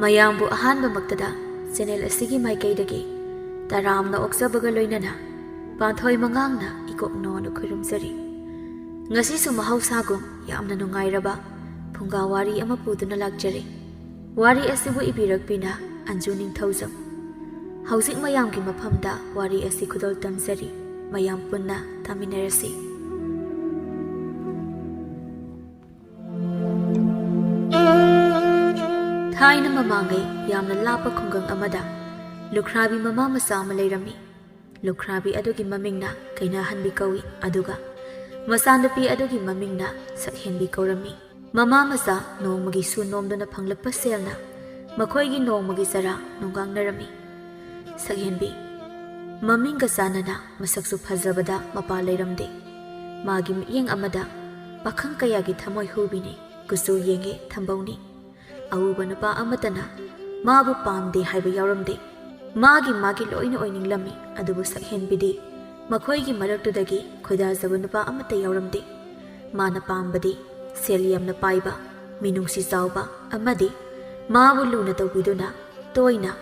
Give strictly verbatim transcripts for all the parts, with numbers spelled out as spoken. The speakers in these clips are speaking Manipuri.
ꯃꯌꯥꯝꯕꯨ ꯑꯍꯥꯟꯕꯃꯛꯇꯗ ꯆꯦꯅꯦꯜ ꯑꯁꯤꯒꯤ ꯃꯥꯏꯀꯩꯗꯒꯤ ꯇꯔꯥꯝꯅ ꯑꯣꯛꯆꯕꯒ ꯂꯣꯏꯅꯅ ꯄꯥꯟꯊꯣꯏ ꯃꯉꯥꯡꯅ ꯏꯀꯣꯛ ꯅꯣꯟꯅ ꯈꯨꯔꯨꯝꯖꯔꯤ꯫ ꯉꯁꯤꯁꯨ ꯃꯍꯧꯁꯥꯒꯨꯝ ꯌꯥꯝꯅ ꯅꯨꯡꯉꯥꯏꯔꯕ ꯐꯨꯡꯒꯥ ꯋꯥꯔꯤ ꯑꯃ ꯄꯨꯗꯨꯅ ꯂꯥꯛꯆꯔꯤ꯫ ꯋꯥꯔꯤ ꯑꯁꯤꯕꯨ ꯏꯕꯤꯔꯛꯄꯤꯅ ꯑꯟꯖꯨ ꯅꯤꯡꯊꯧꯖꯝ꯫ ꯍꯧꯖꯤꯛ ꯃꯌꯥꯝꯒꯤ ꯃꯐꯝꯗ ꯋꯥꯔꯤ ꯑꯁꯤ ꯈꯨꯗꯣꯜ ꯇꯝꯖꯔꯤ꯫ ꯃꯌꯥꯝ ꯄꯨꯟꯅ ꯇꯥꯃꯤꯟꯅꯔꯁꯤ꯫ ꯊꯥꯏꯅ ꯃꯃꯥꯡꯉꯩ ꯌꯥꯝꯅ ꯂꯥꯞꯄ ꯈꯨꯡꯒꯪ ꯑꯃꯗ ꯂꯨꯈ꯭ꯔꯥꯕꯤ ꯃꯃꯥ ꯃꯆꯥ ꯑꯃ ꯂꯩꯔꯝꯃꯤ꯫ ꯂꯨꯈ꯭ꯔꯥꯕꯤ ꯑꯗꯨꯒꯤ ꯃꯃꯤꯡꯅ ꯀꯩꯅꯥꯍꯟꯕꯤ ꯀꯧꯏ, ꯑꯗꯨꯒ ꯃꯆꯥꯅꯨꯄꯤ ꯑꯗꯨꯒꯤ ꯃꯃꯤꯡꯅ ꯁꯛꯍꯦꯟꯕꯤ ꯀꯧꯔꯝꯃꯤ꯫ ꯃꯃꯥ ꯃꯆꯥ ꯅꯣꯡꯃꯒꯤ ꯁꯨ ꯅꯣꯝꯗꯨꯅ ꯐꯪꯂꯛꯄ ꯁꯦꯜꯅ ꯃꯈꯣꯏꯒꯤ ꯅꯣꯡꯃꯒꯤ ꯆꯔꯥ ꯅꯨꯡꯒꯥꯡꯅꯔꯝꯃꯤ꯫ ꯁꯛꯍꯦꯟꯕꯤ ꯃꯃꯤꯡꯒ ꯆꯥꯟꯅꯅ ꯃꯁꯛꯁꯨ ꯐꯖꯕꯗ ꯃꯄꯥ ꯂꯩꯔꯝꯗꯦ꯫ ꯃꯥꯒꯤ ꯃꯤꯠꯌꯦꯡ ꯑꯃꯗ ꯄꯥꯈꯪ ꯀꯌꯥꯒꯤ ꯊꯃꯣꯏ ꯍꯨꯕꯤꯅꯤ, ꯀꯨꯆꯨ ꯌꯦꯡꯉꯦ ꯊꯝꯕꯧꯅꯤ꯫ ꯑꯎꯕ ꯅꯨꯄꯥ ꯑꯃꯠꯇꯅ ꯃꯥꯕꯨ ꯄꯥꯝꯗꯦ ꯍꯥꯏꯕ ꯌꯥꯎꯔꯝꯗꯦ꯫ ꯃꯥꯒꯤ ꯃꯥꯒꯤ ꯂꯣꯏꯅ ꯑꯣꯏꯅꯤꯡꯂꯝꯃꯤ, ꯑꯗꯨꯕꯨ ꯁꯛꯍꯦꯟꯕꯤꯗꯤ ꯃꯈꯣꯏꯒꯤ ꯃꯔꯛꯇꯨꯗꯒꯤ ꯈꯣꯏꯗꯥꯖꯕ ꯅꯨꯄꯥ ꯑꯃꯠꯇ ꯌꯥꯎꯔꯝꯗꯦ꯫ ꯃꯥꯅ ꯄꯥꯝꯕꯗꯤ ꯁꯦꯜ ꯌꯥꯝꯅ ꯄꯥꯏꯕ, ꯃꯤꯅꯨꯡꯁꯤ ꯆꯥꯎꯕ ꯑꯃꯗꯤ ꯃꯥꯕꯨ ꯂꯨꯅ ꯇꯧꯕꯤꯗꯨꯅ ꯇꯣꯏꯅ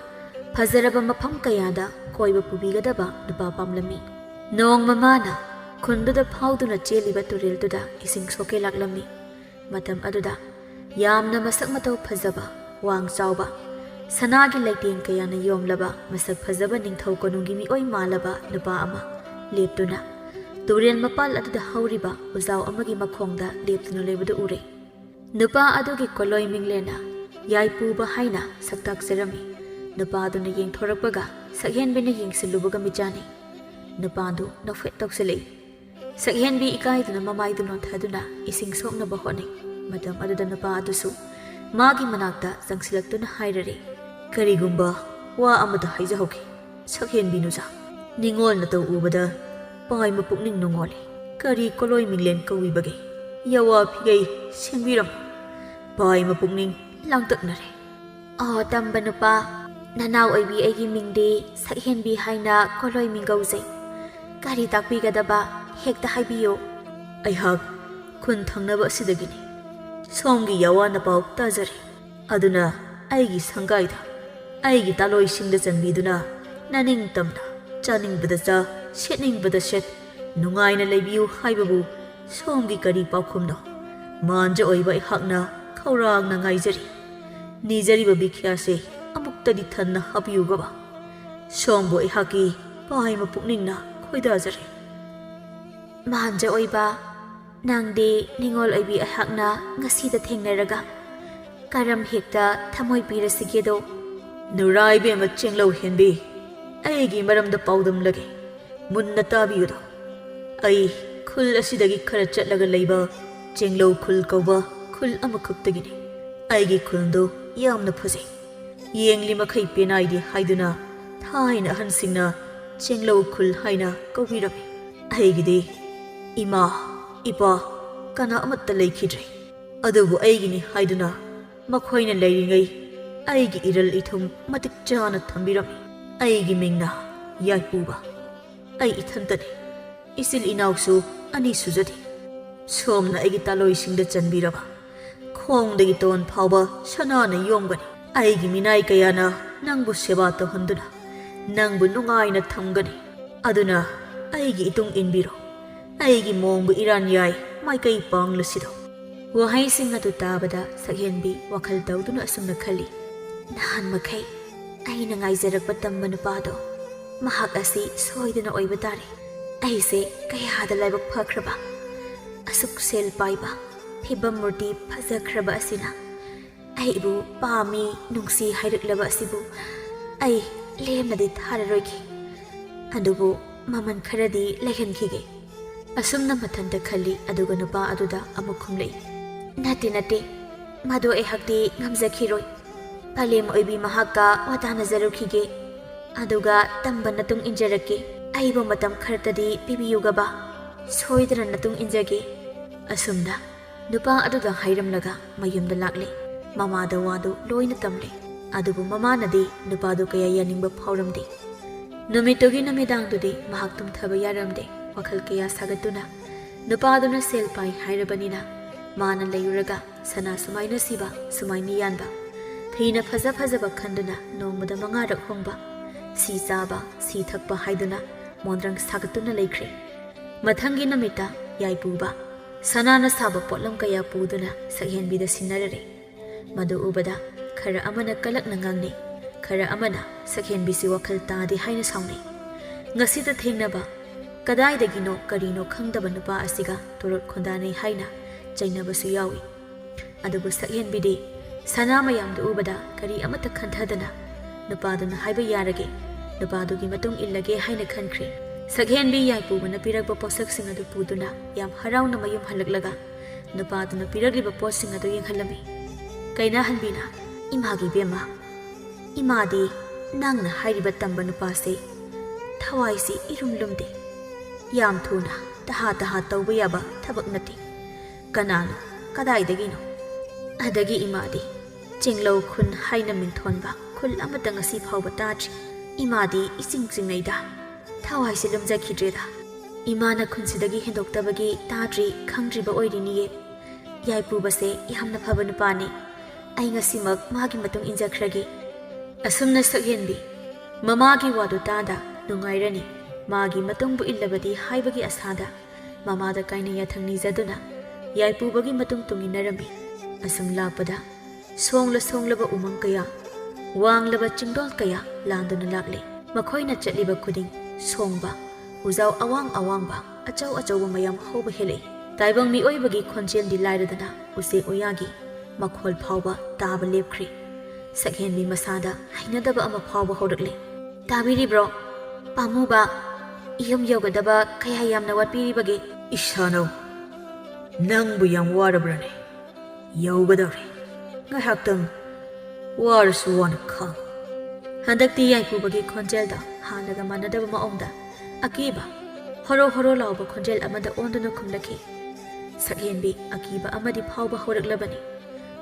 ꯐꯖꯔꯕ ꯃꯐꯝ ꯀꯌꯥꯗ ꯀꯣꯏꯕ ꯄꯨꯕꯤꯒꯗꯕ ꯅꯨꯄꯥ ꯄꯥꯝꯂꯝꯃꯤ꯫ ꯅꯣꯡꯃ ꯃꯥꯅ ꯈꯨꯟꯗꯨꯗ ꯐꯥꯎꯗꯨꯅ ꯆꯦꯜꯂꯤꯕ ꯇꯨꯔꯦꯜꯗꯨꯗ ꯏꯁꯤꯡ ꯁꯣꯛꯀꯦ ꯂꯥꯛꯂꯝꯃꯤ꯫ ꯃꯇꯝ ꯑꯗꯨꯗ ꯌꯥꯝꯅ ꯃꯁꯛ ꯃꯇꯧ ꯐꯖꯕ, ꯋꯥꯡ ꯆꯥꯎꯕ, ꯁꯅꯥꯒꯤ ꯂꯩꯇꯦꯡ ꯀꯌꯥꯅ ꯌꯣꯝꯂꯕ, ꯃꯁꯛ ꯐꯖꯕ ꯅꯤꯡꯊꯧ ꯀꯣꯅꯨꯡꯒꯤ ꯃꯤꯑꯣꯏ ꯃꯥꯜꯂꯕ ꯅꯨꯄꯥ ꯑꯃ ꯂꯦꯞꯇꯨꯅ ꯇꯨꯔꯦꯜ ꯃꯄꯥꯜ ꯑꯗꯨꯗ ꯍꯧꯔꯤꯕ ꯎꯖꯥꯎ ꯑꯃꯒꯤ ꯃꯈꯣꯡꯗ ꯂꯦꯞꯇꯨꯅ ꯂꯩꯕꯗꯨ ꯎꯔꯦ꯫ ꯅꯨꯄꯥ ꯑꯗꯨꯒꯤ ꯀꯣꯂꯣꯏ ꯃꯤꯡꯂꯦꯟꯅ ꯌꯥꯏꯄꯨꯕ ꯍꯥꯏꯅ ꯁꯛꯇꯥꯛꯆꯔꯝꯃꯤ꯫ ꯅꯨꯄꯥ ꯑꯗꯨꯅ ꯌꯦꯡꯊꯣꯔꯛꯄꯒ ꯁꯛꯍꯦꯟꯕꯤꯅ ꯌꯦꯡꯁꯤꯜꯂꯨꯕꯒ ꯃꯤꯆꯥꯅꯩ꯫ ꯅꯨꯄꯥꯗꯨ ꯅꯣꯛꯐꯦꯠ ꯇꯧꯁꯤꯜꯂꯛꯏ꯫ ꯁꯛꯍꯦꯟꯕꯤ ꯏꯀꯥꯏꯗꯨꯅ ꯃꯃꯥꯏꯗꯨ ꯅꯣꯟꯊꯗꯨꯅ ꯏꯁꯤꯡ ꯁꯣꯛꯅꯕ ꯍꯣꯠꯅꯩ꯫ ꯃꯇꯝ ꯑꯗꯨꯗ ꯅꯨꯄꯥ ꯑꯗꯨꯁꯨ ꯃꯥꯒꯤ ꯃꯅꯥꯛꯇ ꯆꯪꯁꯤꯜꯂꯛꯇꯨꯅ ꯍꯥꯏꯔꯔꯦ, "ꯀꯔꯤꯒꯨꯝꯕ ꯋꯥ ꯑꯃꯗ ꯍꯥꯏꯖꯍꯧꯒꯦ, ꯁꯛꯍꯦꯟꯕꯤ ꯅꯨꯖꯥ꯫ ꯅꯤꯡꯉꯣꯜ ꯅꯇꯧ ꯎꯕꯗ ꯄꯥꯏ ꯃꯄꯨꯛꯅꯤꯡ ꯅꯨꯡꯉꯣꯜꯂꯤ꯫ ꯀꯔꯤ ꯀꯣꯂꯣꯏ ꯃꯤꯡꯂꯦꯟ ꯀꯧꯏꯕꯒꯦ? ꯌꯥꯋꯥ ꯐꯤꯒꯩ ꯁꯦꯡꯕꯤꯔꯝꯃꯨ꯫ ꯄꯥꯏ ꯃꯄꯨꯛꯅꯤꯡ ꯂꯥꯡꯇꯛꯅꯔꯦ꯫" "ꯑꯣ, ꯇꯝꯕ ꯅꯨꯄꯥ, ꯅꯅꯥꯎ ꯑꯣꯏꯕꯤ ꯑꯩꯒꯤ ꯃꯤꯡꯗꯤ ꯁꯛꯍꯦꯟꯕꯤ ꯍꯥꯏꯅ ꯀꯣꯂꯣꯏ ꯃꯤꯡ ꯀꯧꯖꯩ꯫ ꯀꯔꯤ ꯇꯥꯛꯄꯤꯒꯗꯕ, ꯍꯦꯛꯇ ꯍꯥꯏꯕꯤꯌꯨ꯫" "ꯑꯩꯍꯥꯛ ꯈꯨꯟ ꯊꯪꯅꯕ ꯑꯁꯤꯗꯒꯤꯅꯤ꯫ ꯁꯣꯝꯒꯤ ꯌꯥꯋꯥꯅ ꯄꯥꯎ ꯇꯥꯖꯔꯦ꯫ ꯑꯗꯨꯅ ꯑꯩꯒꯤ ꯁꯪꯒꯥꯏꯗ, ꯑꯩꯒꯤ ꯇꯥꯂꯣꯏꯁꯤꯡꯗ ꯆꯟꯕꯤꯗꯨꯅ ꯅꯅꯤꯡꯇꯝꯅ ꯆꯥꯅꯤꯡꯕꯗ ꯆꯥ, ꯁꯦꯠꯅꯤꯡꯕꯗ ꯁꯦꯠ, ꯅꯨꯡꯉꯥꯏꯅ ꯂꯩꯕꯤꯌꯨ ꯍꯥꯏꯕꯕꯨ ꯁꯣꯝꯒꯤ ꯀꯔꯤ ꯄꯥꯎꯈꯨꯝꯅꯣ? ꯃꯥꯟꯖ ꯑꯣꯏꯕ ꯑꯩꯍꯥꯛꯅ ꯈꯧꯔꯥꯡꯅ ꯉꯥꯏꯖꯔꯤ꯫ ꯅꯤꯖꯔꯤꯕ ꯕꯤꯈ꯭ꯌꯥꯁꯦ ꯑꯃꯨꯛꯇꯗꯤ ꯊꯟꯅ ꯍꯥꯞꯄꯤꯌꯨꯒꯕ꯫ ꯁꯣꯝꯕꯨ ꯑꯩꯍꯥꯛꯀꯤ ꯄꯥꯏꯃ ꯄꯨꯛꯅꯤꯡꯅ ꯈꯣꯏꯗꯥꯖꯔꯤ꯫ ꯃꯥꯟꯖ ꯑꯣꯏꯕ, ꯅꯪꯗꯤ ꯅꯤꯉꯣꯜ ꯑꯣꯏꯕꯤ ꯑꯩꯍꯥꯛꯅ ꯉꯁꯤꯗ ꯊꯦꯡꯅꯔꯒ ꯀꯔꯝ ꯍꯦꯛꯇ ꯊꯃꯣꯏ ꯄꯤꯔꯁꯤꯒꯦꯗꯣ? ꯅꯨꯔꯥꯏꯕꯦꯝꯃ ꯆꯦꯡꯂꯧ ꯍꯦꯟꯕꯤ, ꯑꯩꯒꯤ ꯃꯔꯝꯗ ꯄꯥꯎꯗꯝꯂꯒꯦ, ꯃꯨꯟꯅ ꯇꯥꯕꯤꯌꯨꯗꯣ꯫ ꯑꯩ ꯈꯨꯜ ꯑꯁꯤꯗꯒꯤ ꯈꯔ ꯆꯠꯂꯒ ꯂꯩꯕ ꯆꯦꯡꯂꯧ ꯈꯨꯜ ꯀꯧꯕ ꯈꯨꯜ ꯑꯃꯈꯛꯇꯒꯤꯅꯤ꯫ ꯑꯩꯒꯤ ꯈꯨꯜꯗꯨ ꯌꯥꯝꯅ ꯐꯖꯩ꯫ ꯌꯦꯡꯂꯤ ꯃꯈꯩ ꯄꯦꯅꯥꯏꯗꯦ ꯍꯥꯏꯗꯨꯅ ꯊꯥꯏꯅ ꯑꯍꯟꯁꯤꯡꯅ ꯆꯦꯡꯂꯧ ꯈꯨꯜ ꯍꯥꯏꯅ ꯀꯧꯕꯤꯔꯝꯃꯤ꯫ ꯑꯩꯒꯤꯗꯤ ꯏꯃꯥ, ꯏꯄꯥ, ꯀꯅꯥ ꯑꯃꯠꯇ ꯂꯩꯈꯤꯗ꯭ꯔꯦ꯫ ꯑꯗꯨꯕꯨ ꯑꯩꯒꯤꯅꯤ ꯍꯥꯏꯗꯨꯅ ꯃꯈꯣꯏꯅ ꯂꯩꯔꯤꯉꯩ ꯑꯩꯒꯤ ꯏꯔꯜ ꯏꯊꯨꯝ ꯃꯇꯤꯛ ꯆꯥꯅ ꯊꯝꯕꯤꯔꯝꯃꯤ꯫ ꯑꯩꯒꯤ ꯃꯤꯡꯅ ꯌꯥꯏꯄꯨꯕ꯫ ꯑꯩ ꯏꯊꯟꯇꯅꯤ꯫ ꯏꯆꯤꯜ ꯏꯅꯥꯎꯁꯨ ꯑꯅꯤ ꯁꯨꯖꯗꯦ꯫ ꯁꯣꯝꯅ ꯑꯩꯒꯤ ꯇꯥꯂꯣꯏꯁꯤꯡꯗ ꯆꯟꯕꯤꯔꯕ ꯈꯣꯡꯗꯒꯤ ꯇꯣꯟ ꯐꯥꯎꯕ ꯁꯅꯥꯅ ꯌꯣꯝꯒꯅꯤ꯫ ꯑꯩꯒꯤ ꯃꯤꯅꯥꯏ ꯀꯌꯥꯅ ꯅꯪꯕꯨ ꯁꯦꯕꯥ ꯇꯧꯍꯟꯗꯨꯅ ꯅꯪꯕꯨ ꯅꯨꯡꯉꯥꯏꯅ ꯊꯝꯒꯅꯤ꯫ ꯑꯗꯨꯅ ꯑꯩꯒꯤ ꯏꯇꯨꯡ ꯏꯟꯕꯤꯔꯣ꯫ ꯑꯩꯒꯤ ꯃꯣꯡꯕꯨ ꯏꯔꯥꯟ ꯌꯥꯏ ꯃꯥꯏꯀꯩ ꯄꯥꯡꯂꯁꯤꯗꯣ꯫ ꯋꯥꯍꯩꯁꯤꯡ ꯑꯗꯨ ꯇꯥꯕꯗ ꯁꯛꯍꯦꯟꯕꯤ ꯋꯥꯈꯜ ꯇꯧꯗꯨꯅ ꯑꯁꯨꯝꯅ ꯈꯜꯂꯤ, "ꯅꯍꯥꯟ ꯃꯈꯩ ꯑꯩꯅ ꯉꯥꯏꯖꯔꯛꯄ ꯇꯝꯕ ꯅꯨꯄꯥꯗꯣ, ꯃꯍꯥꯛ ꯑꯁꯤ ꯁꯣꯏꯗꯅ ꯑꯣꯏꯕ ꯇꯥꯔꯦ꯫ ꯑꯩꯁꯦ ꯀꯌꯥꯗ ꯂꯥꯏꯕꯛ ꯐꯈ꯭ꯔꯕ! ꯑꯁꯨꯛ ꯁꯦꯜ ꯄꯥꯏꯕ, ꯐꯤꯕꯝ ꯃꯨꯔꯇꯤ ꯐꯖꯈ꯭ꯔꯕ ꯑꯁꯤꯅ ꯑꯩꯕꯨ ꯄꯥꯝꯃꯤ, ꯅꯨꯡꯁꯤ ꯍꯥꯏꯔꯛꯂꯕ ꯑꯁꯤꯕꯨ ꯑꯩ ꯂꯦꯝꯅꯗꯤ ꯊꯥꯔꯔꯣꯏꯒꯦ꯫ ꯑꯗꯨꯕꯨ ꯃꯃꯜ ꯈꯔꯗꯤ ꯂꯩꯍꯟꯈꯤꯒꯦ꯫" ꯑꯁꯨꯝꯅ ꯃꯊꯟꯇ ꯈꯜꯂꯤ꯫ ꯑꯗꯨꯒ ꯅꯨꯄꯥ ꯑꯗꯨꯗ ꯑꯃꯨꯛ ꯈꯨꯝꯂꯛꯏ, "ꯅꯠꯇꯦ, ꯅꯠꯇꯦ, ꯃꯗꯨ ꯑꯩꯍꯥꯛꯇꯤ ꯉꯝꯖꯈꯤꯔꯣꯏ꯫ ꯄꯂꯦꯝ ꯑꯣꯏꯕꯤ ꯃꯍꯥꯛꯀ ꯋꯥ ꯇꯥꯅꯖꯔꯨꯈꯤꯒꯦ꯫ ꯑꯗꯨꯒ ꯇꯝꯕ ꯅꯇꯨꯡ ꯏꯟꯖꯔꯛꯀꯦ꯫ ꯑꯩꯕꯨ ꯃꯇꯝ ꯈꯔꯇꯗꯤ ꯄꯤꯕꯤꯌꯨꯒꯕ꯫ ꯁꯣꯏꯗꯅ ꯅꯇꯨꯡ ꯏꯟꯖꯒꯦ꯫" ꯑꯁꯨꯝꯅ ꯅꯨꯄꯥ ꯑꯗꯨꯗ ꯍꯥꯏꯔꯝꯂꯒ ꯃꯌꯨꯝꯗ ꯂꯥꯛꯂꯦ꯫ ꯃꯃꯥꯗ ꯋꯥꯗꯨ ꯂꯣꯏꯅ ꯇꯝꯂꯦ꯫ ꯑꯗꯨꯕꯨ ꯃꯃꯥꯅꯗꯤ ꯅꯨꯄꯥꯗꯨ ꯀꯌꯥ ꯌꯥꯅꯤꯡꯕ ꯐꯥꯎꯔꯝꯗꯦ꯫ ꯅꯨꯃꯤꯠꯇꯨꯒꯤ ꯅꯨꯃꯤꯗꯥꯡꯗꯨꯗꯤ ꯃꯍꯥꯛ ꯇꯨꯝꯊꯕ ꯌꯥꯔꯝꯗꯦ꯫ ꯋꯥꯈꯜ ꯀꯌꯥ ꯁꯥꯒꯠꯇꯨꯅ, ꯅꯨꯄꯥꯗꯨꯅ ꯁꯦꯜ ꯄꯥꯏ ꯍꯥꯏꯔꯕꯅꯤꯅ ꯃꯥꯅ ꯂꯩꯔꯨꯔꯒ ꯁꯅꯥ ꯁꯨꯃꯥꯏꯅ ꯁꯤꯕ, ꯁꯨꯃꯥꯏꯅ ꯌꯥꯟꯕ, ꯐꯤꯅ ꯐꯖ ꯐꯖꯕ ꯈꯟꯗꯨꯅ ꯅꯣꯡꯃꯗ ꯃꯉꯥꯔꯛ ꯍꯣꯡꯕ, ꯁꯤ ꯆꯥꯕ, ꯁꯤ ꯊꯛꯄ ꯍꯥꯏꯗꯨꯅ ꯃꯣꯟꯗ꯭ꯔꯪ ꯁꯥꯒꯠꯇꯨꯅ ꯂꯩꯈ꯭ꯔꯦ꯫ ꯃꯊꯪꯒꯤ ꯅꯨꯃꯤꯠꯇ ꯌꯥꯏꯄꯨꯕ ꯁꯅꯥꯅ ꯁꯥꯕ ꯄꯣꯠꯂꯝ ꯀꯌꯥ ꯄꯨꯗꯨꯅ ꯁꯛꯍꯦꯟꯕꯤꯗ ꯁꯤꯟꯅꯔꯔꯦ꯫ ꯃꯗꯨ ꯎꯕꯗ ꯈꯔ ꯑꯃꯅ ꯀꯂꯛꯅ ꯉꯥꯡꯅꯩ, ꯈꯔ ꯑꯃꯅ ꯁꯛꯍꯦꯟꯕꯤꯁꯤ ꯋꯥꯈꯜ ꯇꯥꯗꯦ ꯍꯥꯏꯅ ꯁꯥꯎꯅꯩ꯫ ꯉꯁꯤꯗ ꯊꯦꯡꯅꯕ ꯀꯗꯥꯏꯗꯒꯤꯅꯣ ꯀꯔꯤꯅꯣ ꯈꯪꯗꯕ ꯅꯨꯄꯥ ꯑꯁꯤꯒ ꯇꯣꯔꯣꯠ ꯈꯣꯟꯗꯥꯅꯩ ꯍꯥꯏꯅ ꯆꯩꯅꯕꯁꯨ ꯌꯥꯎꯏ꯫ ꯑꯗꯨꯕꯨ ꯁꯛꯍꯦꯟꯕꯤꯗꯤ ꯁꯅꯥ ꯃꯌꯥꯝꯗꯨ ꯎꯕꯗ ꯀꯔꯤ ꯑꯃꯠꯇ ꯈꯟꯊꯗꯅ ꯅꯨꯄꯥꯗꯨꯅ ꯍꯥꯏꯕ ꯌꯥꯔꯒꯦ, ꯅꯨꯄꯥꯗꯨꯒꯤ ꯃꯇꯨꯡ ꯏꯜꯂꯒꯦ ꯍꯥꯏꯅ ꯈꯟꯈ꯭ꯔꯦ꯫ ꯁꯛꯍꯦꯟꯕꯤ ꯌꯥꯏꯄꯨꯕꯅ ꯄꯤꯔꯛꯄ ꯄꯣꯠꯁꯛꯁꯤꯡ ꯑꯗꯨ ꯄꯨꯗꯨꯅ ꯌꯥꯝ ꯍꯔꯥꯎꯅ ꯃꯌꯨꯝ ꯍꯜꯂꯛꯂꯒ ꯅꯨꯄꯥꯗꯨꯅ ꯄꯤꯔꯛꯂꯤꯕ ꯄꯣꯠꯁꯤꯡ ꯑꯗꯨ ꯌꯦꯡꯍꯜꯂꯝꯃꯤ꯫ ꯀꯩꯅꯥꯍꯟꯕꯤꯅ, "ꯏꯃꯥꯒꯤ ꯏꯕꯦꯝꯃ, ꯏꯃꯥꯗꯤ ꯅꯪꯅ ꯍꯥꯏꯔꯤꯕ ꯇꯝꯕ ꯅꯨꯄꯥꯁꯦ ꯊꯋꯥꯏꯁꯤ ꯏꯔꯨꯝ ꯂꯨꯝꯗꯦ꯫ ꯌꯥꯝ ꯊꯨꯅ ꯇꯍꯥ ꯇꯍꯥ ꯇꯧꯕ ꯌꯥꯕ ꯊꯕꯛ ꯅꯠꯇꯦ꯫ ꯀꯅꯥꯅꯣ? ꯀꯗꯥꯏꯗꯒꯤꯅꯣ? ꯑꯗꯒꯤ ꯏꯃꯥꯗꯤ ꯆꯤꯡꯂꯧ ꯈꯨꯟ ꯍꯥꯏꯅ ꯃꯤꯡꯊꯣꯟꯕ ꯈꯨꯜ ꯑꯃꯠꯇ ꯉꯁꯤ ꯐꯥꯎꯕ ꯇꯥꯗ꯭ꯔꯤ꯫ ꯏꯃꯥꯗꯤ ꯏꯆꯤꯡ ꯆꯤꯡꯅꯩꯗ꯫ ꯊꯋꯥꯏꯁꯤ ꯂꯨꯝꯖꯈꯤꯗ꯭ꯔꯦꯗ꯫ ꯏꯃꯥꯅ ꯈꯨꯟꯁꯤꯗꯒꯤ ꯍꯦꯟꯗꯣꯛꯇꯕꯒꯤ ꯇꯥꯗ꯭ꯔꯤ, ꯈꯪꯗ꯭ꯔꯤꯕ ꯑꯣꯏꯔꯤꯅꯤꯌꯦ꯫ ꯌꯥꯏꯄꯨꯕꯁꯦ ꯌꯥꯝꯅ ꯐꯕ ꯅꯨꯄꯥꯅꯤ꯫ ꯑꯩ ꯉꯁꯤꯃꯛ ꯃꯥꯒꯤ ꯃꯇꯨꯡ ꯏꯟꯖꯈ꯭ꯔꯒꯦ꯫" ꯑꯁꯨꯝꯅ ꯁꯛꯍꯦꯟꯕꯤ ꯃꯃꯥꯒꯤ ꯋꯥꯗꯨ ꯇꯥꯗ ꯅꯨꯡꯉꯥꯏꯔꯅꯤ, ꯃꯥꯒꯤ ꯃꯇꯨꯡꯕꯨ ꯏꯜꯂꯕꯗꯤ ꯍꯥꯏꯕꯒꯤ ꯑꯁꯥꯗ ꯃꯃꯥꯗ ꯀꯥꯏꯅ ꯌꯥꯊꯪ ꯅꯤꯖꯗꯨꯅ ꯌꯥꯏꯄꯨꯕꯒꯤ ꯃꯇꯨꯡ ꯇꯨꯡ ꯏꯟꯅꯔꯝꯃꯤ꯫ ꯑꯁꯨꯝ ꯂꯥꯛꯄꯗ ꯁꯣꯡꯂ ꯁꯣꯡꯂꯕ ꯎꯃꯪ ꯀꯌꯥ, ꯋꯥꯡꯂꯕ ꯆꯤꯡꯗꯣꯜ ꯀꯌꯥ ꯂꯥꯟꯗꯨꯅ ꯂꯥꯛꯂꯦ꯫ ꯃꯈꯣꯏꯅ ꯆꯠꯂꯤꯕ ꯈꯨꯗꯤꯡ ꯁꯣꯡꯕ, ꯎꯖꯥꯎ ꯑꯋꯥꯡ ꯑꯋꯥꯡꯕ, ꯑꯆꯧ ꯑꯆꯧꯕ ꯃꯌꯥꯝ ꯍꯧꯕ ꯍꯦꯜꯂꯛꯏ꯫ ꯇꯥꯏꯕꯪ ꯃꯤꯑꯣꯏꯕꯒꯤ ꯈꯣꯟꯖꯦꯜꯗꯤ ꯂꯥꯏꯔꯗꯅ ꯎꯆꯦꯛ ꯎꯌꯥꯒꯤ ꯃꯈꯣꯜ ꯐꯥꯎꯕ ꯇꯥꯕ ꯂꯦꯞꯈ꯭ꯔꯦ꯫ ꯁꯛꯍꯦꯟꯕꯤ ꯃꯁꯥꯗ ꯍꯩꯅꯗꯕ ꯑꯃ ꯐꯥꯎꯕ ꯍꯧꯔꯛꯂꯦ꯫ "ꯇꯥꯕꯤꯔꯤꯕ꯭ꯔꯣ? ꯄꯥꯝꯃꯨꯕ, ꯌꯨꯝ ꯌꯧꯒꯗꯕ ꯀꯌꯥ ꯌꯥꯝꯅ ꯋꯥꯠꯄꯤꯔꯤꯕꯒꯦ?" "ꯏꯁꯥꯅꯧ, ꯅꯪꯕꯨ ꯌꯥꯝ ꯋꯥꯔꯕ꯭ꯔꯅꯦ?" "ꯌꯧꯒꯗꯧꯔꯦ꯫ ꯉꯥꯏꯍꯥꯛꯇꯪ ꯋꯥꯔꯁꯨ ꯋꯥꯅ ꯈꯥꯡ꯫" ꯍꯟꯗꯛꯇꯤ ꯌꯥꯏꯄꯨꯕꯒꯤ ꯈꯣꯟꯖꯦꯜꯗ ꯍꯥꯟꯅꯒ ꯃꯥꯟꯅꯗꯕ ꯃꯑꯣꯡꯗ ꯑꯀꯤꯕ, ꯍꯣꯔꯣ ꯍꯣꯔꯣ ꯂꯥꯎꯕ ꯈꯣꯟꯖꯦꯜ ꯑꯃꯗ ꯑꯣꯟꯗꯨꯅ ꯈꯨꯝꯂꯛꯈꯤ꯫ ꯁꯛꯍꯦꯟꯕꯤ ꯑꯀꯤꯕ ꯑꯃꯗꯤ ꯐꯥꯎꯕ ꯍꯧꯔꯛꯂꯕꯅꯤ꯫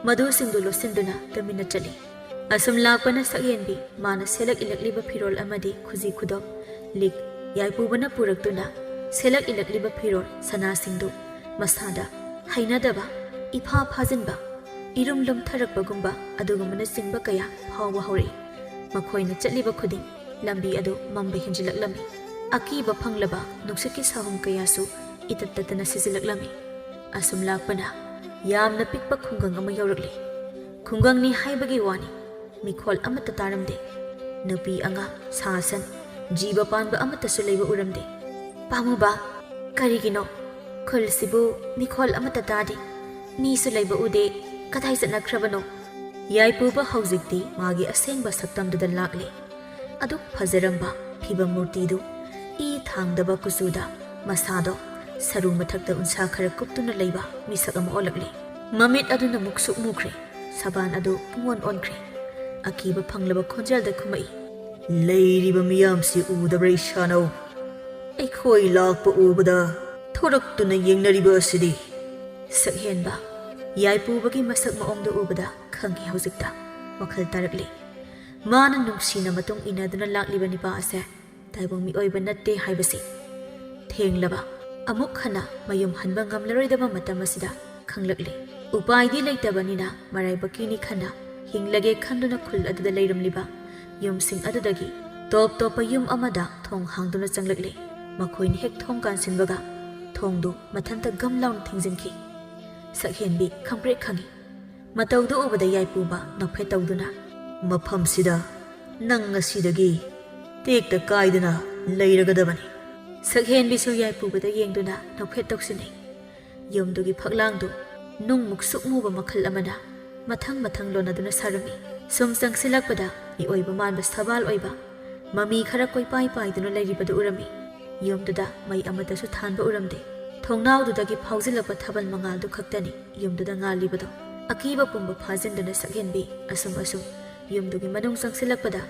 ꯃꯗꯨꯁꯤꯡꯗꯨ ꯂꯣꯠꯁꯤꯟꯗꯨꯅ ꯇꯨꯃꯤꯟꯅ ꯆꯠꯂꯤ꯫ ꯑꯁꯨꯝ ꯂꯥꯛꯄꯅ ꯁꯛꯍꯦꯟꯕꯤ ꯃꯥꯅ ꯁꯦꯠꯂꯛ ꯏꯜꯂꯛꯂꯤꯕ ꯐꯤꯔꯣꯜ ꯑꯃꯗꯤ ꯈꯨꯖꯤ ꯈꯨꯗꯣꯞ, ꯂꯤꯛ, ꯌꯥꯏꯄꯨꯕꯅ ꯄꯨꯔꯛꯇꯨꯅ ꯁꯦꯠꯂꯛ ꯏꯜꯂꯛꯂꯤꯕ ꯐꯤꯔꯣꯜ ꯁꯅꯥꯁꯤꯡꯗꯨ ꯃꯁꯥꯗ ꯍꯩꯅꯗꯕ, ꯏꯐꯥ ꯐꯥꯖꯤꯟꯕ, ꯏꯔꯨꯝ ꯂꯨꯝꯊꯔꯛꯄꯒꯨꯝꯕ ꯑꯗꯨꯒꯨꯝꯕꯅꯆꯤꯡꯕ ꯀꯌꯥ ꯐꯥꯎꯕ ꯍꯧꯔꯛꯏ꯫ ꯃꯈꯣꯏꯅ ꯆꯠꯂꯤꯕ ꯈꯨꯗꯤꯡ ꯂꯝꯕꯤ ꯑꯗꯨ ꯃꯝꯕ ꯍꯦꯟꯖꯤꯜꯂꯛꯂꯝꯃꯤ꯫ ꯑꯀꯤꯕ ꯐꯪꯂꯕ ꯅꯨꯡꯁꯤꯠꯀꯤ ꯁꯥꯍꯨꯝ ꯀꯌꯥꯁꯨ ꯏꯇꯠ ꯇꯠꯇꯅ ꯁꯤꯖꯤꯜꯂꯛꯂꯝꯃꯤ꯫ ꯑꯁꯨꯝ ꯂꯥꯛꯄꯅ ꯌꯥꯝꯅ ꯄꯤꯛꯄ ꯈꯨꯡꯒꯪ ꯑꯃ ꯌꯧꯔꯛꯂꯦ꯫ ꯈꯨꯡꯒꯪꯅꯤ ꯍꯥꯏꯕꯒꯤ ꯋꯥꯅꯤ, ꯃꯤꯈꯣꯜ ꯑꯃꯠꯇ ꯇꯥꯔꯝꯗꯦ꯫ ꯅꯨꯄꯤ, ꯑꯉꯥꯡ, ꯁꯥ ꯁꯟ, ꯖꯤꯕ ꯄꯥꯟꯕ ꯑꯃꯠꯇꯁꯨ ꯂꯩꯕ ꯎꯔꯝꯗꯦ꯫ "ꯄꯥꯝꯃꯨꯕ, ꯀꯔꯤꯒꯤꯅꯣ? ꯈꯨꯜꯁꯤꯕꯨ ꯃꯤꯈꯣꯜ ꯑꯃꯠꯇ ꯇꯥꯗꯦ꯫ ꯃꯤꯁꯨ ꯂꯩꯕ ꯎꯗꯦ꯫ ꯀꯗꯥꯏ ꯆꯠꯅꯈ꯭ꯔꯕꯅꯣ?" ꯌꯥꯏꯄꯨꯕ ꯍꯧꯖꯤꯛꯇꯤ ꯃꯥꯒꯤ ꯑꯁꯦꯡꯕ ꯁꯛꯇꯝꯗꯨꯗ ꯂꯥꯛꯂꯦ꯫ ꯑꯗꯨꯛ ꯐꯖꯔꯝꯕ ꯐꯤꯕꯝ ꯃꯨꯔꯇꯤꯗꯨ, ꯏ ꯊꯥꯡꯗꯕ ꯀꯨꯆꯨꯗ ꯃꯁꯥꯗꯣ ꯁꯔꯨ ꯃꯊꯛꯇ ꯎꯟꯁꯥ ꯈꯔ ꯀꯨꯞꯇꯨꯅ ꯂꯩꯕ ꯃꯤꯁꯛ ꯑꯃ ꯑꯣꯜꯂꯛꯂꯦ꯫ ꯃꯃꯤꯠ ꯑꯗꯨꯅ ꯃꯨꯛꯁꯨꯛ ꯃꯨꯈ꯭ꯔꯦ, ꯁꯕꯥꯟ ꯑꯗꯨ ꯄꯨꯡꯑꯣꯟ ꯑꯣꯟꯈ꯭ꯔꯦ꯫ ꯑꯀꯤꯕ ꯐꯪꯂꯕ ꯈꯣꯟꯖꯦꯜꯗ ꯈꯨꯝꯃꯛꯏ, "ꯂꯩꯔꯤꯕ ꯃꯤꯌꯥꯝꯁꯤ ꯎꯗꯕ꯭ꯔꯥ ꯏꯁꯥꯅꯧ? ꯑꯩꯈꯣꯏ ꯂꯥꯛꯄ ꯎꯕꯗ ꯊꯣꯔꯛꯇꯨꯅ ꯌꯦꯡꯅꯔꯤꯕ ꯑꯁꯤꯗꯤ?" ꯁꯛꯍꯦꯟꯕ ꯌꯥꯏꯄꯨꯕꯒꯤ ꯃꯁꯛ ꯃꯑꯣꯡꯗꯨ ꯎꯕꯗ ꯈꯪꯉꯤ ꯍꯧꯖꯤꯛꯇ꯫ ꯋꯥꯈꯜ ꯇꯥꯔꯛꯂꯤ꯫ ꯃꯥꯅ ꯅꯨꯡꯁꯤꯅ ꯃꯇꯨꯡ ꯏꯟꯅꯗꯨꯅ ꯂꯥꯛꯂꯤꯕ ꯅꯤꯄꯥ ꯑꯁꯦ ꯇꯥꯏꯕꯪ ꯃꯤꯑꯣꯏꯕ ꯅꯠꯇꯦ ꯍꯥꯏꯕꯁꯤ꯫ ꯊꯦꯡꯂꯕ ꯑꯃꯨꯛ ꯍꯟꯅ ꯃꯌꯨꯝ ꯍꯟꯕ ꯉꯝꯂꯔꯣꯏꯗꯕ ꯃꯇꯝ ꯑꯁꯤꯗ ꯈꯪꯂꯛꯂꯦ꯫ ꯎꯄꯥꯏꯗꯤ ꯂꯩꯇꯕꯅꯤꯅ ꯃꯔꯥꯏꯕꯛꯀꯤꯅꯤ ꯈꯟꯅ ꯍꯤꯡꯂꯒꯦ ꯈꯟꯗꯨꯅ ꯈꯨꯜ ꯑꯗꯨꯗ ꯂꯩꯔꯝꯂꯤꯕ ꯌꯨꯝꯁꯤꯡ ꯑꯗꯨꯗꯒꯤ ꯇꯣꯞ ꯇꯣꯞꯄ ꯌꯨꯝ ꯑꯃꯗ ꯊꯣꯡ ꯍꯥꯡꯗꯨꯅ ꯆꯪꯂꯛꯂꯦ꯫ ꯃꯈꯣꯏꯅ ꯍꯦꯛ ꯊꯣꯡ ꯀꯥꯟꯁꯤꯟꯕꯒ ꯊꯣꯡꯗꯨ ꯃꯊꯟꯇ ꯒꯝ ꯂꯥꯎꯅ ꯊꯤꯡꯖꯤꯟꯈꯤ꯫ ꯁꯛꯍꯦꯟꯕꯤ ꯈꯪꯄ꯭ꯔꯦꯛ ꯈꯪꯏ꯫ ꯃꯇꯧꯗꯨ ꯎꯕꯗ ꯌꯥꯏꯄꯨꯕ ꯅꯣꯛꯐꯦꯠ ꯇꯧꯗꯨꯅ, "ꯃꯐꯝꯁꯤꯗ ꯅꯪ ꯉꯁꯤꯗꯒꯤ ꯇꯦꯛꯇ ꯀꯥꯏꯗꯅ ꯂꯩꯔꯒꯗꯕꯅꯤ꯫" ꯁꯛꯍꯦꯟꯕꯤꯁꯨ ꯌꯥꯏꯄꯨꯕꯗ ꯌꯦꯡꯗꯨꯅ ꯅꯣꯛꯐꯦꯠ ꯇꯧꯁꯤꯟꯅꯩ꯫ ꯌꯨꯝꯗꯨꯒꯤ ꯐꯛꯂꯥꯡꯗꯨ ꯅꯨꯡ ꯃꯨꯛꯁꯨꯛ ꯃꯨꯕ ꯃꯈꯜ ꯑꯃꯅ ꯃꯊꯪ ꯃꯊꯪ ꯂꯣꯟꯅꯗꯨꯅ ꯁꯥꯔꯝꯃꯤ꯫ ꯁꯨꯝ ꯆꯪꯁꯤꯜꯂꯛꯄꯗ ꯃꯤꯑꯣꯏꯕ ꯃꯥꯟꯕ ꯁꯕꯥꯜ ꯑꯣꯏꯕ ꯃꯃꯤ ꯈꯔ ꯀꯣꯏꯄꯥꯏ ꯄꯥꯏꯗꯨꯅ ꯂꯩꯔꯤꯕꯗꯨ ꯎꯔꯝꯃꯤ꯫ ꯌꯨꯝꯗꯨꯗ ꯃꯩ ꯑꯃꯠꯇꯁꯨ ꯊꯥꯟꯕ ꯎꯔꯝꯗꯦ꯫ ꯊꯣꯡꯅꯥꯎꯗꯨꯗꯒꯤ ꯐꯥꯎꯖꯤꯜꯂꯛꯄ ꯊꯥꯕꯜ ꯃꯉꯥꯜꯗꯨ ꯈꯛꯇꯅꯤ ꯌꯨꯝꯗꯨꯗ ꯉꯥꯜꯂꯤꯕꯗꯣ꯫ ꯑꯀꯤꯕ ꯄꯨꯝꯕ ꯐꯥꯖꯤꯟꯗꯨꯅ ꯁꯛꯍꯦꯟꯕꯤ ꯑꯁꯨꯝ ꯑꯁꯨꯝ ꯌꯨꯝꯗꯨꯒꯤ ꯃꯅꯨꯡ ꯆꯪꯁꯤꯜꯂꯛꯄꯗ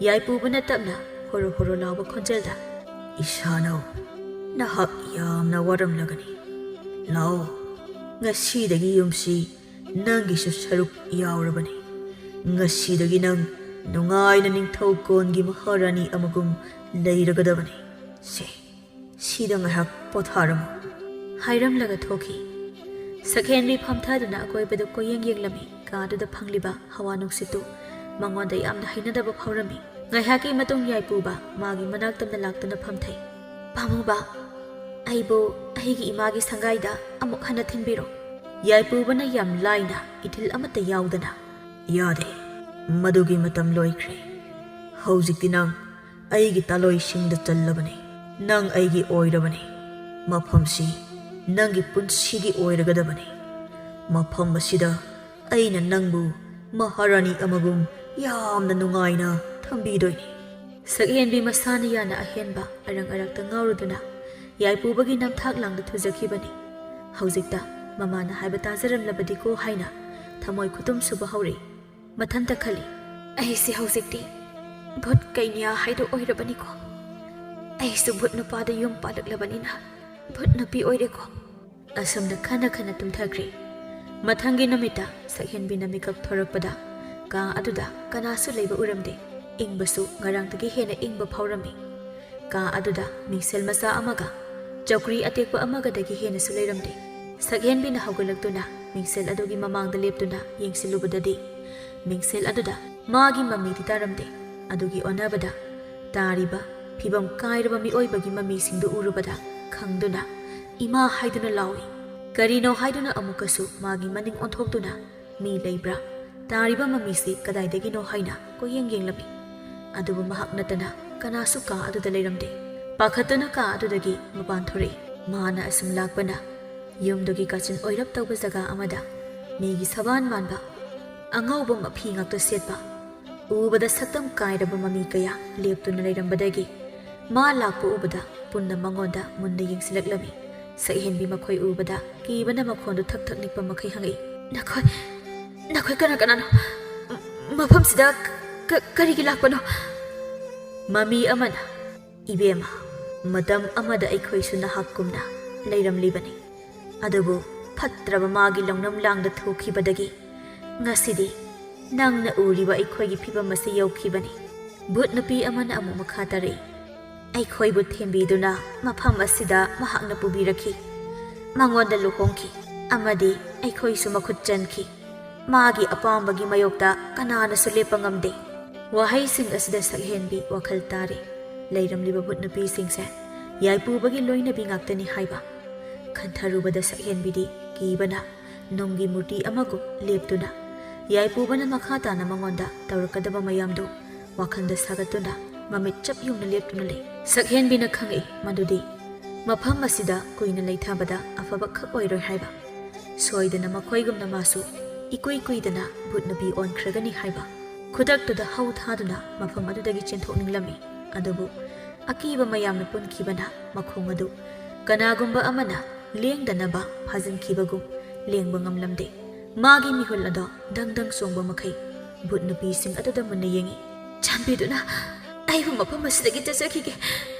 ꯌꯥꯏꯄꯨꯕꯅ ꯇꯞꯅ ꯍꯣꯔꯣ ꯍꯣꯔꯣ ꯂꯥꯎꯕ ꯈꯣꯟꯖꯦꯜꯗ, "ꯏꯁꯥꯅꯧ, ꯅꯍꯥꯛ ꯌꯥꯝꯅ ꯋꯥꯔꯝꯂꯒꯅꯤ꯫ ꯂꯥꯛꯑꯣ, ꯉꯁꯤꯗꯒꯤ ꯌꯨꯝꯁꯤ ꯅꯪꯒꯤꯁꯨ ꯁꯔꯨꯛ ꯌꯥꯎꯔꯕꯅꯤ꯫ ꯉꯁꯤꯗꯒꯤ ꯅꯪ ꯅꯨꯡꯉꯥꯏꯅ ꯅꯤꯡꯊꯧ ꯀꯣꯟꯒꯤ ꯃꯍꯥꯔꯥꯅꯤ ꯑꯃꯒꯨꯝ ꯂꯩꯔꯒꯗꯕꯅꯤ꯫ ꯁꯦ, ꯁꯤꯗ ꯉꯥꯏꯍꯥꯛ ꯄꯣꯊꯥꯔꯝꯃꯨ꯫" ꯍꯥꯏꯔꯝꯂꯒ ꯊꯣꯛꯈꯤ꯫ ꯁꯛꯍꯦꯟꯕꯤ ꯐꯝꯊꯗꯨꯅ ꯑꯀꯣꯏꯕꯗꯨ ꯀꯣꯏꯌꯦꯡ ꯌꯦꯡꯂꯝꯃꯤ꯫ ꯀꯥ ꯑꯗꯨꯗ ꯐꯪꯂꯤꯕ ꯍꯋꯥ ꯅꯨꯡꯁꯤꯠꯇꯨ ꯃꯉꯣꯟꯗ ꯌꯥꯝꯅ ꯍꯩꯅꯗꯕ ꯐꯥꯎꯔꯝꯃꯤ꯫ ꯉꯥꯏꯍꯥꯛꯀꯤ ꯃꯇꯨꯡ ꯌꯥꯏꯄꯨꯕ ꯃꯥꯒꯤ ꯃꯅꯥꯛ ꯇꯝꯅ ꯂꯥꯛꯇꯨꯅ ꯐꯝꯊꯩ꯫ "ꯄꯥꯝꯃꯨꯕ, ꯑꯩꯕꯨ ꯑꯩꯒꯤ ꯏꯃꯥꯒꯤ ꯁꯪꯒꯥꯏꯗ ꯑꯃꯨꯛ ꯍꯟꯅ ꯊꯤꯟꯕꯤꯔꯣ꯫" ꯌꯥꯏꯄꯨꯕꯅ ꯌꯥꯝ ꯂꯥꯏꯅ, ꯏꯊꯤꯜ ꯑꯃꯠꯇ ꯌꯥꯎꯗꯅ, "ꯌꯥꯗꯦ, ꯃꯗꯨꯒꯤ ꯃꯇꯝ ꯂꯣꯏꯈ꯭ꯔꯦ꯫ ꯍꯧꯖꯤꯛꯇꯤ ꯅꯪ ꯑꯩꯒꯤ ꯇꯥꯂꯣꯏꯁꯤꯡꯗ ꯆꯜꯂꯕꯅꯤ꯫ ꯅꯪ ꯑꯩꯒꯤ ꯑꯣꯏꯔꯕꯅꯤ꯫ ꯃꯐꯝꯁꯤ ꯅꯪꯒꯤ ꯄꯨꯟꯁꯤꯒꯤ ꯑꯣꯏꯔꯒꯗꯕꯅꯤ꯫ ꯃꯐꯝ ꯑꯁꯤꯗ ꯑꯩꯅ ꯅꯪꯕꯨ ꯃꯍꯥꯔꯥꯅꯤ ꯑꯃꯒꯨꯝ ꯌꯥꯝꯅ ꯅꯨꯡꯉꯥꯏꯅ ꯊꯝꯕꯤꯗꯣꯏꯅꯤ꯫" ꯁꯛꯍꯦꯟꯕꯤ ꯃꯁꯥꯅ ꯌꯥꯅ ꯑꯍꯦꯟꯕ ꯑꯔꯪ ꯑꯔꯛꯇ ꯉꯥꯎꯔꯨꯗꯨꯅ ꯌꯥꯏꯄꯨꯕꯒꯤ ꯅꯝꯊꯥꯛ ꯂꯥꯡꯗ ꯊꯨꯖꯈꯤꯕꯅꯤ꯫ ꯍꯧꯖꯤꯛꯇ ꯃꯃꯥꯅ ꯍꯥꯏꯕ ꯇꯥꯖꯔꯝꯂꯕꯗꯤꯀꯣ ꯍꯥꯏꯅ ꯊꯃꯣꯏ ꯈꯨꯇꯨꯝ ꯁꯨꯕ ꯍꯧꯔꯛꯏ꯫ ꯃꯊꯟꯇ ꯈꯜꯂꯤ, "ꯑꯩꯁꯦ ꯍꯧꯖꯤꯛꯇꯤ ꯚꯨꯠ ꯀꯩꯅ꯭ꯌꯥ ꯍꯥꯏꯗꯣ ꯑꯣꯏꯔꯕꯅꯤꯀꯣ꯫ ꯑꯩꯁꯨ ꯚꯨꯠ ꯅꯨꯄꯥꯗ ꯌꯨꯝ ꯄꯥꯜꯂꯛꯂꯕꯅꯤꯅ ꯚꯨꯠ ꯅꯨꯄꯤ ꯑꯣꯏꯔꯦꯀꯣ꯫" ꯑꯁꯨꯝꯅ ꯈꯟꯅ ꯈꯟꯅ ꯇꯨꯝꯊꯈ꯭ꯔꯦ꯫ ꯃꯊꯪꯒꯤ ꯅꯨꯃꯤꯠꯇ ꯁꯛꯍꯦꯟꯕꯤꯅ ꯃꯤꯀꯞ ꯊꯣꯔꯛꯄꯗ ꯀꯥ ꯑꯗꯨꯗ ꯀꯅꯥꯁꯨ ꯂꯩꯕ ꯎꯔꯝꯗꯦ꯫ ꯏꯪꯕꯁꯨ ꯉꯔꯥꯡꯗꯒꯤ ꯍꯦꯟꯅ ꯏꯪꯕ ꯐꯥꯎꯔꯝꯃꯤ꯫ ꯀꯥ ꯑꯗꯨꯗ ꯃꯤꯡꯁꯦꯜ ꯃꯆꯥ ꯑꯃꯒ ꯆꯧꯀ꯭ꯔꯤ ꯑꯇꯦꯛꯄ ꯑꯃꯒꯗꯒꯤ ꯍꯦꯟꯅꯁꯨ ꯂꯩꯔꯝꯗꯦ꯫ ꯁꯛꯍꯦꯟꯕꯤꯅ ꯍꯧꯒꯠꯂꯛꯇꯨꯅ ꯃꯤꯡꯁꯦꯜ ꯑꯗꯨꯒꯤ ꯃꯃꯥꯡꯗ ꯂꯦꯞꯇꯨꯅ ꯌꯦꯡꯁꯤꯜꯂꯨꯕꯗꯗꯤ, ꯃꯤꯡꯁꯦꯜ ꯑꯗꯨꯗ ꯃꯥꯒꯤ ꯃꯃꯤꯗꯤ ꯇꯥꯔꯝꯗꯦ꯫ ꯑꯗꯨꯒꯤ ꯑꯣꯟꯅꯕꯗ ꯇꯥꯔꯤꯕ ꯐꯤꯕꯝ ꯀꯥꯏꯔꯕ ꯃꯤꯑꯣꯏꯕꯒꯤ ꯃꯃꯤꯁꯤꯡꯗꯨ ꯎꯔꯨꯕꯗ ꯈꯪꯗꯨꯅ "ꯏꯃꯥ" ꯍꯥꯏꯗꯨꯅ ꯂꯥꯎꯏ꯫ ꯀꯔꯤꯅꯣ ꯍꯥꯏꯗꯨꯅ ꯑꯃꯨꯛꯀꯁꯨ ꯃꯥꯒꯤ ꯃꯅꯤꯡ ꯑꯣꯟꯊꯣꯛꯇꯨꯅ "ꯃꯤ ꯂꯩꯕ꯭ꯔꯥ? ꯇꯥꯔꯤꯕ ꯃꯃꯤꯁꯤ ꯀꯗꯥꯏꯗꯒꯤꯅꯣ?" ꯍꯥꯏꯅ ꯀꯣꯏꯌꯦꯡ ꯌꯦꯡꯂꯝꯃꯤ꯫ ꯑꯗꯨꯕꯨ ꯃꯍꯥꯛ ꯅꯠꯇꯅ ꯀꯅꯥꯁꯨ ꯀꯥ ꯑꯗꯨꯗ ꯂꯩꯔꯝꯗꯦ꯫ ꯄꯥꯈꯠꯇꯨꯅ ꯀꯥ ꯑꯗꯨꯗꯒꯤ ꯃꯄꯥꯟ ꯊꯣꯔꯛꯏ꯫ ꯃꯥꯅ ꯑꯁꯨꯝ ꯂꯥꯛꯄꯅ ꯌꯨꯝꯗꯨꯒꯤ ꯀꯥꯆꯤꯟ ꯑꯣꯏꯔꯞ ꯇꯧꯕ ꯖꯒꯥ ꯑꯃꯗ ꯃꯤꯒꯤ ꯁꯕꯥꯟ ꯃꯥꯟꯕ ꯑꯉꯧꯕ ꯃꯐꯤ ꯉꯥꯛꯇ ꯁꯦꯠꯄ, ꯎꯕꯗ ꯁꯛꯇꯝ ꯀꯥꯏꯔꯕ ꯃꯃꯤ ꯀꯌꯥ ꯂꯦꯞꯇꯨꯅ ꯂꯩꯔꯝꯕꯗꯒꯤ ꯃꯥ ꯂꯥꯛꯄ ꯎꯕꯗ ꯄꯨꯟꯅ ꯃꯉꯣꯟꯗ ꯃꯨꯟꯅ ꯌꯦꯡꯁꯤꯜꯂꯛꯂꯝꯃꯤ꯫ ꯁꯛꯍꯦꯟꯕꯤ ꯃꯈꯣꯏ ꯎꯕꯗ ꯀꯤꯕꯅ ꯃꯈꯣꯟꯗꯨ ꯊꯛ ꯊꯛ ꯅꯤꯛꯄ ꯃꯈꯩ ꯍꯪꯉꯛꯏ, "ꯅꯈꯣꯏ, ꯅꯈꯣꯏ ꯀꯅꯥ ꯀꯅꯥꯅꯣ? ꯃ-, ꯃꯐꯝꯁꯤꯗ ꯀ-, ꯀꯔꯤꯒꯤ ꯂꯥꯛꯄꯅꯣ?" ꯃꯃꯤ ꯑꯃꯅ, "ꯏꯕꯦꯝꯃ, ꯃꯇꯝ ꯑꯃꯗ ꯑꯩꯈꯣꯏꯁꯨ ꯅꯍꯥꯛꯀꯨꯝꯅ ꯂꯩꯔꯝꯂꯤꯕꯅꯤ꯫ ꯑꯗꯨꯕꯨ ꯐꯠꯇ꯭ꯔꯕ ꯃꯥꯒꯤ ꯂꯧꯅꯝ ꯂꯥꯡꯗ ꯊꯣꯛꯈꯤꯕꯗꯒꯤ ꯉꯁꯤꯗꯤ ꯅꯪꯅ ꯎꯔꯤꯕ ꯑꯩꯈꯣꯏꯒꯤ ꯐꯤꯕꯝ ꯑꯁꯤ ꯌꯧꯈꯤꯕꯅꯤ꯫" ꯚꯨꯠ ꯅꯨꯄꯤ ꯑꯃꯅ ꯑꯃꯨꯛ ꯃꯈꯥ ꯇꯥꯔꯛꯏ, "ꯑꯩꯈꯣꯏꯕꯨ ꯊꯦꯝꯕꯤꯗꯨꯅ ꯃꯐꯝ ꯑꯁꯤꯗ ꯃꯍꯥꯛꯅ ꯄꯨꯕꯤꯔꯛꯈꯤ꯫ ꯃꯉꯣꯟꯗ ꯂꯨꯍꯣꯡꯈꯤ꯫ ꯑꯃꯗꯤ ꯑꯩꯈꯣꯏꯁꯨ ꯃꯈꯨꯠ ꯆꯟꯈꯤ꯫ ꯃꯥꯒꯤ ꯑꯄꯥꯝꯕꯒꯤ ꯃꯥꯌꯣꯛꯇ ꯀꯅꯥꯅꯁꯨ ꯂꯦꯞꯄ ꯉꯝꯗꯦ꯫ ꯋꯥꯍꯩꯁꯤꯡ ꯑꯁꯤꯗ ꯁꯛꯍꯦꯟꯕꯤ ꯋꯥꯈꯜ ꯇꯥꯔꯦ꯫ ꯂꯩꯔꯝꯂꯤꯕ ꯚꯨꯠ ꯅꯨꯄꯤꯁꯤꯡꯁꯦ ꯌꯥꯏꯄꯨꯕꯒꯤ ꯂꯣꯏꯅꯕꯤ ꯉꯥꯛꯇꯅꯤ ꯍꯥꯏꯕ ꯈꯟꯊꯔꯨꯕꯗ ꯁꯛꯍꯦꯟꯕꯤꯗꯤ ꯀꯤꯕꯅ ꯅꯨꯡꯒꯤ ꯃꯨꯔꯇꯤ ꯑꯃꯒꯨꯝ ꯂꯦꯞꯇꯨꯅ ꯌꯥꯏꯄꯨꯕꯅ ꯃꯈꯥ ꯇꯥꯅ ꯃꯉꯣꯟꯗ ꯇꯧꯔꯛꯀꯗꯕ ꯃꯌꯥꯝꯗꯨ ꯋꯥꯈꯜꯗ ꯁꯥꯒꯠꯇꯨꯅ ꯃꯃꯤꯠ ꯆꯞ ꯌꯨꯡꯅ ꯂꯦꯞꯇꯨꯅ ꯂꯩ꯫ ꯁꯛꯍꯦꯟꯕꯤꯅ ꯈꯪꯉꯛꯏ ꯃꯗꯨꯗꯤ ꯃꯐꯝ ꯑꯁꯤꯗ ꯀꯨꯏꯅ ꯂꯩꯊꯕꯗ ꯑꯐꯕ ꯈꯛ ꯑꯣꯏꯔꯣꯏ ꯍꯥꯏꯕ꯫ ꯁꯣꯏꯗꯅ ꯃꯈꯣꯏꯒꯨꯝꯅ ꯃꯥꯁꯨ ꯏꯀꯨꯏ ꯀꯨꯏꯗꯅ ꯚꯨꯠ ꯅꯨꯄꯤ ꯑꯣꯟꯈ꯭ꯔꯒꯅꯤ ꯍꯥꯏꯕ꯫ ꯈꯨꯗꯛꯇꯨꯗ ꯍꯧ ꯊꯥꯗꯨꯅ ꯃꯐꯝ ꯑꯗꯨꯗꯒꯤ ꯆꯦꯟꯊꯣꯛꯅꯤꯡꯂꯝꯃꯤ꯫ ꯑꯗꯨꯕꯨ ꯑꯀꯤꯕ ꯃꯌꯥꯝꯅ ꯄꯨꯟꯈꯤꯕꯅ ꯃꯈꯣꯡ ꯑꯗꯨ ꯀꯅꯥꯒꯨꯝꯕ ꯑꯃꯅ ꯂꯦꯡꯗꯅꯕ ꯐꯥꯖꯤꯟꯈꯤꯕꯒꯨꯝ ꯂꯦꯡꯕ ꯉꯝꯂꯝꯗꯦ꯫ ꯃꯥꯒꯤ ꯃꯤꯍꯨꯜ ꯑꯗꯣ ꯗꯪ ꯗꯪ ꯆꯣꯡꯕ ꯃꯈꯩ ꯚꯨꯠ ꯅꯨꯄꯤꯁꯤꯡ ꯑꯗꯨꯗ ꯃꯨꯟꯅ ꯌꯦꯡꯉꯤ꯫ "ꯆꯥꯟꯕꯤꯗꯨꯅ ꯑꯩꯕꯨ ꯃꯐꯝ ꯑꯁꯤꯗꯒꯤ ꯆꯠꯆꯈꯤꯒꯦ꯫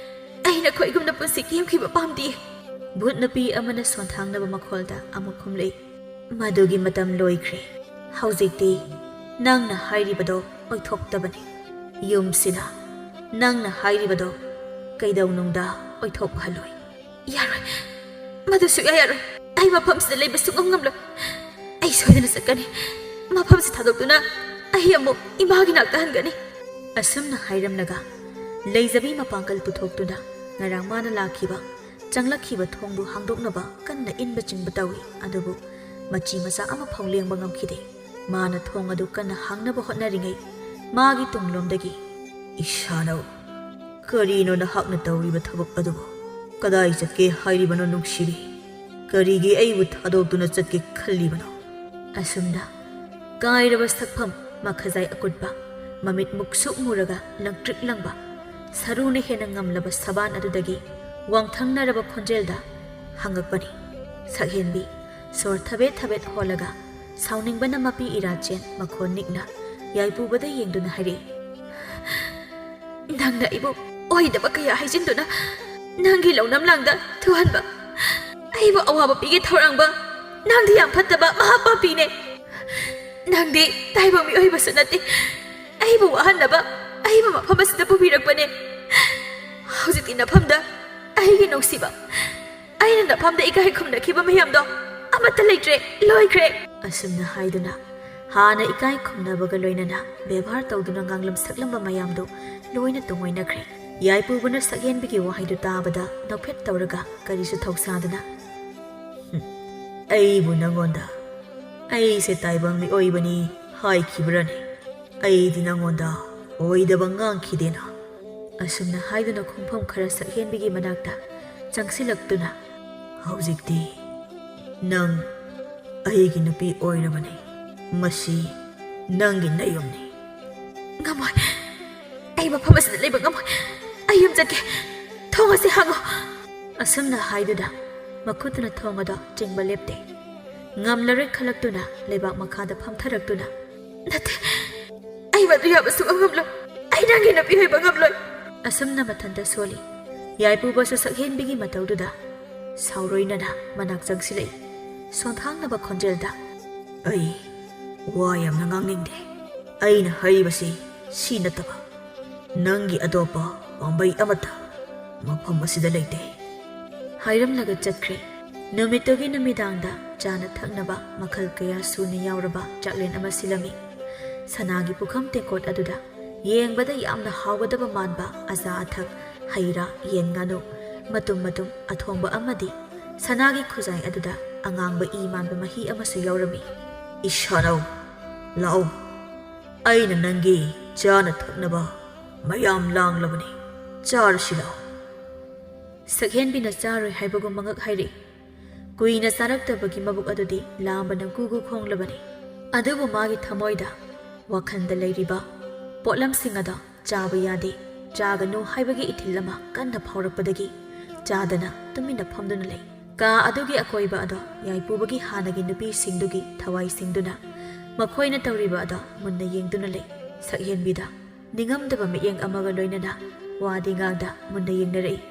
ꯑꯩ ꯅꯈꯣꯏꯒꯨꯝꯅ ꯄꯨꯟꯁꯤ ꯀꯦꯝꯈꯤꯕ ꯄꯥꯝꯗꯦ꯫" ꯚꯨꯠ ꯅꯨꯄꯤ ꯑꯃꯅ ꯁꯣꯟꯊꯥꯡꯅꯕ ꯃꯈꯣꯜꯗ ꯑꯃꯨꯛ ꯈꯨꯝꯂꯛꯏ꯫ "ꯃꯗꯨꯒꯤ ꯃꯇꯝ ꯂꯣꯏꯈ꯭ꯔꯦ꯫ ꯍꯧꯖꯤꯛꯇꯤ ꯅꯪꯅ ꯍꯥꯏꯔꯤꯕꯗꯣ ꯑꯣꯏꯊꯣꯛꯇꯕꯅꯤ꯫ ꯌꯨꯝꯁꯤꯅ ꯅꯪꯅ ꯍꯥꯏꯔꯤꯕꯗꯣ ꯀꯩꯗꯧꯅꯨꯡꯗ ꯑꯣꯏꯊꯣꯛꯍꯜꯂꯣꯏ꯫" "ꯌꯥꯔꯣꯏ, ꯃꯗꯨ ꯁꯨꯛꯌꯥ ꯌꯥꯔꯣꯏ꯫ ꯑꯩ ꯃꯐꯝꯁꯤꯗ ꯂꯩꯕ ꯁꯨꯛꯉꯝ ꯉꯝꯂꯣꯏ꯫ ꯑꯩ ꯁꯣꯏꯗꯅ ꯆꯠꯀꯅꯤ꯫ ꯃꯐꯝꯁꯤ ꯊꯥꯗꯣꯛꯇꯨꯅ ꯑꯩ ꯑꯃꯨꯛ ꯏꯃꯥꯒꯤ ꯅꯥꯛꯇ ꯍꯟꯒꯅꯤ꯫" ꯑꯁꯨꯝꯅ ꯍꯥꯏꯔꯝꯂꯒ ꯂꯩꯖꯕꯤ ꯃꯄꯥꯡꯒꯜ ꯄꯨꯊꯣꯛꯇꯨꯅ ꯉꯔꯥꯡ ꯃꯥꯅ ꯂꯥꯛꯈꯤꯕ, ꯆꯪꯂꯛꯈꯤꯕ ꯊꯣꯡꯕꯨ ꯍꯥꯡꯗꯣꯛꯅꯕ ꯀꯟꯅ ꯏꯟꯕ ꯆꯤꯡꯕ ꯇꯧꯏ꯫ ꯑꯗꯨꯕꯨ ꯃꯆꯤ ꯃꯆꯥ ꯑꯃꯐꯥꯎ ꯂꯦꯡꯕ ꯉꯝꯈꯤꯗꯦ꯫ ꯃꯥꯅ ꯊꯣꯡ ꯑꯗꯨ ꯀꯟꯅ ꯍꯥꯡꯅꯕ ꯍꯣꯠꯅꯔꯤꯉꯩ ꯃꯥꯒꯤ ꯇꯨꯡꯂꯣꯝꯗꯒꯤ, "ꯏꯁꯥꯅꯧ, ꯀꯔꯤꯅꯣ ꯅꯍꯥꯛꯅ ꯇꯧꯔꯤꯕ ꯊꯕꯛ ꯑꯗꯨꯕꯨ? ꯀꯗꯥꯏ ꯆꯠꯀꯦ ꯍꯥꯏꯔꯤꯕꯅꯣ ꯅꯨꯡꯁꯤꯕꯤ? ꯀꯔꯤꯒꯤ ꯑꯩꯕꯨ ꯊꯥꯗꯣꯛꯇꯨꯅ ꯆꯠꯀꯦ ꯈꯜꯂꯤꯕꯅꯣ?" ꯑꯁꯨꯝꯅ ꯀꯥꯏꯔꯕ ꯁꯛꯐꯝ, ꯃꯈꯖꯥꯏ ꯑꯀꯨꯠꯄ, ꯃꯃꯤꯠ ꯃꯨꯛꯁꯨꯛ ꯃꯨꯔꯒ ꯂꯪꯇ꯭ꯔꯤꯛ ꯂꯪꯕ, ꯁꯔꯨꯅ ꯍꯦꯟꯅ ꯉꯝꯂꯕ ꯁꯕꯥꯟ ꯑꯗꯨꯗꯒꯤ ꯋꯥꯡꯊꯪꯅꯔꯕ ꯈꯣꯟꯖꯦꯜꯗ ꯍꯪꯉꯛꯄꯅꯤ꯫ ꯁꯛꯍꯦꯟꯕꯤ ꯁꯣꯔ ꯊꯕꯦꯠ ꯊꯕꯦꯠ ꯍꯣꯜꯂꯒ ꯁꯥꯎꯅꯤꯡꯕꯅ ꯃꯄꯤ ꯏꯔꯥ ꯆꯦꯟ ꯃꯈꯣꯟ ꯅꯤꯛꯅ ꯌꯥꯏꯄꯨꯕꯗ ꯌꯦꯡꯗꯨꯅ ꯍꯥꯏꯔꯛꯏ, "ꯅꯪꯅ ꯑꯩꯕꯨ ꯑꯣꯏꯗꯕ ꯀꯌꯥ ꯍꯥꯏꯖꯤꯟꯗꯨꯅ ꯅꯪꯒꯤ ꯂꯧꯅꯝ ꯂꯥꯡꯗ ꯊꯨꯍꯟꯕ, ꯑꯩꯕꯨ ꯑꯋꯥꯕ ꯄꯤꯒꯦ ꯊꯧꯔꯥꯡꯕ, ꯅꯪꯗꯤ ꯌꯥꯝ ꯐꯠꯇꯕ ꯃꯍꯥ ꯄꯥꯄꯤꯅꯦ꯫ ꯅꯪꯗꯤ ꯇꯥꯏꯕꯪ ꯃꯤꯑꯣꯏꯕꯁꯨ ꯅꯠꯇꯦ, ꯑꯩꯕꯨ ꯋꯥꯍꯟꯅꯕ ꯑꯏꯕ ꯃꯐꯝ ꯑꯁꯤꯗ ꯄꯨꯕꯤꯔꯛꯄꯅꯦ꯫ ꯍꯧꯖꯤꯛꯇꯤ ꯅꯐꯝꯗ ꯑꯩꯒꯤ ꯅꯨꯡꯁꯤꯕ, ꯑꯩꯅ ꯅꯐꯝꯗ ꯏꯀꯥꯏ ꯈꯨꯝꯅꯈꯤꯕ ꯃꯌꯥꯝꯗꯣ ꯑꯃꯠꯇ ꯂꯩꯇ꯭ꯔꯦ, ꯂꯣꯏꯈ꯭ꯔꯦ꯫ ꯑꯁꯨꯝꯅ ꯍꯥꯏꯗꯨꯅ ꯍꯥꯟꯅ ꯏꯀꯥꯏ ꯈꯨꯝꯅꯕꯒ ꯂꯣꯏꯅꯅ ꯕꯦꯕꯥꯔ ꯇꯧꯗꯨꯅ ꯉꯥꯡꯂꯝ ꯁꯛꯂꯝꯕ ꯃꯌꯥꯝꯗꯨ ꯂꯣꯏꯅ ꯇꯨꯡꯑꯣꯏꯅꯈ꯭ꯔꯦ꯫ ꯌꯥꯏꯄꯨꯕꯅ ꯁꯛꯍꯦꯟꯕꯤꯒꯤ ꯋꯥꯍꯩꯗꯨ ꯇꯥꯕꯗ ꯅꯣꯛꯐꯦꯠ ꯇꯧꯔꯒ ꯀꯔꯤꯁꯨ ꯊꯧꯁꯥꯗꯅ, "ꯍꯨꯝ, ꯑꯩꯕꯨ ꯅꯪꯉꯣꯟꯗ ꯑꯩꯁꯦ ꯇꯥꯏꯕꯪ ꯃꯤꯑꯣꯏꯕꯅꯤ ꯍꯥꯏꯈꯤꯕ꯭ꯔꯅꯦ? ꯑꯩꯗꯤ ꯅꯪꯉꯣꯟꯗ ꯑꯣꯏꯗꯕ ꯉꯥꯡꯈꯤꯗꯦꯅ?" ꯑꯁꯨꯝꯅ ꯍꯥꯏꯗꯨꯅ ꯈꯣꯡꯐꯝ ꯈꯔ ꯁꯛꯍꯦꯟꯕꯤꯒꯤ ꯃꯅꯥꯛꯇ ꯆꯪꯁꯤꯜꯂꯛꯇꯨꯅ, "ꯍꯧꯖꯤꯛꯇꯤ ꯅꯪ ꯑꯩꯒꯤ ꯅꯨꯄꯤ ꯑꯣꯏꯔꯕꯅꯤ꯫ ꯃꯁꯤ ꯅꯪꯒꯤ ꯅꯌꯨꯝꯅꯤ꯫" "ꯉꯝꯃꯣꯏ, ꯑꯩ ꯃꯐꯝ ꯑꯁꯤꯗ ꯂꯩꯕ ꯉꯝꯃꯣꯏ꯫ ꯑꯩ ꯌꯨꯝ ꯆꯠꯀꯦ꯫ ꯊꯣꯡ ꯑꯁꯤ ꯍꯥꯡꯉꯨ꯫" ꯑꯁꯨꯝꯅ ꯍꯥꯏꯗꯨꯅ ꯃꯈꯨꯠꯇꯨꯅ ꯊꯣꯡ ꯑꯗꯨ ꯆꯤꯡꯕ ꯂꯦꯞꯇꯦ꯫ ꯉꯝꯂꯔꯣꯏ ꯈꯜꯂꯛꯇꯨꯅ ꯂꯩꯕꯥꯛ ꯃꯈꯥꯗ ꯐꯝꯊꯔꯛꯇꯨꯅ, "ꯅꯠꯇꯦ, ꯑꯩ ꯃꯗꯨ ꯌꯥꯕ ꯁꯨꯡꯉꯝ ꯉꯝꯂꯣꯏ꯫ ꯑꯩ ꯅꯪꯒꯤ ꯅꯨꯄꯤ ꯑꯣꯏꯕ ꯉꯝꯂꯣꯏ꯫" ꯑꯁꯨꯝꯅ ꯃꯊꯟꯇ ꯁꯣꯜꯂꯤ꯫ ꯌꯥꯏꯄꯨꯕꯁꯨ ꯁꯛꯍꯦꯟꯕꯤꯒꯤ ꯃꯇꯧꯗꯨꯗ ꯁꯥꯎꯔꯣꯏꯅꯅ ꯃꯅꯥꯛ ꯆꯪꯁꯤꯜꯂꯛꯏ꯫ ꯁꯣꯟꯊꯥꯡꯅꯕ ꯈꯣꯟꯖꯦꯜꯗ, "ꯑꯩ ꯋꯥ ꯌꯥꯝꯅ ꯉꯥꯡꯅꯤꯡꯗꯦ꯫ ꯑꯩꯅ ꯍꯥꯏꯔꯤꯕꯁꯤ ꯁꯤ ꯅꯠꯇꯕ ꯅꯪꯒꯤ ꯑꯇꯣꯞꯄ ꯄꯥꯝꯕꯩ ꯑꯃꯠꯇ ꯃꯐꯝ ꯑꯁꯤꯗ ꯂꯩꯇꯦ" ꯍꯥꯏꯔꯝꯂꯒ ꯆꯠꯈ꯭ꯔꯦ꯫ ꯅꯨꯃꯤꯠꯇꯨꯒꯤ ꯅꯨꯃꯤꯗꯥꯡꯗ ꯆꯥꯅ ꯊꯛꯅꯕ ꯃꯈꯜ ꯀꯌꯥ ꯁꯨꯅ ꯌꯥꯎꯔꯕ ꯆꯥꯛꯂꯦꯟ ꯑꯃ ꯁꯤꯜꯂꯝꯃꯤ꯫ ꯁꯅꯥꯒꯤ ꯄꯨꯈꯝ ꯇꯦꯡꯀꯣꯠ ꯑꯗꯨꯗ ꯌꯦꯡꯕꯗ ꯌꯥꯝꯅ ꯍꯥꯎꯒꯗꯕ ꯃꯥꯟꯕ ꯑꯆꯥ ꯑꯊꯛ, ꯍꯩ ꯔꯥ, ꯌꯦꯟ ꯉꯥꯅꯨ, ꯃꯇꯨꯝ ꯃꯇꯨꯝ ꯑꯊꯣꯡꯕ ꯑꯃꯗꯤ ꯁꯅꯥꯒꯤ ꯈꯨꯖꯥꯏ ꯑꯗꯨꯗ ꯑꯉꯥꯡꯕ ꯏ ꯃꯥꯟꯕ ꯃꯍꯤ ꯑꯃꯁꯨ ꯌꯥꯎꯔꯝꯃꯤ꯫ "ꯏꯁꯥꯅꯧ, ꯂꯥꯛꯑꯣ꯫ ꯑꯩꯅ ꯅꯪꯒꯤ ꯆꯥꯅ ꯊꯛꯅꯕ ꯃꯌꯥꯝ ꯂꯥꯡꯂꯕꯅꯤ꯫ ꯆꯥꯔꯁꯤ ꯂꯥꯛꯑꯣ꯫" ꯁꯛꯍꯦꯟꯕꯤꯅ ꯆꯥꯔꯣꯏ ꯍꯥꯏꯕꯒꯨꯝ ꯃꯉꯛ ꯍꯥꯏꯔꯛꯏ꯫ ꯀꯨꯏꯅ ꯆꯥꯔꯛꯇꯕꯒꯤ ꯃꯕꯨꯛ ꯑꯗꯨꯗꯤ ꯂꯥꯝꯕꯅ ꯒꯨ ꯒꯨ ꯈꯣꯡꯂꯕꯅꯤ꯫ ꯑꯗꯨꯕꯨ ꯃꯥꯒꯤ ꯊꯃꯣꯏꯗ, ꯋꯥꯈꯜꯗ ꯂꯩꯔꯤꯕ ꯄꯣꯠꯂꯝꯁꯤꯡ ꯑꯗꯣ ꯆꯥꯕ ꯌꯥꯗꯦ, ꯆꯥꯒꯅꯨ ꯍꯥꯏꯕꯒꯤ ꯏꯊꯤꯜ ꯑꯃ ꯀꯟꯅ ꯐꯥꯎꯔꯛꯄꯗꯒꯤ ꯆꯥꯗꯅ ꯇꯨꯃꯤꯟꯅ ꯐꯝꯗꯨꯅ ꯂꯩ꯫ ꯀꯥ ꯑꯗꯨꯒꯤ ꯑꯀꯣꯏꯕ ꯑꯗꯣ ꯌꯥꯏꯄꯨꯕꯒꯤ ꯍꯥꯟꯅꯒꯤ ꯅꯨꯄꯤꯁꯤꯡꯗꯨꯒꯤ ꯊꯋꯥꯏ ꯁꯤꯡꯗꯨꯅ ꯃꯈꯣꯏꯅ ꯇꯧꯔꯤꯕ ꯑꯗꯣ ꯃꯨꯟꯅ ꯌꯦꯡꯗꯨꯅ ꯂꯩ꯫ ꯁꯛꯍꯦꯟꯕꯤꯗ ꯅꯤꯡꯉꯝꯗꯕ ꯃꯤꯠꯌꯦꯡ ꯑꯃꯒ ꯂꯣꯏꯅꯅ ꯋꯥꯗꯤ ꯉꯥꯡꯗ ꯃꯨꯟꯅ ꯌꯦꯡꯅꯔꯛꯏ꯫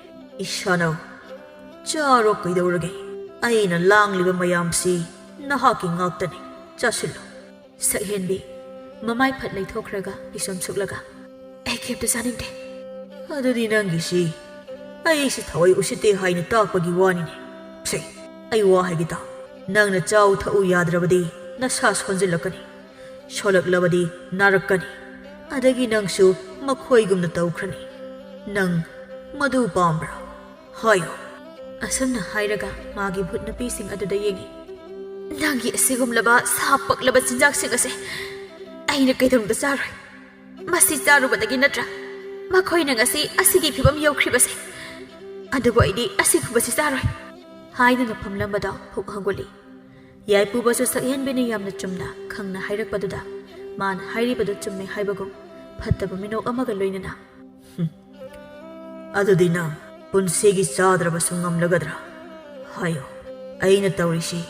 "ꯏꯁꯥꯅꯧ, ꯆꯥꯔꯣ ꯀꯩꯗꯧꯔꯒꯦ? ꯑꯩꯅ ꯂꯥꯡꯂꯤꯕ ꯃꯌꯥꯝꯁꯤ ꯅꯍꯥꯛꯀꯤ ꯉꯥꯛꯇꯅꯤ꯫ ꯆꯥꯁꯤꯜꯂꯨ꯫" ꯁꯛꯍꯦꯟꯕꯤ ꯃꯃꯥꯏ ꯐꯠ ꯂꯩꯊꯣꯛꯈ꯭ꯔꯒ ꯄꯤꯁꯨꯝ ꯁꯨꯛꯂꯒ, "ꯑꯩ ꯀꯩꯝꯇ ꯆꯥꯅꯤꯡꯗꯦ꯫" "ꯑꯗꯨꯗꯤ ꯅꯪꯒꯤꯁꯤ ꯑꯩꯁꯤ ꯊꯋꯥꯏ ꯎꯁꯤꯠꯇꯦ ꯍꯥꯏꯅ ꯇꯥꯛꯄꯒꯤ ꯋꯥꯅꯤꯅꯦ꯫ ꯁꯦ, ꯑꯩ ꯋꯥ ꯍꯥꯏꯒꯦ ꯇꯥꯎ꯫ ꯅꯪꯅ ꯆꯥꯎ ꯊꯛꯎ ꯌꯥꯗ꯭ꯔꯕꯗꯤ ꯅꯁꯥ ꯁꯣꯟꯖꯤꯜꯂꯛꯀꯅꯤ, ꯁꯣꯜꯂꯛꯂꯕꯗꯤ ꯅꯥꯔꯛꯀꯅꯤ, ꯑꯗꯒꯤ ꯅꯪꯁꯨ ꯃꯈꯣꯏꯒꯨꯝꯅ ꯇꯧꯈ꯭ꯔꯅꯤ꯫ ꯅꯪ ꯃꯗꯨ ꯄꯥꯝꯕ꯭ꯔꯥ? ꯍꯥꯏꯌꯨ꯫" ꯑꯁꯨꯝꯅ ꯍꯥꯏꯔꯒ ꯃꯥꯒꯤ ꯚꯨꯠ ꯅꯨꯄꯤꯁꯤꯡ ꯑꯗꯨꯗ ꯌꯦꯡꯉꯤ꯫ "ꯅꯪꯒꯤ ꯑꯁꯤꯒꯨꯝꯂꯕ ꯁꯥ ꯄꯛꯂꯕ ꯆꯤꯟꯖꯥꯛꯁꯤꯡ ꯑꯁꯦ ꯑꯩꯅ ꯀꯩꯗꯧꯅꯨꯡꯗ ꯆꯥꯔꯣꯏ꯫ ꯃꯁꯤ ꯆꯥꯔꯨꯕꯗꯒꯤ ꯅꯠꯇ꯭ꯔꯥ ꯃꯈꯣꯏꯅ ꯉꯁꯤ ꯑꯁꯤꯒꯤ ꯐꯤꯕꯝ ꯌꯧꯈ꯭ꯔꯤꯕꯁꯦ? ꯑꯗꯨꯕꯨ ꯑꯩꯗꯤ ꯑꯁꯤꯒꯨꯝꯕꯁꯤ ꯆꯥꯔꯣꯏ" ꯍꯥꯏꯗꯨꯅ ꯐꯝꯂꯝꯕꯗ ꯐꯨꯛ ꯍꯧꯒꯠꯂꯤ꯫ ꯌꯥꯏꯄꯨꯕꯁꯨ ꯁꯛꯍꯦꯟꯕꯤꯅ ꯌꯥꯝꯅ ꯆꯨꯝꯅ ꯈꯪꯅ ꯍꯥꯏꯔꯛꯄꯗꯨꯗ ꯃꯥꯅ ꯍꯥꯏꯔꯤꯕꯗꯨ ꯆꯨꯝꯃꯦ ꯍꯥꯏꯕꯒꯨꯝ ꯐꯠꯇꯕ ꯃꯤꯅꯣꯛ ꯑꯃꯒ ꯂꯣꯏꯅꯅ, "ꯍꯨꯝ, ꯑꯗꯨꯗꯤ ꯅꯪ ꯄꯨꯟꯁꯤꯒꯤ ꯆꯥꯗ꯭ꯔꯕꯁꯨ ꯉꯝꯂꯒꯗ꯭ꯔꯥ? ꯍꯥꯏꯌꯣ, ꯑꯩꯅ ꯇꯧꯔꯤꯁꯤ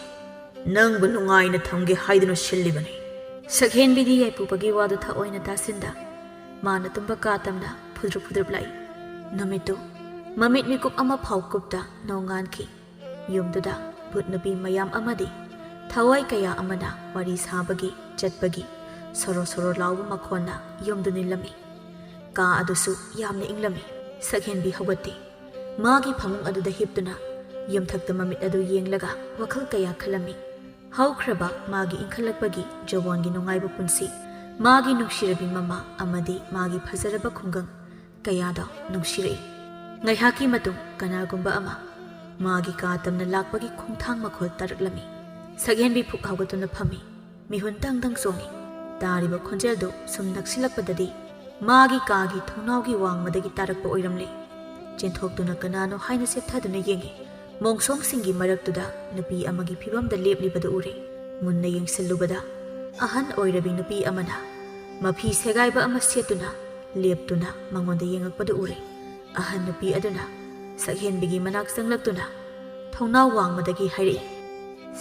ꯅꯪꯕꯨ ꯅꯨꯡꯉꯥꯏꯅ ꯊꯝꯒꯦ ꯍꯥꯏꯗꯨꯅ ꯁꯤꯜꯂꯤꯕꯅꯤ꯫" ꯁꯛꯍꯦꯟꯕꯤꯗꯤ ꯌꯥꯏꯄꯨꯕꯒꯤ ꯋꯥꯗꯨ ꯊꯑꯣꯏꯅ ꯇꯥꯁꯤꯟꯗ ꯃꯥꯅ ꯇꯨꯝꯕ ꯀꯥ ꯇꯝꯅ ꯐꯨꯗ꯭ꯔꯨꯞ ꯐꯨꯗ꯭ꯔꯨꯞ ꯂꯥꯛꯏ꯫ ꯅꯨꯃꯤꯠꯇꯨ ꯃꯃꯤꯠ ꯃꯤꯀꯨꯞ ꯑꯃ ꯐꯥꯎ ꯀꯨꯞꯇ ꯅꯣꯡꯉꯥꯟꯈꯤ꯫ ꯌꯨꯝꯗꯨꯗ ꯚꯨꯠ ꯅꯨꯄꯤ ꯃꯌꯥꯝ ꯑꯃꯗꯤ ꯊꯋꯥꯏ ꯀꯌꯥ ꯑꯃꯅ ꯋꯥꯔꯤ ꯁꯥꯕꯒꯤ, ꯆꯠꯄꯒꯤ ꯁꯣꯔꯣ ꯁꯣꯔꯣ ꯂꯥꯎꯕ ꯃꯈꯣꯟꯅ ꯌꯨꯝꯗꯨ ꯅꯤꯜꯂꯝꯃꯤ꯫ ꯀꯥ ꯑꯗꯨꯁꯨ ꯌꯥꯝꯅ ꯏꯪꯂꯝꯃꯤ꯫ ꯁꯛꯍꯦꯟꯕꯤ ꯍꯧꯒꯠꯇꯦ꯫ ꯃꯥꯒꯤ ꯐꯃꯨꯡ ꯑꯗꯨꯗ ꯍꯤꯞꯇꯨꯅ ꯌꯨꯝꯊꯛꯇ ꯃꯃꯤꯠ ꯑꯗꯨ ꯌꯦꯡꯂꯒ ꯋꯥꯈꯜ ꯀꯌꯥ ꯈꯜꯂꯝꯃꯤ꯫ ꯍꯧꯈ꯭ꯔꯕ ꯃꯥꯒꯤ ꯏꯟꯈꯠꯂꯛꯄꯒꯤ ꯖꯧꯋꯥꯟꯒꯤ ꯅꯨꯡꯉꯥꯏꯕ ꯄꯨꯟꯁꯤ, ꯃꯥꯒꯤ ꯅꯨꯡꯁꯤꯔꯕꯤ ꯃꯃꯥ ꯑꯃꯗꯤ ꯃꯥꯒꯤ ꯐꯖꯔꯕ ꯈꯨꯡꯒꯪ ꯀꯌꯥꯗꯣ ꯅꯨꯡꯁꯤꯔꯛꯏ꯫ ꯉꯥꯏꯍꯥꯛꯀꯤ ꯃꯇꯨꯡ ꯀꯅꯥꯒꯨꯝꯕ ꯑꯃ ꯃꯥꯒꯤ ꯀꯥ ꯇꯝꯅ ꯂꯥꯛꯄꯒꯤ ꯈꯣꯡꯊꯥꯡ ꯃꯈꯣꯜ ꯇꯥꯔꯛꯂꯝꯃꯤ꯫ ꯁꯛꯍꯦꯟꯕꯤ ꯐꯨꯛ ꯍꯧꯒꯠꯇꯨꯅ ꯐꯝꯃꯤ꯫ ꯃꯤꯍꯨꯟ ꯗꯪ ꯗꯪ ꯆꯣꯡꯉꯤ꯫ ꯇꯥꯔꯤꯕ ꯈꯣꯟꯖꯦꯜꯗꯨ ꯁꯨꯝ ꯅꯛꯁꯤꯜꯂꯛꯄꯗꯗꯤ ꯃꯥꯒꯤ ꯀꯥꯒꯤ ꯊꯣꯡꯅꯥꯎꯒꯤ ꯋꯥꯡꯃꯗꯒꯤ ꯇꯥꯔꯛꯄ ꯑꯣꯏꯔꯝꯂꯦ꯫ ꯆꯦꯟꯊꯣꯛꯇꯨꯅ ꯀꯅꯥꯅꯣ ꯍꯥꯏꯅ ꯆꯦꯞꯊꯗꯨꯅ ꯌꯦꯡꯉꯤ꯫ ꯃꯣꯡꯁꯣꯡꯁꯤꯡꯒꯤ ꯃꯔꯛꯇꯨꯗ ꯅꯨꯄꯤ ꯑꯃꯒꯤ ꯐꯤꯕꯝꯗ ꯂꯦꯞꯂꯤꯕꯗꯨ ꯎꯔꯦ꯫ ꯃꯨꯟꯅ ꯌꯦꯡꯁꯤꯜꯂꯨꯕꯗ ꯑꯍꯟ ꯑꯣꯏꯔꯕꯤ ꯅꯨꯄꯤ ꯑꯃꯅ ꯃꯐꯤ ꯁꯦꯒꯥꯏꯕ ꯑꯃ ꯁꯦꯠꯇꯨꯅ ꯂꯦꯞꯇꯨꯅ ꯃꯉꯣꯟꯗ ꯌꯦꯡꯉꯛꯄꯗꯨ ꯎꯔꯦ꯫ ꯑꯍꯟ ꯅꯨꯄꯤ ꯑꯗꯨꯅ ꯁꯛꯍꯦꯟꯕꯤꯒꯤ ꯃꯅꯥꯛ ꯆꯪꯂꯛꯇꯨꯅ ꯊꯣꯡꯅꯥꯎ ꯋꯥꯡꯃꯗꯒꯤ ꯍꯥꯏꯔꯛꯏ,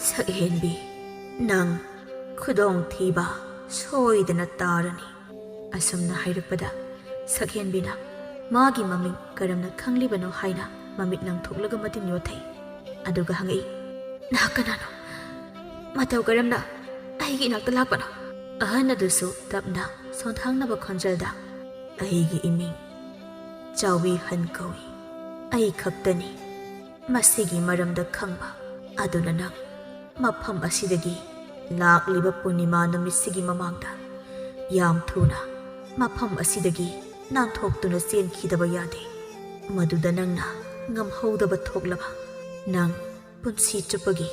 "ꯁꯛꯍꯦꯟꯕꯤ, ꯅꯪ ꯈꯨꯗꯣꯡꯊꯤꯕ ꯁꯣꯏꯗꯅ ꯇꯥꯔꯅꯤ꯫" ꯑꯁꯨꯝꯅ ꯍꯥꯏꯔꯛꯄꯗ ꯁꯛꯍꯦꯟꯕꯤꯅ ꯃꯥꯒꯤ ꯃꯃꯤꯡ ꯀꯔꯝꯅ ꯈꯪꯂꯤꯕꯅꯣ ꯍꯥꯏꯅ ꯃꯃꯤꯠ ꯂꯪꯊꯣꯛꯂꯒ ꯃꯇꯤꯟ ꯌꯣꯠꯊꯩ꯫ ꯑꯗꯨꯒ ꯍꯪꯉꯛꯏ, "ꯅꯍꯥꯛ ꯀꯅꯥꯅꯣ? ꯃꯇꯧ ꯀꯔꯝꯅ ꯑꯩꯒꯤ ꯏꯅꯥꯛꯇ ꯂꯥꯛꯄꯅꯣ?" ꯑꯍꯟ ꯑꯗꯨꯁꯨ ꯇꯞꯅ ꯁꯣꯟꯊꯥꯡꯅꯕ ꯈꯣꯟꯖꯦꯜꯗ, "ꯑꯩꯒꯤ ꯏꯃꯤꯡ ꯆꯥꯎꯏ ꯍꯟ ꯀꯧꯏ꯫ ꯑꯩ ꯈꯛꯇꯅꯤ ꯃꯁꯤꯒꯤ ꯃꯔꯝꯗ ꯈꯪꯕ꯫ ꯑꯗꯨꯅ ꯅꯪ ꯃꯐꯝ ꯑꯁꯤꯗꯒꯤ ꯂꯥꯛꯂꯤꯕ ꯄꯨꯔꯅꯤꯃꯥ ꯅꯨꯃꯤꯠꯁꯤꯒꯤ ꯃꯃꯥꯡꯗ ꯌꯥꯝ ꯊꯨꯅ ꯃꯐꯝ ꯑꯁꯤꯗꯒꯤ ꯅꯥꯟꯊꯣꯛꯇꯨꯅ ꯆꯦꯟꯈꯤꯗꯕ ꯌꯥꯗꯦ꯫ ꯃꯗꯨꯗ ꯅꯪꯅ ꯉꯝꯍꯧꯗꯕ ꯊꯣꯛꯂꯕ, ꯅꯪ ꯄꯨꯟꯁꯤ ꯆꯨꯞꯄꯒꯤ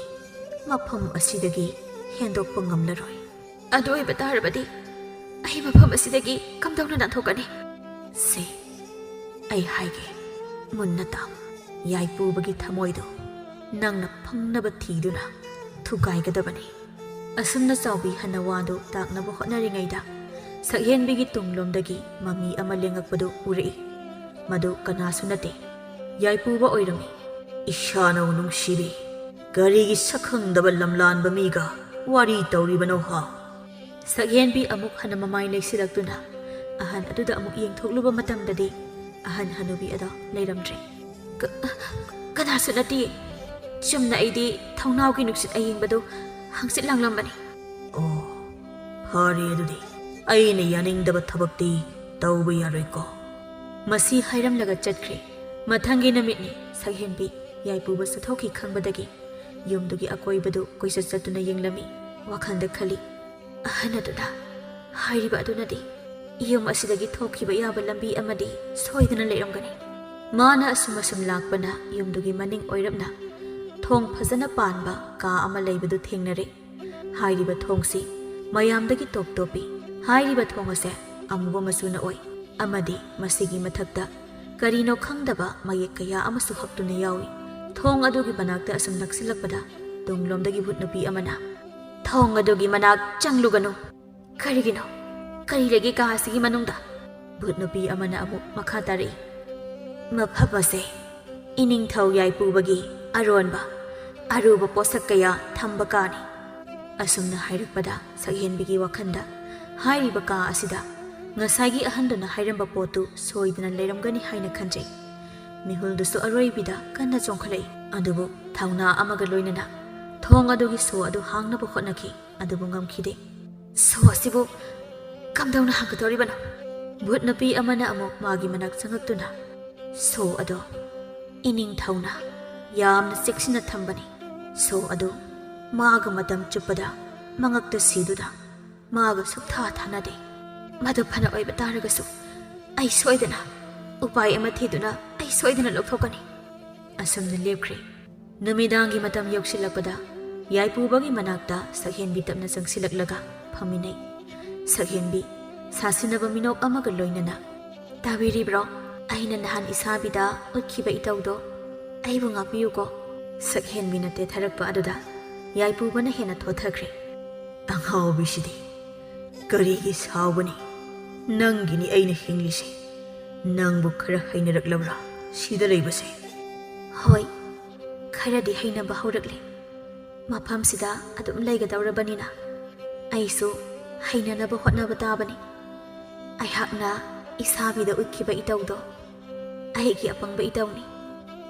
ꯃꯐꯝ ꯑꯁꯤꯗꯒꯤ ꯍꯦꯟꯗꯣꯛꯄ ꯉꯝꯂꯔꯣꯏ꯫ ꯑꯗꯨ ꯑꯣꯏꯕ ꯇꯥꯔꯕꯗꯤ ꯑꯩ ꯃꯐꯝ ꯑꯁꯤꯗꯒꯤ ꯀꯝꯗꯧꯅ ꯅꯥꯟꯊꯣꯛꯀꯅꯤ? ꯁꯦ, ꯑꯩ ꯍꯥꯏꯒꯦ, ꯃꯨꯟꯅ ꯇꯥꯎ꯫ ꯌꯥꯏꯄꯨꯕꯒꯤ ꯊꯃꯣꯏꯗꯣ ꯅꯪꯅ ꯐꯪꯅꯕ ꯊꯤꯗꯨꯅ ꯊꯨꯒꯥꯏꯒꯗꯕꯅꯤ꯫ ꯑꯁꯨꯝꯅ ꯆꯥꯎꯕꯤ ꯍꯟꯅ ꯋꯥꯗꯨ ꯇꯥꯛꯅꯕ ꯍꯣꯠꯅꯔꯤꯉꯩꯗ, ꯁꯛꯍꯦꯟꯕꯤꯒꯤ ꯇꯨꯡꯂꯣꯝꯗꯒꯤ ꯃꯃꯤ ꯑꯃ ꯂꯦꯡꯉꯛꯄꯗꯨ ꯎꯔꯛꯏ꯫ ꯃꯗꯨ ꯀꯅꯥꯁꯨ ꯅꯠꯇꯦ, ꯌꯥꯏꯄꯨꯕ ꯑꯣꯏꯔꯝꯃꯤ꯫ "ꯏꯁꯥꯅꯧ ꯅꯨꯡꯁꯤꯕꯤ, ꯀꯔꯤꯒꯤ ꯁꯛꯈꯪꯗꯕ ꯂꯝꯂꯥꯟꯕ ꯃꯤꯒ ꯋꯥꯔꯤ ꯇꯧꯔꯤꯕꯅꯣ ꯍꯥ?" ꯁꯛꯍꯦꯟꯕꯤ ꯑꯃꯨꯛ ꯍꯟꯅ ꯃꯃꯥꯏ ꯂꯩꯁꯤꯜꯂꯛꯇꯨꯅ ꯑꯍꯟ ꯑꯗꯨꯗ ꯑꯃꯨꯛ ꯌꯦꯡꯊꯣꯛꯂꯨꯕ ꯃꯇꯝꯗꯗꯤ, ꯑꯍꯟ ꯍꯅꯨꯕꯤ ꯑꯗꯣ ꯂꯩꯔꯝꯗ꯭ꯔꯦ꯫ "ꯀ-, ꯀꯅꯥꯁꯨ ꯅꯠꯇꯦ꯫ ꯆꯨꯝꯅ ꯑꯩꯗꯤ ꯊꯣꯡꯅꯥꯎꯒꯤ ꯅꯨꯡꯁꯤꯠ ꯑꯌꯤꯡꯕꯗꯨ ꯍꯪꯆꯤꯠ ꯂꯥꯡꯂꯝꯕꯅꯤ꯫" "ꯑꯣ, ꯐꯔꯦ ꯑꯗꯨꯗꯤ꯫ ꯑꯩꯅ ꯌꯥꯅꯤꯡꯗꯕ ꯊꯕꯛꯇꯤ ꯇꯧꯕ ꯌꯥꯔꯣꯏꯀꯣ꯫" ꯃꯁꯤ ꯍꯥꯏꯔꯝꯂꯒ ꯆꯠꯈ꯭ꯔꯦ꯫ ꯃꯊꯪꯒꯤ ꯅꯨꯃꯤꯠꯅꯤ꯫ ꯁꯛꯍꯦꯟꯕꯤ ꯌꯥꯏꯄꯨꯕ ꯆꯠꯊꯣꯛꯈꯤ ꯈꯪꯕꯗꯒꯤ ꯌꯨꯝꯗꯨꯒꯤ ꯑꯀꯣꯏꯕꯗꯨ ꯀꯣꯏꯆꯠ ꯆꯠꯇꯨꯅ ꯌꯦꯡꯂꯝꯃꯤ꯫ ꯋꯥꯈꯜꯗ ꯈꯜꯂꯤ, "ꯑꯍꯟ ꯑꯗꯨꯅ ꯍꯥꯏꯔꯤꯕ ꯑꯗꯨꯅꯗꯤ ꯌꯨꯝ ꯑꯁꯤꯗꯒꯤ ꯊꯣꯛꯈꯤꯕ ꯌꯥꯕ ꯂꯝꯕꯤ ꯑꯃꯗꯤ ꯁꯣꯏꯗꯅ ꯂꯩꯔꯝꯒꯅꯤ꯫" ꯃꯥꯅ ꯑꯁꯨꯝ ꯑꯁꯨꯝ ꯂꯥꯛꯄꯅ ꯌꯨꯝꯗꯨꯒꯤ ꯃꯅꯤꯡ ꯑꯣꯏꯔꯞꯅ ꯊꯣꯡ ꯐꯖꯅ ꯄꯥꯟꯕ ꯀꯥ ꯑꯃ ꯂꯩꯕꯗꯨ ꯊꯦꯡꯅꯔꯦ꯫ ꯍꯥꯏꯔꯤꯕ ꯊꯣꯡꯁꯤ ꯃꯌꯥꯝꯗꯒꯤ ꯇꯣꯞ ꯇꯣꯞꯄꯤ꯫ ꯍꯥꯏꯔꯤꯕ ꯊꯣꯡ ꯑꯁꯦ ꯑꯃꯨꯕ ꯃꯆꯨꯅ ꯑꯣꯏ ꯑꯃꯗꯤ ꯃꯁꯤꯒꯤ ꯃꯊꯛꯇ ꯀꯔꯤꯅꯣ ꯈꯪꯗꯕ ꯃꯌꯦꯛ ꯀꯌꯥ ꯑꯃꯁꯨ ꯍꯛꯇꯨꯅ ꯌꯥꯎꯏ꯫ ꯊꯣꯡ ꯑꯗꯨꯒꯤ ꯃꯅꯥꯛꯇ ꯑꯁꯨꯝ ꯅꯛꯁꯤꯜꯂꯛꯄꯗ ꯇꯨꯡꯂꯣꯝꯗꯒꯤ ꯚꯨꯠ ꯅꯨꯄꯤ ꯑꯃꯅ, "ꯊꯣꯡ ꯑꯗꯨꯒꯤ ꯃꯅꯥꯛ ꯆꯪꯂꯨꯒꯅꯨ꯫ ꯀꯔꯤꯒꯤꯅꯣ? ꯀꯔꯤ ꯂꯩꯒꯦ ꯀꯥ ꯑꯁꯤꯒꯤ ꯃꯅꯨꯡꯗ?" ꯚꯨꯠ ꯅꯨꯄꯤ ꯑꯃꯅ ꯑꯃꯨꯛ ꯃꯈꯥ ꯇꯥꯔꯛꯏ, "ꯃꯐꯝ ꯑꯁꯦ ꯏꯅꯤꯡꯊꯧ ꯌꯥꯏꯄꯨꯕꯒꯤ ꯑꯔꯣꯟꯕ ꯑꯔꯨꯕ ꯄꯣꯠꯁꯛ ꯀꯌꯥ ꯊꯝꯕ ꯀꯥꯅꯤ꯫" ꯑꯁꯨꯝꯅ ꯍꯥꯏꯔꯛꯄꯗ ꯁꯛꯍꯦꯟꯕꯤꯒꯤ ꯋꯥꯈꯜꯗ ꯍꯥꯏꯔꯤꯕ ꯀꯥ ꯑꯁꯤꯗ ꯉꯁꯥꯏꯒꯤ ꯑꯍꯟꯗꯨꯅ ꯍꯥꯏꯔꯝꯕ ꯄꯣꯠꯇꯨ ꯁꯣꯏꯗꯅ ꯂꯩꯔꯝꯒꯅꯤ ꯍꯥꯏꯅ ꯈꯟꯖꯩ꯫ ꯃꯤꯍꯨꯜꯗꯨꯁꯨ ꯑꯔꯣꯏꯕꯤꯗ ꯀꯟꯅ ꯆꯣꯡꯈꯠꯂꯛꯏ꯫ ꯑꯗꯨꯕꯨ ꯊꯧꯅꯥ ꯑꯃꯒ ꯂꯣꯏꯅꯅ ꯊꯣꯡ ꯑꯗꯨꯒꯤ ꯁꯣ ꯑꯗꯨ ꯍꯥꯡꯅꯕ ꯍꯣꯠꯅꯈꯤ, ꯑꯗꯨꯕꯨ ꯉꯝꯈꯤꯗꯦ꯫ "ꯁꯣ ꯑꯁꯤꯕꯨ ꯀꯝꯗꯧꯅ ꯍꯥꯡꯒꯗꯧꯔꯤꯕꯅꯣ?" ꯚꯨꯠ ꯅꯨꯄꯤ ꯑꯃꯅ ꯑꯃꯨꯛ ꯃꯥꯒꯤ ꯃꯅꯥꯛ ꯆꯪꯉꯛꯇꯨꯅ, "ꯁꯣ ꯑꯗꯣ ꯏꯅꯤꯡꯊꯧꯅ ꯌꯥꯝꯅ ꯆꯦꯛꯁꯤꯟꯅ ꯊꯝꯕꯅꯤ꯫ ꯁꯣ ꯑꯗꯨ ꯃꯥꯒ ꯃꯇꯝ ꯆꯨꯞꯄꯗ ꯃꯉꯛꯇ ꯁꯤꯗꯨꯅ ꯃꯥꯒ ꯁꯨꯛꯊꯥ ꯊꯥꯅꯗꯦ꯫ ꯃꯗꯨ ꯐꯅ ꯑꯣꯏꯕ ꯇꯥꯔꯒꯁꯨ ꯑꯩ ꯁꯣꯏꯗꯅ ꯎꯄꯥꯏ ꯑꯃ ꯊꯤꯗꯨꯅ ꯑꯩ ꯁꯣꯏꯗꯅ ꯂꯧꯊꯣꯛꯀꯅꯤ꯫ ꯑꯁꯨꯝꯅ ꯂꯦꯞꯈ꯭ꯔꯦ꯫ ꯅꯨꯃꯤꯗꯥꯡꯒꯤ ꯃꯇꯝ ꯌꯧꯁꯤꯜꯂꯛꯄꯗ ꯌꯥꯏꯄꯨꯕꯒꯤ ꯃꯅꯥꯛꯇ ꯁꯛꯍꯦꯟꯕꯤ ꯇꯞꯅ ꯆꯪꯁꯤꯜꯂꯛꯂꯒ ꯐꯝꯃꯤꯟꯅꯩ꯫ ꯁꯛꯍꯦꯟꯕꯤ ꯁꯥꯁꯤꯟꯅꯕ ꯃꯤꯅꯣꯛ ꯑꯃꯒ ꯂꯣꯏꯅꯅ, "ꯇꯥꯕꯤꯔꯤꯕ꯭ꯔꯣ? ꯑꯩꯅ ꯅꯍꯥꯟ ꯏꯁꯥꯕꯤꯗ ꯎꯠꯈꯤꯕ ꯏꯇꯧꯗꯣ ꯑꯩꯕꯨ ꯉꯥꯛꯄꯤꯌꯨꯀꯣ꯫" ꯁꯛꯍꯦꯟꯕꯤꯅ ꯇꯦꯊꯔꯛꯄ ꯑꯗꯨꯗ ꯌꯥꯏꯄꯨꯕꯅ ꯍꯦꯟꯅ ꯊꯣꯊꯈ꯭ꯔꯦ꯫ "ꯑꯉꯥꯎꯕꯤꯁꯤꯗꯤ ꯀꯔꯤꯒꯤ ꯁꯥꯎꯒꯅꯤ? ꯅꯪꯒꯤꯅꯤ ꯑꯩꯅ ꯍꯤꯡꯂꯤꯁꯦ꯫ ꯅꯪꯕꯨ ꯈꯔ ꯍꯩꯅꯔꯛꯂꯕ꯭ꯔꯥ ꯁꯤꯗ ꯂꯩꯕꯁꯦ?" "ꯍꯣꯏ, ꯈꯔꯗꯤ ꯍꯩꯅꯕ ꯍꯧꯔꯛꯂꯦ꯫ ꯃꯐꯝꯁꯤꯗ ꯑꯗꯨꯝ ꯂꯩꯒꯗꯧꯔꯕꯅꯤꯅ ꯑꯩꯁꯨ ꯍꯩꯅꯅꯕ ꯍꯣꯠꯅꯕ ꯇꯥꯕꯅꯤ꯫ ꯑꯩꯍꯥꯛꯅ ꯏꯁꯥꯕꯤꯗ ꯎꯠꯈꯤꯕ ꯏꯇꯧꯗꯣ ꯑꯩꯒꯤ ꯑꯄꯪꯕ ꯏꯇꯧꯅꯤ꯫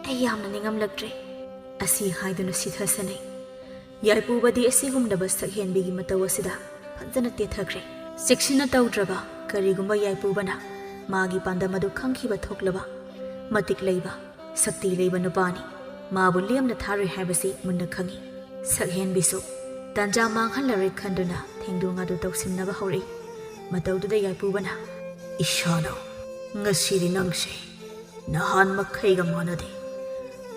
ꯑꯩ ꯌꯥꯝꯅ ꯅꯤꯡꯉꯝꯂꯛꯇ꯭ꯔꯦ꯫" ꯑꯁꯤ ꯍꯥꯏꯗꯨꯅ ꯁꯤꯊꯁꯅꯩ꯫ ꯌꯥꯏꯄꯨꯕꯗꯤ ꯑꯁꯤꯒꯨꯝꯂꯕ ꯁꯛꯍꯦꯟꯕꯤꯒꯤ ꯃꯇꯧ ꯑꯁꯤꯗ ꯐꯖꯅ ꯇꯦꯊꯈ꯭ꯔꯦ꯫ ꯆꯦꯛꯁꯤꯟꯅ ꯇꯧꯗ꯭ꯔꯕ ꯀꯔꯤꯒꯨꯝꯕ ꯌꯥꯏꯄꯨꯕꯅ ꯃꯥꯒꯤ ꯄꯥꯟꯗꯝ ꯑꯗꯨ ꯈꯪꯈꯤꯕ ꯊꯣꯛꯂꯕ, ꯃꯇꯤꯛ ꯂꯩꯕ, ꯁꯛꯇꯤ ꯂꯩꯕ ꯅꯨꯄꯥꯅꯤ꯫ ꯃꯥꯕꯨ ꯂꯦꯝꯅ ꯊꯥꯔꯣꯏ ꯍꯥꯏꯕꯁꯤ ꯃꯨꯟꯅ ꯈꯪꯏ꯫ ꯁꯛꯍꯦꯟꯕꯤꯁꯨ ꯇꯥꯟꯖꯥ ꯃꯥꯡꯍꯜꯂꯔꯣꯏ ꯈꯟꯗꯨꯅ ꯊꯦꯡꯗꯨ ꯉꯥꯗꯨ ꯇꯧꯁꯤꯟꯅꯕ ꯍꯧꯔꯛꯏ꯫ ꯃꯇꯧꯗꯨꯗ ꯌꯥꯏꯄꯨꯕꯅ, "ꯏꯁꯥꯅꯧ, ꯉꯁꯤꯗꯤ ꯅꯪꯁꯦ ꯅꯍꯥꯟ ꯃꯈꯩꯒ ꯃꯥꯟꯅꯗꯦ꯫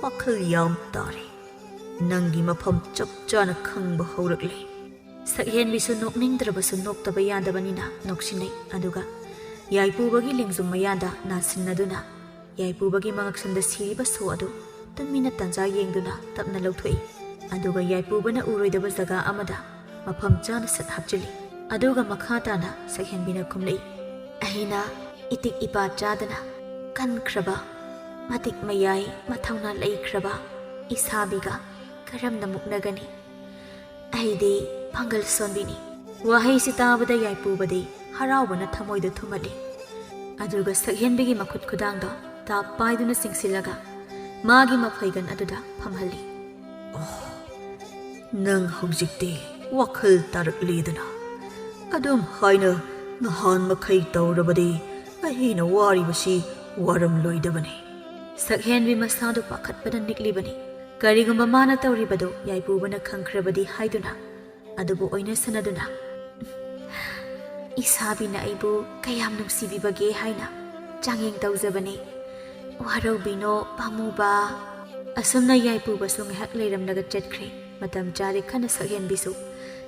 ꯋꯥꯈꯜ ꯌꯥꯝ ꯇꯥꯔꯦ꯫ ꯅꯪꯒꯤ ꯃꯐꯝ ꯆꯞ ꯆꯥꯅ ꯈꯪꯕ ꯍꯧꯔꯛꯂꯦ꯫" ꯁꯛꯍꯦꯟꯕꯤꯁꯨ ꯅꯣꯛꯅꯤꯡꯗ꯭ꯔꯕꯁꯨ ꯅꯣꯛꯇꯕ ꯌꯥꯗꯕꯅꯤꯅ ꯅꯣꯛꯁꯤꯟꯅꯩ꯫ ꯑꯗꯨꯒ ꯌꯥꯏꯄꯨꯕꯒꯤ ꯂꯦꯡꯖꯨꯝ ꯃꯌꯥꯗ ꯅꯥꯟꯁꯤꯟꯅꯗꯨꯅ ꯌꯥꯏꯄꯨꯕꯒꯤ ꯃꯉꯛꯁꯝꯗ ꯁꯤꯔꯤꯕ ꯁꯣ ꯑꯗꯨ ꯇꯨꯃꯤꯟꯅ ꯇꯥꯟꯖꯥ ꯌꯦꯡꯗꯨꯅ ꯇꯞꯅ ꯂꯧꯊꯣꯛꯏ꯫ ꯑꯗꯨꯒ ꯌꯥꯏꯄꯨꯕꯅ ꯎꯔꯣꯏꯗꯕ ꯖꯒꯥ ꯑꯃꯗ ꯃꯐꯝ ꯆꯥꯅ ꯁꯠ ꯍꯥꯞꯆꯤꯜꯂꯤ꯫ ꯑꯗꯨꯒ ꯃꯈꯥ ꯇꯥꯅ ꯁꯛꯍꯦꯟꯕꯤꯅ ꯈꯨꯝꯂꯛꯏ, "ꯑꯩꯅ ꯏꯇꯤꯛ ꯏꯄꯥ ꯆꯥꯗꯅ ꯀꯟꯈ꯭ꯔꯕ, ꯃꯇꯤꯛ ꯃꯌꯥꯏ ꯃꯊꯧꯅꯥ ꯂꯩꯈ꯭ꯔꯕ ꯏꯁꯥꯕꯤꯒ ꯀꯔꯝꯅ ꯃꯨꯛꯅꯒꯅꯤ? ꯑꯩꯗꯤ ꯄꯥꯡꯒꯜ ꯁꯣꯟꯕꯤꯅꯤ꯫" ꯋꯥꯍꯩꯁꯤ ꯇꯥꯕꯗ ꯌꯥꯏꯄꯨꯕꯗꯤ ꯍꯔꯥꯎꯕꯅ ꯊꯃꯣꯏꯗ ꯊꯨꯝꯍꯠꯂꯤ꯫ ꯑꯗꯨꯒ ꯁꯛꯍꯦꯟꯕꯤꯒꯤ ꯃꯈꯨꯠ ꯈꯨꯗꯥꯡꯗꯣ ꯇꯥꯞ ꯄꯥꯏꯗꯨꯅ ꯆꯤꯡꯁꯤꯜꯂꯒ ꯃꯥꯒꯤ ꯃꯐꯩꯒꯟ ꯑꯗꯨꯗ ꯐꯝꯍꯜꯂꯤ꯫ "ꯑꯣ, ꯅꯪ ꯍꯧꯖꯤꯛꯇꯤ ꯋꯥꯈꯜ ꯇꯥꯔꯛꯂꯦꯗꯅ꯫ ꯑꯗꯨꯝ ꯍꯥꯏꯅ ꯅꯍꯥꯟ ꯃꯈꯩ ꯇꯧꯔꯕꯗꯤ ꯑꯩꯅ ꯋꯥꯔꯤꯕꯁꯤ ꯋꯥꯔꯝꯂꯣꯏꯗꯕꯅꯤ꯫" ꯁꯛꯍꯦꯟꯕꯤ ꯃꯁꯥꯗꯨ ꯄꯥꯈꯠꯄꯅ ꯅꯤꯛꯂꯤꯕꯅꯤ꯫ ꯀꯔꯤꯒꯨꯝꯕ ꯃꯥꯅ ꯇꯧꯔꯤꯕꯗꯨ ꯌꯥꯏꯄꯨꯕꯅ ꯈꯪꯈ꯭ꯔꯕꯗꯤ ꯍꯥꯏꯗꯨꯅ, ꯑꯗꯨꯕꯨ ꯑꯣꯏꯅꯁꯅꯗꯨꯅ, "ꯏꯁꯥꯕꯤꯅ ꯑꯩꯕꯨ ꯀꯌꯥꯝ ꯅꯨꯡꯁꯤꯕꯤꯕꯒꯦ ꯍꯥꯏꯅ ꯆꯥꯡꯌꯦꯡ ꯇꯧꯖꯕꯅꯤ꯫ ꯋꯥꯔꯧꯕꯤꯅꯣ, ꯄꯥꯝꯃꯨꯕ꯫" ꯑꯁꯨꯝꯅ ꯌꯥꯏꯄꯨꯕꯁꯨ ꯉꯥꯏꯍꯥꯛ ꯂꯩꯔꯝꯂꯒ ꯆꯠꯈ꯭ꯔꯦ꯫ ꯃꯇꯝ ꯆꯥꯔꯦ ꯈꯟꯅ ꯁꯛꯍꯦꯟꯕꯤꯁꯨ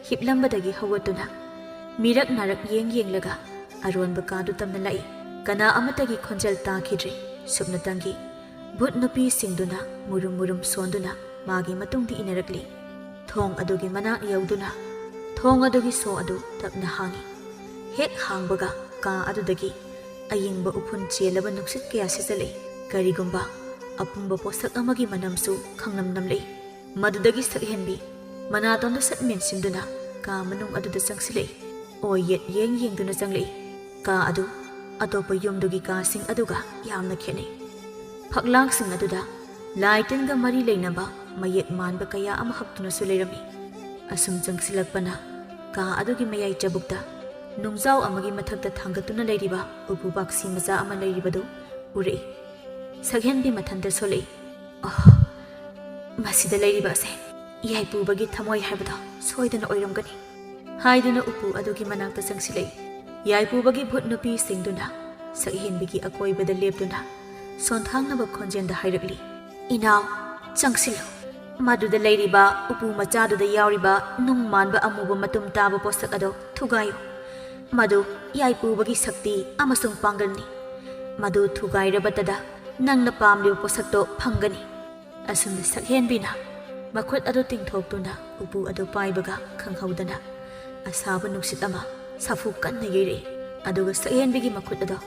ꯍꯤꯞꯂꯝꯕꯗꯒꯤ ꯍꯧꯒꯠꯇꯨꯅ ꯃꯤꯔꯛ ꯅꯥꯔꯛ ꯌꯦꯡ ꯌꯦꯡꯂꯒ ꯑꯔꯣꯟꯕ ꯀꯥꯗꯨ ꯇꯝꯅ ꯂꯥꯛꯏ꯫ ꯀꯅꯥ ꯑꯃꯠꯇꯒꯤ ꯈꯣꯟꯖꯦꯜ ꯇꯥꯈꯤꯗ꯭ꯔꯦ꯫ ꯁꯨꯞꯅꯇꯪꯒꯤ ꯚꯨꯠ ꯅꯨꯄꯤꯁꯤꯡꯗꯨꯅ ꯃꯨꯔꯨꯝ ꯃꯨꯔꯨꯝ ꯁꯣꯟꯗꯨꯅ ꯃꯥꯒꯤ ꯃꯇꯨꯡꯗ ꯏꯟꯅꯔꯛꯂꯤ꯫ ꯊꯣꯡ ꯑꯗꯨꯒꯤ ꯃꯅꯥꯛ ꯌꯧꯗꯨꯅ ꯊꯣꯡ ꯑꯗꯨꯒꯤ ꯁꯣ ꯑꯗꯨ ꯇꯞꯅ ꯍꯥꯡꯏ꯫ ꯍꯦꯛ ꯍꯥꯡꯕꯒ ꯀꯥ ꯑꯗꯨꯗꯒꯤ ꯑꯌꯤꯡꯕ ꯎꯐꯨꯟ ꯆꯦꯜꯂꯕ ꯅꯨꯡꯁꯤꯠ ꯀꯌꯥ ꯁꯤꯠꯆꯜꯂꯛꯏ꯫ ꯀꯔꯤꯒꯨꯝꯕ ꯑꯄꯨꯝꯕ ꯄꯣꯠꯁꯛ ꯑꯃꯒꯤ ꯃꯅꯝꯁꯨ ꯈꯪꯅꯝ ꯅꯝꯂꯛꯏ꯫ ꯃꯗꯨꯗꯒꯤ ꯁꯛꯍꯦꯟꯕꯤ ꯃꯅꯥꯇꯣꯟꯗ ꯁꯠ ꯃꯦꯟꯁꯤꯟꯗꯨꯅ ꯀꯥ ꯃꯅꯨꯡ ꯑꯗꯨꯗ ꯆꯪꯁꯤꯜꯂꯛꯏ꯫ ꯑꯣꯏ ꯌꯦꯠ ꯌꯦꯡ ꯌꯦꯡꯗꯨꯅ ꯆꯪꯂꯛꯏ꯫ ꯀꯥ ꯑꯗꯨ ꯑꯇꯣꯞꯄ ꯌꯨꯝꯗꯨꯒꯤ ꯀꯥꯁꯤꯡ ꯑꯗꯨꯒ ꯌꯥꯝꯅ ꯈꯦꯠꯅꯩ꯫ ꯐꯛꯂꯥꯡꯁꯤꯡ ꯑꯗꯨꯗ ꯂꯥꯏ ꯇꯤꯟꯒ ꯃꯔꯤ ꯂꯩꯅꯕ ꯃꯌꯦꯛ ꯃꯥꯟꯕ ꯀꯌꯥ ꯑꯃ ꯍꯛꯇꯨꯅꯁꯨ ꯂꯩꯔꯝꯃꯤ꯫ ꯑꯁꯨꯝ ꯆꯪꯁꯤꯜꯂꯛꯄꯅ ꯀꯥ ꯑꯗꯨꯒꯤ ꯃꯌꯥꯏ ꯆꯕꯨꯛꯇ ꯅꯨꯡꯖꯥꯎ ꯑꯃꯒꯤ ꯃꯊꯛꯇ ꯊꯥꯡꯒꯠꯇꯨꯅ ꯂꯩꯔꯤꯕ ꯎꯄꯨ ꯕꯥꯛꯁꯤ ꯃꯆꯥ ꯑꯃ ꯂꯩꯔꯤꯕꯗꯨ ꯎꯔꯛꯏ꯫ ꯁꯛꯍꯦꯟꯕꯤ ꯃꯊꯟꯇ ꯁꯣꯜꯂꯛꯏ꯫ "ꯑꯣꯍ, ꯃꯁꯤꯗ ꯂꯩꯔꯤꯕ ꯑꯁꯦ ꯌꯥꯏꯄꯨꯕꯒꯤ ꯊꯃꯣꯏ ꯍꯥꯏꯕꯗꯣ ꯁꯣꯏꯗꯅ ꯑꯣꯏꯔꯝꯒꯅꯤ" ꯍꯥꯏꯗꯨꯅ ꯎꯄꯨ ꯑꯗꯨꯒꯤ ꯃꯅꯥꯛꯇ ꯆꯪꯁꯤꯜꯂꯛꯏ꯫ ꯌꯥꯏꯄꯨꯕꯒꯤ ꯚꯨꯠ ꯅꯨꯄꯤꯁꯤꯡꯗꯨꯅ ꯁꯛꯍꯦꯟꯕꯤꯒꯤ ꯑꯀꯣꯏꯕꯗ ꯂꯦꯞꯇꯨꯅ ꯁꯣꯟꯊꯥꯡꯅꯕ ꯈꯣꯟꯖꯦꯜꯗ ꯍꯥꯏꯔꯛꯂꯤ, "ꯏꯅꯥꯎ, ꯆꯪꯁꯤꯜꯂꯨ꯫ ꯃꯗꯨꯗ ꯂꯩꯔꯤꯕ ꯎꯄꯨ ꯃꯆꯥꯗꯨꯗ ꯌꯥꯎꯔꯤꯕ ꯅꯨꯡ ꯃꯥꯟꯕ ꯑꯃꯨꯕ ꯃꯇꯨꯝ ꯇꯥꯕ ꯄꯣꯠꯁꯛ ꯑꯗꯣ ꯊꯨꯒꯥꯏꯌꯨ꯫ ꯃꯗꯨ ꯌꯥꯏꯄꯨꯕꯒꯤ ꯁꯛꯇꯤ ꯑꯃꯁꯨꯡ ꯄꯥꯡꯒꯜꯅꯤ꯫ ꯃꯗꯨ ꯊꯨꯒꯥꯏꯔꯕꯇꯗ ꯅꯪꯅ ꯄꯥꯝꯂꯤꯕ ꯄꯣꯠꯁꯛꯇꯣ ꯐꯪꯒꯅꯤ꯫" ꯑꯁꯨꯝꯅ ꯁꯛꯍꯦꯟꯕꯤꯅ ꯃꯈꯨꯠ ꯑꯗꯨ ꯇꯤꯡꯊꯣꯛꯇꯨꯅ ꯎꯄꯨ ꯑꯗꯨ ꯄꯥꯏꯕꯒ ꯈꯪꯍꯧꯗꯅ ꯑꯁꯥꯕ ꯅꯨꯡꯁꯤꯠ ꯑꯃ ꯁꯥꯐꯨ ꯀꯟꯅ ꯌꯩꯔꯛꯏ꯫ ꯑꯗꯨꯒ ꯁꯛꯍꯦꯟꯕꯤꯒꯤ ꯃꯈꯨꯠ ꯑꯗꯣ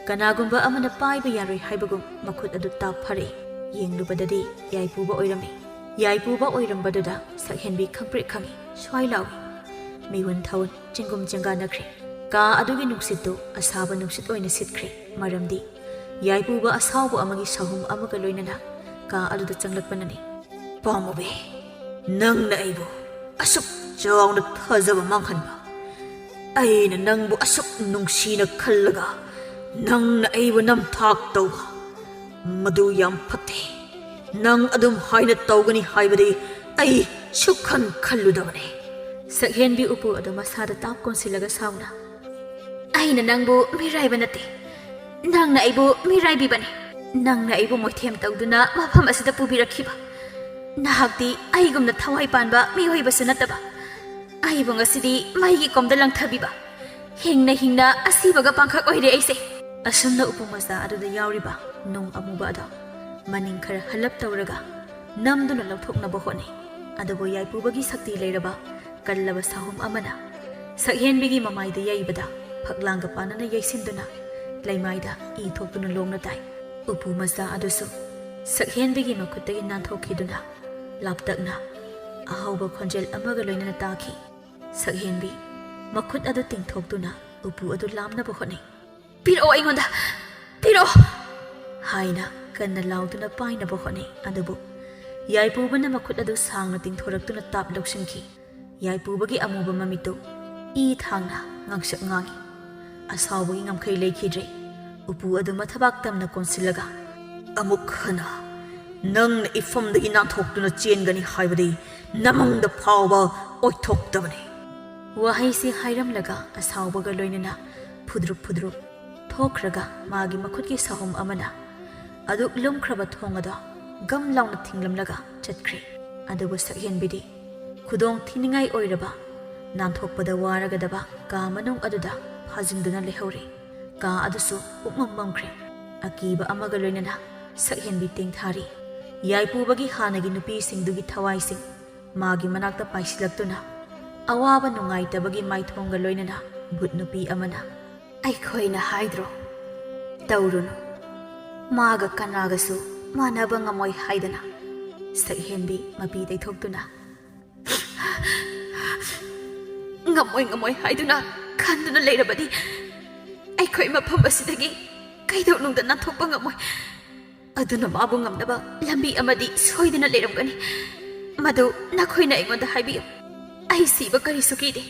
ꯀꯅꯥꯒꯨꯝꯕ ꯑꯃꯅ ꯄꯥꯏꯕ ꯌꯥꯔꯣꯏ ꯍꯥꯏꯕꯒꯨꯝ ꯃꯈꯨꯠ ꯑꯗꯨ ꯇꯥꯞ ꯐꯥꯔꯛꯏ꯫ ꯌꯦꯡꯂꯨꯕꯗꯗꯤ ꯌꯥꯏꯄꯨꯕ ꯑꯣꯏꯔꯝꯃꯤ꯫ ꯌꯥꯏꯄꯨꯕ ꯑꯣꯏꯔꯝꯕꯗꯨꯗ ꯁꯛꯍꯦꯟꯕꯤ ꯈꯪꯄ꯭ꯔꯦꯛ ꯈꯪꯏ꯫ ꯁ꯭ꯋꯥꯏ ꯂꯥꯎꯏ꯫ ꯃꯤꯍꯨꯟ ꯊꯥꯍꯨꯟ ꯆꯤꯡꯒꯨꯝ ꯆꯦꯡꯒꯥꯟꯅꯈ꯭ꯔꯦ꯫ ꯀꯥ ꯑꯗꯨꯒꯤ ꯅꯨꯡꯁꯤꯠꯇꯨ ꯑꯁꯥꯕ ꯅꯨꯡꯁꯤꯠ ꯑꯣꯏꯅ ꯁꯤꯠꯈ꯭ꯔꯦ꯫ ꯃꯔꯝꯗꯤ ꯌꯥꯏꯄꯨꯕ ꯑꯁꯥꯎꯕ ꯑꯃꯒꯤ ꯁꯥꯍꯨꯝ ꯑꯃꯒ ꯂꯣꯏꯅꯅ ꯀꯥ ꯑꯗꯨꯗ ꯆꯪꯂꯛꯄꯅꯅꯤ꯫ "ꯄꯥꯝꯃꯨꯕꯤ, ꯅꯪꯅ ꯑꯩꯕꯨ ꯑꯁꯨꯛ ꯆꯥꯎꯅ ꯊꯥꯖꯕ ꯃꯥꯡꯍꯟꯕ, ꯑꯩꯅ ꯅꯪꯕꯨ ꯑꯁꯨꯛ ꯅꯨꯡꯁꯤꯅ ꯈꯜꯂꯒ ꯅꯪꯅ ꯑꯩꯕꯨ ꯅꯝꯊꯥꯛ ꯇꯧꯕ, ꯃꯗꯨ ꯌꯥꯝ ꯐꯠꯇꯦ꯫ "ꯅꯪ ꯑꯗꯨꯝ ꯍꯥꯏꯅ ꯇꯧꯒꯅꯤ ꯍꯥꯏꯕꯗꯤ ꯑꯩ ꯁꯨꯛꯈꯟ ꯈꯜꯂꯨꯗꯕꯅꯤ꯫" ꯁꯛꯍꯦꯟꯕꯤ ꯎꯄꯨ ꯑꯗꯨ ꯃꯁꯥꯗ ꯇꯥꯞ ꯀꯣꯟꯁꯤꯜꯂꯒ ꯁꯥꯎꯅ, "ꯑꯩꯅ ꯅꯪꯕꯨ ꯃꯤꯔꯥꯏꯕ ꯅꯠꯇꯦ꯫ ꯅꯪꯅ ꯑꯩꯕꯨ ꯃꯤꯔꯥꯏꯕꯤꯕꯅꯤ꯫ ꯅꯪꯅ ꯑꯩꯕꯨ ꯃꯣꯏꯊꯦꯝ ꯇꯧꯗꯨꯅ ꯃꯐꯝ ꯑꯁꯤꯗ ꯄꯨꯕꯤꯔꯛꯈꯤꯕ꯫ ꯅꯍꯥꯛꯇꯤ ꯑꯩꯒꯨꯝꯅ ꯊꯋꯥꯏ ꯄꯥꯟꯕ ꯃꯤꯑꯣꯏꯕꯁꯨ ꯅꯠꯇꯕ꯫ ꯑꯩꯕꯨ ꯉꯁꯤꯗꯤ ꯃꯩꯒꯤ ꯀꯣꯝꯗ ꯂꯪꯊꯕꯤꯕ꯫ ꯍꯤꯡꯅ ꯍꯤꯡꯅ ꯑꯁꯤꯕꯒ ꯄꯥꯡꯈꯛ ꯑꯣꯏꯔꯦ ꯑꯩꯁꯦ꯫" ꯑꯁꯨꯝꯅ ꯎꯄꯨ ꯃꯆꯥ ꯑꯗꯨꯗ ꯌꯥꯎꯔꯤꯕ ꯅꯨꯡ ꯑꯃꯨꯕ ꯑꯗꯣ ꯃꯅꯤꯡ ꯈꯔ ꯍꯜꯂꯞ ꯇꯧꯔꯒ ꯅꯝꯗꯨꯅ ꯂꯧꯊꯣꯛꯅꯕ ꯍꯣꯠꯅꯩ꯫ ꯑꯗꯨꯕꯨ ꯌꯥꯏꯄꯨꯕꯒꯤ ꯁꯛꯇꯤ ꯂꯩꯔꯕ ꯀꯜꯂꯕ ꯁꯥꯍꯨꯝ ꯑꯃꯅ ꯁꯛꯍꯦꯟꯕꯤꯒꯤ ꯃꯃꯥꯏꯗ ꯌꯩꯕꯗ ꯐꯛꯂꯥꯡꯒ ꯄꯥꯟꯅꯅ ꯌꯩꯁꯤꯟꯗꯨꯅ ꯂꯩꯃꯥꯏꯗ ꯏ ꯊꯣꯛꯇꯨꯅ ꯂꯣꯡꯅ ꯇꯥꯏ꯫ ꯎꯄꯨ ꯃꯆꯥ ꯑꯗꯨꯁꯨ ꯁꯛꯍꯦꯟꯕꯤꯒꯤ ꯃꯈꯨꯠꯇꯒꯤ ꯅꯥꯟꯊꯣꯛꯈꯤꯗꯨꯅ ꯂꯥꯞꯇꯛꯅ ꯑꯍꯧꯕ ꯈꯣꯟꯖꯦꯜ ꯑꯃꯒ ꯂꯣꯏꯅꯅ ꯇꯥꯈꯤ꯫ ꯁꯛꯍꯦꯟꯕꯤ ꯃꯈꯨꯠ ꯑꯗꯨ ꯇꯤꯡꯊꯣꯛꯇꯨꯅ ꯎꯄꯨ ꯑꯗꯨ ꯂꯥꯝꯅꯕ ꯍꯣꯠꯅꯩ꯫ "ꯄꯤꯔꯛꯑꯣ ꯑꯩꯉꯣꯟꯗ! ꯄꯤꯔꯛꯑꯣ!" ꯍꯥꯏꯅ ꯀꯟꯅ ꯂꯥꯎꯗꯨꯅ ꯄꯥꯏꯅꯕ ꯍꯣꯠꯅꯩ꯫ ꯑꯗꯨꯕꯨ ꯌꯥꯏꯄꯨꯕꯅ ꯃꯈꯨꯠ ꯑꯗꯨ ꯁꯥꯡꯅ ꯇꯤꯡꯊꯣꯔꯛꯇꯨꯅ ꯇꯥꯞ ꯂꯧꯁꯤꯟꯈꯤ꯫ ꯌꯥꯏꯄꯨꯕꯒꯤ ꯑꯃꯨꯕ ꯃꯃꯤꯠꯇꯨ ꯏ ꯊꯥꯡꯅ ꯉꯥꯡꯁꯛ ꯉꯥꯡꯏ꯫ ꯑꯁꯥꯎꯕꯒꯤ ꯉꯝꯈꯩ ꯂꯩꯈꯤꯗ꯭ꯔꯦ꯫ ꯎꯄꯨ ꯑꯗꯨ ꯃꯊꯕꯥꯛ ꯇꯝꯅ ꯀꯣꯟꯁꯤꯜꯂꯒ, "ꯑꯃꯨꯛ ꯍꯟꯅ ꯅꯪꯅ ꯏꯐꯝꯗꯒꯤ ꯅꯥꯟꯊꯣꯛꯇꯨꯅ ꯆꯦꯟꯒꯅꯤ ꯍꯥꯏꯕꯗꯤ ꯅꯃꯪꯗ ꯐꯥꯎꯕ ꯑꯣꯏꯊꯣꯛꯇꯕꯅꯤ꯫" ꯋꯥꯍꯩꯁꯤ ꯍꯥꯏꯔꯝꯂꯒ ꯑꯁꯥꯎꯕꯒ ꯂꯣꯏꯅꯅ ꯐꯨꯗ꯭ꯔꯨꯞ ꯐꯨꯗ꯭ꯔꯨꯞ ꯊꯣꯛꯈ꯭ꯔꯒ ꯃꯥꯒꯤ ꯃꯈꯨꯠꯀꯤ ꯁꯥꯍꯨꯝ ꯑꯃꯅ ꯑꯗꯨꯛ ꯂꯨꯝꯈ꯭ꯔꯕ ꯊꯣꯡ ꯑꯗꯣ ꯒꯝ ꯂꯥꯎꯅ ꯊꯤꯡꯂꯝꯂꯒ ꯆꯠꯈ꯭ꯔꯦ꯫ ꯑꯗꯨꯕꯨ ꯁꯛꯍꯦꯟꯕꯤꯗꯤ ꯈꯨꯗꯣꯡ ꯊꯤꯅꯤꯡꯉꯥꯏ ꯑꯣꯏꯔꯕ, ꯅꯥꯟꯊꯣꯛꯄꯗ ꯋꯥꯔꯒꯗꯕ ꯀꯥ ꯃꯅꯨꯡ ꯑꯗꯨꯗ ꯐꯥꯖꯤꯟꯗꯨꯅ ꯂꯩꯍꯧꯔꯦ꯫ ꯀꯥ ꯑꯗꯨꯁꯨ ꯄꯨꯡꯃꯝ ꯃꯝꯈ꯭ꯔꯦ꯫ ꯑꯀꯤꯕ ꯑꯃꯒ ꯂꯣꯏꯅꯅ ꯁꯛꯍꯦꯟꯕꯤ ꯇꯦꯡꯊꯥꯔꯤ꯫ ꯌꯥꯏꯄꯨꯕꯒꯤ ꯍꯥꯟꯅꯒꯤ ꯅꯨꯄꯤꯁꯤꯡꯗꯨꯒꯤ ꯊꯋꯥꯏꯁꯤꯡ ꯃꯥꯒꯤ ꯃꯅꯥꯛꯇ ꯄꯥꯏꯁꯤꯜꯂꯛꯇꯨꯅ ꯑꯋꯥꯕ ꯅꯨꯡꯉꯥꯏꯇꯕꯒꯤ ꯃꯥꯏꯊꯣꯡꯒ ꯂꯣꯏꯅꯅ ꯚꯨꯠ ꯅꯨꯄꯤ ꯑꯃꯅ, "ꯑꯩꯈꯣꯏꯅ ꯍꯥꯏꯗ꯭ꯔꯣ? ꯇꯧꯔꯨꯅꯨ꯫ ꯃꯥꯒ ꯀꯅꯥꯒꯁꯨ ꯃꯥꯟꯅꯕ ꯉꯝꯃꯣꯏ" ꯍꯥꯏꯗꯅ ꯁꯛꯍꯦꯟꯕꯤ ꯃꯄꯤ ꯇꯩꯊꯣꯛꯇꯨꯅ, "ꯉꯝꯃꯣꯏ, ꯉꯝꯃꯣꯏ ꯍꯥꯏꯗꯨꯅ ꯈꯟꯗꯨꯅ ꯂꯩꯔꯕꯗꯤ ꯑꯩꯈꯣꯏ ꯃꯐꯝ ꯑꯁꯤꯗꯒꯤ ꯀꯩꯗꯧꯅꯨꯡꯗ ꯅꯥꯟꯊꯣꯛꯄ ꯉꯝꯃꯣꯏ꯫ ꯑꯗꯨꯅ ꯃꯥꯕꯨ ꯉꯝꯅꯕ ꯂꯝꯕꯤ ꯑꯃꯗꯤ ꯁꯣꯏꯗꯅ ꯂꯩꯔꯝꯒꯅꯤ꯫ ꯃꯗꯨ ꯅꯈꯣꯏꯅ ꯑꯩꯉꯣꯟꯗ ꯍꯥꯏꯕꯤꯌꯨ꯫ ꯑꯩ ꯁꯤꯕ ꯀꯔꯤꯁꯨ ꯀꯤꯗꯦ꯫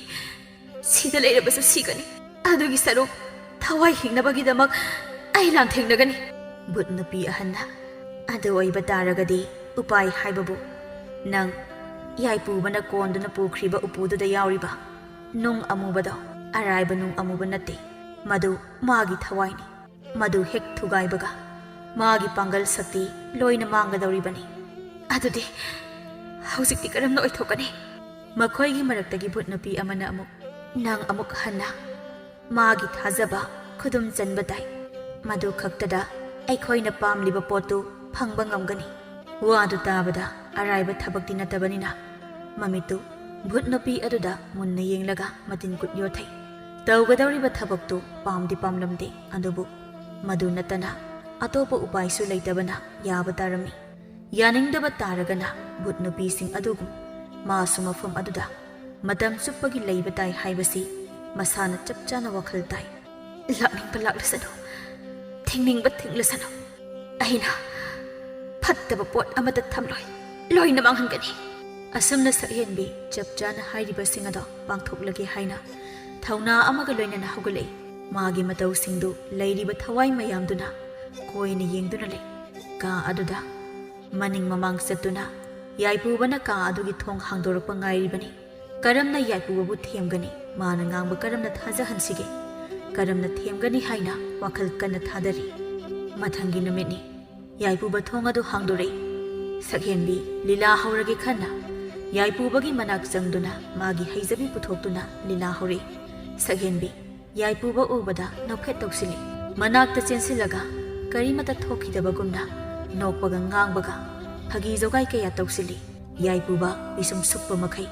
ꯁꯤꯗ ꯂꯩꯔꯕꯁꯨ ꯁꯤꯒꯅꯤ꯫ ꯑꯗꯨꯒꯤ ꯁꯔꯨꯛ ꯊꯋꯥꯏ ꯍꯤꯡꯅꯕꯒꯤꯗꯃꯛ ꯑꯩ ꯂꯥꯟꯊꯦꯡꯅꯒꯅꯤ꯫" ꯚꯨꯠ ꯅꯨꯄꯤ ꯑꯍꯟꯅ, ꯑꯗꯨ ꯑꯣꯏꯕ ꯇꯥꯔꯒꯗꯤ ꯎꯄꯥꯏ ꯍꯥꯏꯕꯕꯨ ꯅꯪ ꯌꯥꯏꯄꯨꯕꯅ ꯀꯣꯟꯗꯨꯅ ꯄꯨꯈ꯭ꯔꯤꯕ ꯎꯄꯨꯗꯨꯗ ꯌꯥꯎꯔꯤꯕ ꯅꯨꯡ ꯑꯃꯨꯕꯗꯣ ꯑꯔꯥꯏꯕ ꯅꯨꯡ ꯑꯃꯨꯕ ꯅꯠꯇꯦ꯫ ꯃꯗꯨ ꯃꯥꯒꯤ ꯊꯋꯥꯏꯅꯤ꯫ ꯃꯗꯨ ꯍꯦꯛ ꯊꯨꯒꯥꯏꯕꯒ ꯃꯥꯒꯤ ꯄꯥꯡꯒꯜ ꯁꯛꯇꯤ ꯂꯣꯏꯅ ꯃꯥꯡꯒꯗꯧꯔꯤꯕꯅꯤ꯫ ꯑꯗꯨꯗꯤ ꯍꯧꯖꯤꯛꯇꯤ ꯀꯔꯝꯅ ꯑꯣꯏꯊꯣꯛꯀꯅꯤ? ꯃꯈꯣꯏꯒꯤ ꯃꯔꯛꯇꯒꯤ ꯚꯨꯠ ꯅꯨꯄꯤ ꯑꯃꯅ ꯑꯃꯨꯛ, "ꯅꯪ ꯑꯃꯨꯛ ꯍꯟꯅ ꯃꯥꯒꯤ ꯊꯥꯖꯕ ꯈꯨꯗꯨꯝ ꯆꯟꯕ ꯇꯥꯏ꯫ ꯃꯗꯨ ꯈꯛꯇꯗ ꯑꯩꯈꯣꯏꯅ ꯄꯥꯝꯂꯤꯕ ꯄꯣꯠꯇꯨ ꯐꯪꯕ ꯉꯝꯒꯅꯤ꯫" ꯋꯥꯗꯨ ꯇꯥꯕꯗ ꯑꯔꯥꯏꯕ ꯊꯕꯛꯇꯤ ꯅꯠꯇꯕꯅꯤꯅ ꯃꯃꯤꯠꯇꯨ ꯚꯨꯠ ꯅꯨꯄꯤ ꯑꯗꯨꯗ ꯃꯨꯟꯅ ꯌꯦꯡꯂꯒ ꯃꯇꯤꯟ ꯀꯨꯠ ꯌꯣꯠꯊꯩ꯫ ꯇꯧꯒꯗꯧꯔꯤꯕ ꯊꯕꯛꯇꯨ ꯄꯥꯝꯗꯤ ꯄꯥꯝꯂꯝꯗꯦ, ꯑꯗꯨꯕꯨ ꯃꯗꯨ ꯅꯠꯇꯅ ꯑꯇꯣꯞꯄ ꯎꯄꯥꯏꯁꯨ ꯂꯩꯇꯕꯅ ꯌꯥꯕ ꯇꯥꯔꯝꯃꯤ꯫ ꯌꯥꯅꯤꯡꯗꯕ ꯇꯥꯔꯒꯅ ꯚꯨꯠ ꯅꯨꯄꯤꯁꯤꯡ ꯑꯗꯨꯒꯨꯝ ꯃꯥꯁꯨ ꯃꯐꯝ ꯑꯗꯨꯗ ꯃꯇꯝ ꯆꯨꯞꯄꯒꯤ ꯂꯩꯕ ꯇꯥꯏ ꯍꯥꯏꯕꯁꯤ ꯃꯁꯥꯅ ꯆꯞ ꯆꯥꯅ ꯋꯥꯈꯜ ꯇꯥꯏ꯫ "ꯂꯥꯛꯅꯤꯡꯕ ꯂꯥꯛꯂꯁꯅꯨ, ꯊꯤꯡꯅꯤꯡꯕ ꯊꯤꯡꯂꯁꯅꯨ, ꯑꯩꯅ ꯐꯠꯇꯕ ꯄꯣꯠ ꯑꯃꯠꯇ ꯊꯝꯂꯣꯏ, ꯂꯣꯏꯅ ꯃꯥꯡꯍꯟꯒꯅꯤ꯫" ꯑꯁꯨꯝꯅ ꯁꯛꯍꯦꯟꯕꯤ ꯆꯞ ꯆꯥꯅ ꯍꯥꯏꯔꯤꯕꯁꯤꯡ ꯑꯗꯣ ꯄꯥꯡꯊꯣꯛꯂꯒꯦ ꯍꯥꯏꯅ ꯊꯧꯅꯥ ꯑꯃꯒ ꯂꯣꯏꯅꯅ ꯍꯧꯒꯠꯂꯛꯏ꯫ ꯃꯥꯒꯤ ꯃꯇꯧꯁꯤꯡꯗꯨ ꯂꯩꯔꯤꯕ ꯊꯋꯥꯏ ꯃꯌꯥꯝꯗꯨꯅ ꯀꯣꯏꯅ ꯌꯦꯡꯗꯨꯅ ꯂꯩ꯫ ꯀꯥ ꯑꯗꯨꯗ ꯃꯅꯤꯡ ꯃꯃꯥꯡ ꯆꯠꯇꯨꯅ ꯌꯥꯏꯄꯨꯕꯅ ꯀꯥ ꯑꯗꯨꯒꯤ ꯊꯣꯡ ꯍꯥꯡꯗꯣꯔꯛꯄ ꯉꯥꯏꯔꯤꯕꯅꯤ꯫ ꯀꯔꯝꯅ ꯌꯥꯏꯄꯨꯕꯕꯨ ꯊꯦꯝꯒꯅꯤ? ꯃꯥꯅ ꯉꯥꯡꯕ ꯀꯔꯝꯅ ꯊꯥꯖꯍꯟꯁꯤꯒꯦ? ꯀꯔꯝꯅ ꯊꯦꯝꯒꯅꯤ ꯍꯥꯏꯅ ꯋꯥꯈꯜ ꯀꯟꯅ ꯊꯥꯗꯔꯤ꯫ ꯃꯊꯪꯒꯤ ꯅꯨꯃꯤꯠꯅꯤ꯫ ꯌꯥꯏꯄꯨꯕ ꯊꯣꯡ ꯑꯗꯨ ꯍꯥꯡꯗꯣꯔꯛꯏ꯫ ꯁꯛꯍꯦꯟꯕꯤ ꯂꯤꯂꯥ ꯍꯧꯔꯒꯦ ꯈꯟꯅ ꯌꯥꯏꯄꯨꯕꯒꯤ ꯃꯅꯥꯛ ꯆꯪꯗꯨꯅ ꯃꯥꯒꯤ ꯍꯩꯖꯕꯤ ꯄꯨꯊꯣꯛꯇꯨꯅ ꯂꯤꯂꯥ ꯍꯧꯔꯛꯏ꯫ ꯁꯛꯍꯦꯟꯕꯤ ꯌꯥꯏꯄꯨꯕ ꯎꯕꯗ ꯅꯣꯛꯐꯦꯠ ꯇꯧꯁꯤꯜꯂꯤ꯫ ꯃꯅꯥꯛꯇ ꯆꯦꯟꯁꯤꯜꯂꯒ ꯀꯔꯤꯃꯇ ꯊꯣꯛꯈꯤꯗꯕꯒꯨꯝꯅ ꯅꯣꯛꯄꯒ ꯉꯥꯡꯕꯒ ꯐꯥꯒꯤ ꯖꯣꯒꯥꯏ ꯀꯌꯥ ꯇꯧꯁꯤꯜꯂꯤ꯫ ꯌꯥꯏꯄꯨꯕ ꯄꯤꯁꯨꯝ ꯁꯨꯛꯄ ꯃꯈꯩ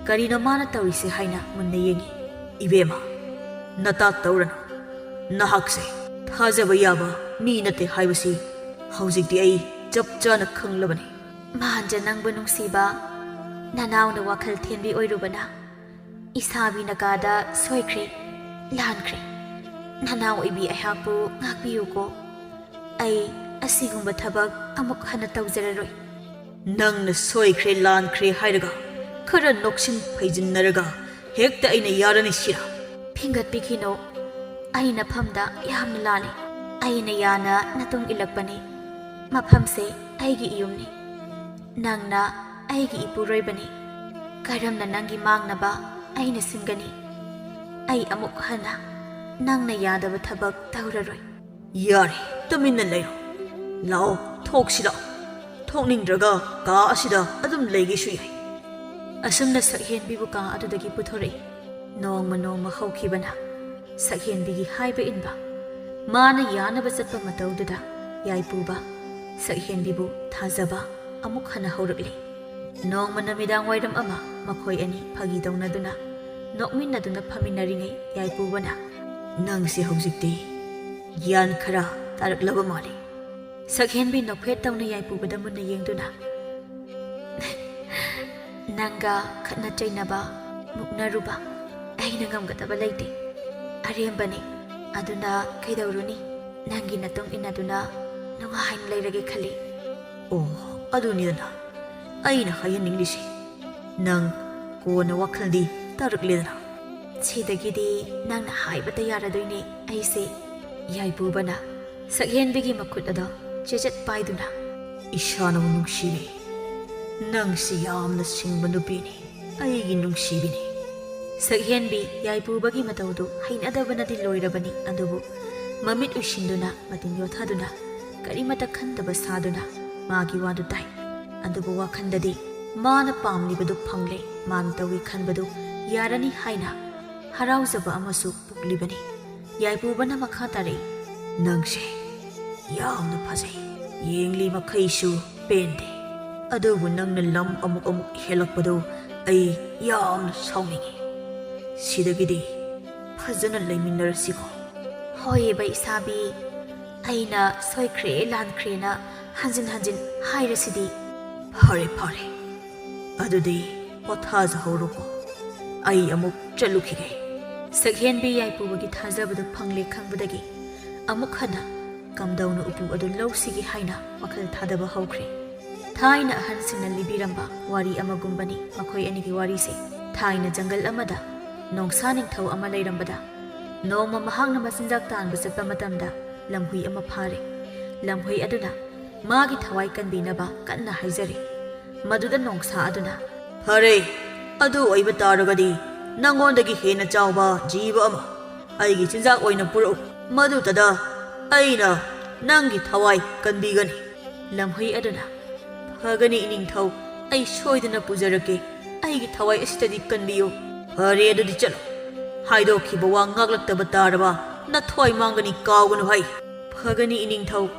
ꯀꯔꯤꯅꯣ ꯃꯥꯅ ꯇꯧꯔꯤꯁꯦ ꯍꯥꯏꯅ ꯃꯨꯟꯅ ꯌꯦꯡꯉꯤ꯫ "ꯏꯕꯦꯝꯃ, ꯅꯇꯥ ꯇꯧꯔꯅꯨ꯫ ꯅꯍꯥꯛꯁꯦ ꯊꯥꯖꯕ ꯌꯥꯕ ꯃꯤ ꯅꯠꯇꯦ ꯍꯥꯏꯕꯁꯤ ꯍꯧꯖꯤꯛꯇꯤ ꯑꯩ ꯆꯞ ꯆꯥꯅ ꯈꯪꯂꯕꯅꯤ꯫" "ꯃꯍꯥꯟꯖ, ꯅꯪꯕꯨ ꯅꯨꯡꯁꯤꯕ ꯅꯅꯥꯎꯅ ꯋꯥꯈꯜ ꯊꯦꯟꯕꯤ ꯑꯣꯏꯔꯨꯕꯅ ꯏꯁꯥꯕꯤꯅ ꯀꯥꯗ ꯁꯣꯏꯈ꯭ꯔꯦ, ꯂꯥꯟꯈ꯭ꯔꯦ꯫ ꯅꯅꯥꯎ ꯑꯣꯏꯕꯤ ꯑꯩꯍꯥꯛꯄꯨ ꯉꯥꯛꯄꯤꯌꯨꯀꯣ꯫ ꯑꯩ ꯑꯁꯤꯒꯨꯝꯕ ꯊꯕꯛ ꯑꯃꯨꯛ ꯍꯟꯅ ꯇꯧꯖꯔꯔꯣꯏ꯫" "ꯅꯪꯅ ꯁꯣꯏꯈ꯭ꯔꯦ, ꯂꯥꯟꯈ꯭ꯔꯦ ꯍꯥꯏꯔꯒ ꯈꯔ ꯅꯣꯛꯁꯤꯟ ꯐꯩꯖꯤꯟꯅꯔꯒ ꯍꯦꯛꯇ ꯑꯩꯅ ꯌꯥꯔꯅꯤ ꯁꯤꯔꯥ?" "ꯐꯤꯡꯒꯠꯄꯤꯈꯤꯅꯣ꯫ ꯑꯩ ꯅꯐꯝꯗ ꯌꯥꯝꯅ ꯂꯥꯜꯂꯤ꯫ ꯑꯩꯅ ꯌꯥꯅ ꯅꯇꯨꯡ ꯏꯜꯂꯛꯄꯅꯤ꯫ ꯃꯐꯝꯁꯦ ꯑꯩꯒꯤ ꯏꯌꯨꯝꯅꯤ꯫ ꯅꯪꯅ ꯑꯩꯒꯤ ꯏꯄꯨꯔꯣꯏꯕꯅꯤ꯫ ꯀꯔꯝꯅ ꯅꯪꯒꯤ ꯃꯥꯡꯅꯕ ꯑꯩꯅ ꯁꯤꯟꯒꯅꯤ? ꯑꯩ ꯑꯃꯨꯛ ꯍꯟꯅ ꯅꯪꯅ ꯌꯥꯗꯕ ꯊꯕꯛ ꯇꯧꯔꯔꯣꯏ꯫ ꯌꯥꯔꯦ, ꯇꯨꯃꯤꯟꯅ ꯂꯩꯔꯣ꯫ ꯂꯥꯛꯑꯣ, ꯊꯣꯛꯁꯤ ꯂꯥꯛꯑꯣ꯫ ꯊꯣꯛꯅꯤꯡꯗ꯭ꯔꯒ ꯀꯥ ꯑꯁꯤꯗ ꯑꯗꯨꯝ ꯂꯩꯒꯦꯁꯨ ꯌꯥꯏ꯫ ꯑꯁꯨꯝꯅ ꯁꯛꯍꯦꯟꯕꯤꯕꯨ ꯀꯥ ꯑꯗꯨꯗꯒꯤ ꯄꯨꯊꯣꯔꯛꯏ꯫ ꯅꯣꯡꯃ ꯅꯣꯡꯃ ꯍꯧꯈꯤꯕꯅ ꯁꯛꯍꯦꯟꯕꯤꯒꯤ ꯍꯥꯏꯕ ꯏꯟꯕ, ꯃꯥꯅ ꯌꯥꯅꯕ ꯆꯠꯄ ꯃꯇꯧꯗꯨꯗ ꯌꯥꯏꯄꯨꯕ ꯁꯛꯍꯦꯟꯕꯤꯕꯨ ꯊꯥꯖꯕ ꯑꯃꯨꯛ ꯍꯟꯅ ꯍꯧꯔꯛꯂꯦ꯫ ꯅꯣꯡꯃ ꯅꯨꯃꯤꯗꯥꯡ ꯋꯥꯏꯔꯝ ꯑꯃ ꯃꯈꯣꯏ ꯑꯅꯤ ꯐꯥꯒꯤ ꯇꯧꯅꯗꯨꯅ ꯅꯣꯛꯃꯤꯟꯅꯗꯨꯅ ꯐꯝꯃꯤꯟꯅꯔꯤꯉꯩ ꯌꯥꯏꯄꯨꯕꯅ, "ꯅꯪꯁꯦ ꯍꯧꯖꯤꯛꯇꯤ ꯒ꯭ꯌꯥꯟ ꯈꯔ ꯇꯥꯔꯛꯂꯕ ꯃꯥꯜꯂꯤ꯫" ꯁꯛꯍꯦꯟꯕꯤ ꯅꯣꯛꯐꯦꯠ ꯇꯧꯅ ꯌꯥꯏꯄꯨꯕꯗ ꯃꯨꯟꯅ ꯌꯦꯡꯗꯨꯅ, "ꯅꯪꯒ ꯈꯠꯅ ꯆꯩꯅꯕ, ꯃꯨꯛꯅꯔꯨꯕ ꯑꯩꯅ ꯉꯝꯒꯗꯕ ꯂꯩꯇꯦ꯫ ꯑꯔꯦꯝꯕꯅꯤ꯫ ꯑꯗꯨꯅ ꯀꯩꯗꯧꯔꯨꯅꯤ? ꯅꯪꯒꯤ ꯅꯇꯨꯡ ꯏꯟꯅꯗꯨꯅ ꯅꯨꯡꯉꯥꯏꯅ ꯂꯩꯔꯒꯦ ꯈꯜꯂꯤ꯫" "ꯑꯣ, ꯑꯗꯨꯅꯤꯗꯅ ꯑꯩꯅ ꯍꯥꯏꯍꯟꯅꯤꯡꯂꯤꯁꯦ꯫ ꯅꯪ ꯀꯣꯟꯅ ꯋꯥꯈꯜꯗꯤ ꯇꯥꯔꯛꯂꯦꯗꯅ?" "ꯁꯤꯗꯒꯤꯗꯤ ꯅꯪꯅ ꯍꯥꯏꯕꯇ ꯌꯥꯔꯗꯣꯏꯅꯦ ꯑꯩꯁꯦ꯫" ꯌꯥꯏꯄꯨꯕꯅ ꯁꯛꯍꯦꯟꯕꯤꯒꯤ ꯃꯈꯨꯠ ꯑꯗꯣ ꯆꯦꯆꯠ ꯄꯥꯏꯗꯨꯅ, "ꯏꯁꯥꯅꯕꯨ ꯅꯨꯡꯁꯤꯔꯦ꯫ ꯅꯪꯁꯤ ꯌꯥꯝꯅ ꯁꯤꯡꯕ ꯅꯨꯄꯤꯅꯤ, ꯑꯩꯒꯤ ꯅꯨꯡꯁꯤꯕꯤꯅꯤ꯫" ꯁꯛꯍꯦꯟꯕꯤ ꯌꯥꯏꯄꯨꯕꯒꯤ ꯃꯇꯧꯗꯨ ꯍꯩꯅꯗꯕꯅꯗꯤ ꯂꯣꯏꯔꯕꯅꯤ, ꯑꯗꯨꯕꯨ ꯃꯃꯤꯠ ꯎꯏꯁꯤꯟꯗꯨꯅ ꯃꯇꯤꯟ ꯌꯣꯠꯊꯗꯨꯅ ꯀꯔꯤꯃꯇ ꯈꯟꯗꯕ ꯁꯥꯗꯨꯅ ꯃꯥꯒꯤ ꯋꯥꯗꯨ ꯇꯥꯏ꯫ ꯑꯗꯨꯕꯨ ꯋꯥꯈꯜꯗꯗꯤ ꯃꯥꯅ ꯄꯥꯝꯂꯤꯕꯗꯨ ꯐꯪꯂꯦ, ꯃꯥꯅ ꯇꯧꯒꯦ ꯈꯟꯕꯗꯨ ꯌꯥꯔꯅꯤ ꯍꯥꯏꯅ ꯍꯔꯥꯎꯖꯕ ꯑꯃꯁꯨ ꯄꯣꯛꯂꯤꯕꯅꯤ꯫ ꯌꯥꯏꯄꯨꯕꯅ ꯃꯈꯥ ꯇꯥꯔꯛꯏ, "ꯅꯪꯁꯦ ꯌꯥꯝꯅ ꯐꯖꯩ, ꯌꯦꯡꯂꯤ ꯃꯈꯩꯁꯨ ꯄꯦꯟꯗꯦ꯫ ꯑꯗꯨꯕꯨ ꯅꯪꯅ ꯂꯝ ꯑꯃꯨꯛ ꯑꯃꯨꯛ ꯍꯦꯜꯂꯛꯄꯗꯨ ꯑꯩ ꯌꯥꯝꯅ ꯁꯥꯎꯅꯤꯡꯉꯤ꯫ ꯁꯤꯗꯒꯤꯗꯤ ꯐꯖꯅ ꯂꯩꯃꯤꯟꯅꯔꯁꯤꯀꯣ?" "ꯍꯣꯏ, ꯏꯕ ꯏꯁꯥꯕꯤ, ꯑꯩꯅ ꯁꯣꯏꯈ꯭ꯔꯦ ꯂꯥꯟꯈ꯭ꯔꯦꯅ ꯍꯟꯖꯤꯟ ꯍꯟꯖꯤꯟ ꯍꯥꯏꯔꯁꯤꯗꯤ?" "ꯐꯔꯦ, ꯐꯔꯦ꯫ ꯑꯗꯨꯗꯤ ꯄꯣꯊꯥꯖꯍꯧꯔꯣꯀꯣ꯫ ꯑꯩ ꯑꯃꯨꯛ ꯆꯠꯂꯨꯈꯤꯒꯦ꯫" ꯁꯛꯍꯦꯟꯕꯤ ꯌꯥꯏꯄꯨꯕꯒꯤ ꯊꯥꯖꯕꯗꯨ ꯐꯪꯂꯦ ꯈꯪꯕꯗꯒꯤ ꯑꯃꯨꯛ ꯍꯟꯅ ꯀꯝꯗꯧꯅ ꯎꯄꯨ ꯑꯗꯨ ꯂꯧꯁꯤꯒꯦ ꯍꯥꯏꯅ ꯋꯥꯈꯜ ꯊꯥꯗꯕ ꯍꯧꯈ꯭ꯔꯦ꯫ ꯊꯥꯏꯅ ꯑꯍꯟꯁꯤꯡꯅ ꯂꯤꯕꯤꯔꯝꯕ ꯋꯥꯔꯤ ꯑꯃꯒꯨꯝꯕꯅꯤ ꯃꯈꯣꯏ ꯑꯅꯤꯒꯤ ꯋꯥꯔꯤꯁꯦ꯫ ꯊꯥꯏꯅ ꯖꯪꯒꯜ ꯑꯃꯗ ꯅꯣꯡꯁꯥ ꯅꯤꯡꯊꯧ ꯑꯃ ꯂꯩꯔꯝꯕꯗ, ꯅꯣꯡꯃ ꯃꯍꯥꯛꯅ ꯃꯆꯤꯟꯖꯥꯛ ꯇꯥꯟꯕ ꯆꯠꯄ ꯃꯇꯝꯗ ꯂꯝꯍꯨꯏ ꯑꯃ ꯐꯥꯔꯦ꯫ ꯂꯝꯍꯨꯏ ꯑꯗꯨꯅ ꯃꯥꯒꯤ ꯊꯋꯥꯏ ꯀꯟꯕꯤꯅꯕ ꯀꯟꯅ ꯍꯥꯏꯖꯔꯤ꯫ ꯃꯗꯨꯗ ꯅꯣꯡꯁꯥ ꯑꯗꯨꯅ, "ꯐꯔꯦ, ꯑꯗꯨ ꯑꯣꯏꯕ ꯇꯥꯔꯒꯗꯤ ꯅꯪꯉꯣꯟꯗꯒꯤ ꯍꯦꯟꯅ ꯆꯥꯎꯕ ꯖꯤꯕ ꯑꯃ ꯑꯩꯒꯤ ꯆꯤꯟꯖꯥꯛ ꯑꯣꯏꯅ ꯄꯨꯔꯛꯎ꯫ ꯃꯗꯨꯇꯗ ꯑꯩꯅ ꯅꯪꯒꯤ ꯊꯋꯥꯏ ꯀꯟꯕꯤꯒꯅꯤ꯫" ꯂꯝꯍꯨꯏ ꯑꯗꯨꯅ, "ꯐꯒꯅꯤ ꯏꯅꯤꯡꯊꯧ, ꯑꯩ ꯁꯣꯏꯗꯅ ꯄꯨꯖꯔꯛꯀꯦ꯫ ꯑꯩꯒꯤ ꯊꯋꯥꯏ ꯑꯁꯤꯗꯗꯤ ꯀꯟꯕꯤꯌꯨ꯫" "ꯐꯔꯦ, ꯑꯗꯨꯗꯤ ꯆꯠꯂꯣ꯫ ꯍꯥꯏꯗꯣꯛꯈꯤꯕ ꯋꯥ ꯉꯥꯛꯂꯛꯇꯕ ꯇꯥꯔꯕ ꯅꯊ꯭ꯋꯥꯏ ꯃꯥꯡꯒꯅꯤ, ꯀꯥꯎꯒꯅꯨ ꯍꯥꯏ꯫" "ꯐꯒꯅꯤ ꯏꯅꯤꯡꯊꯧ꯫"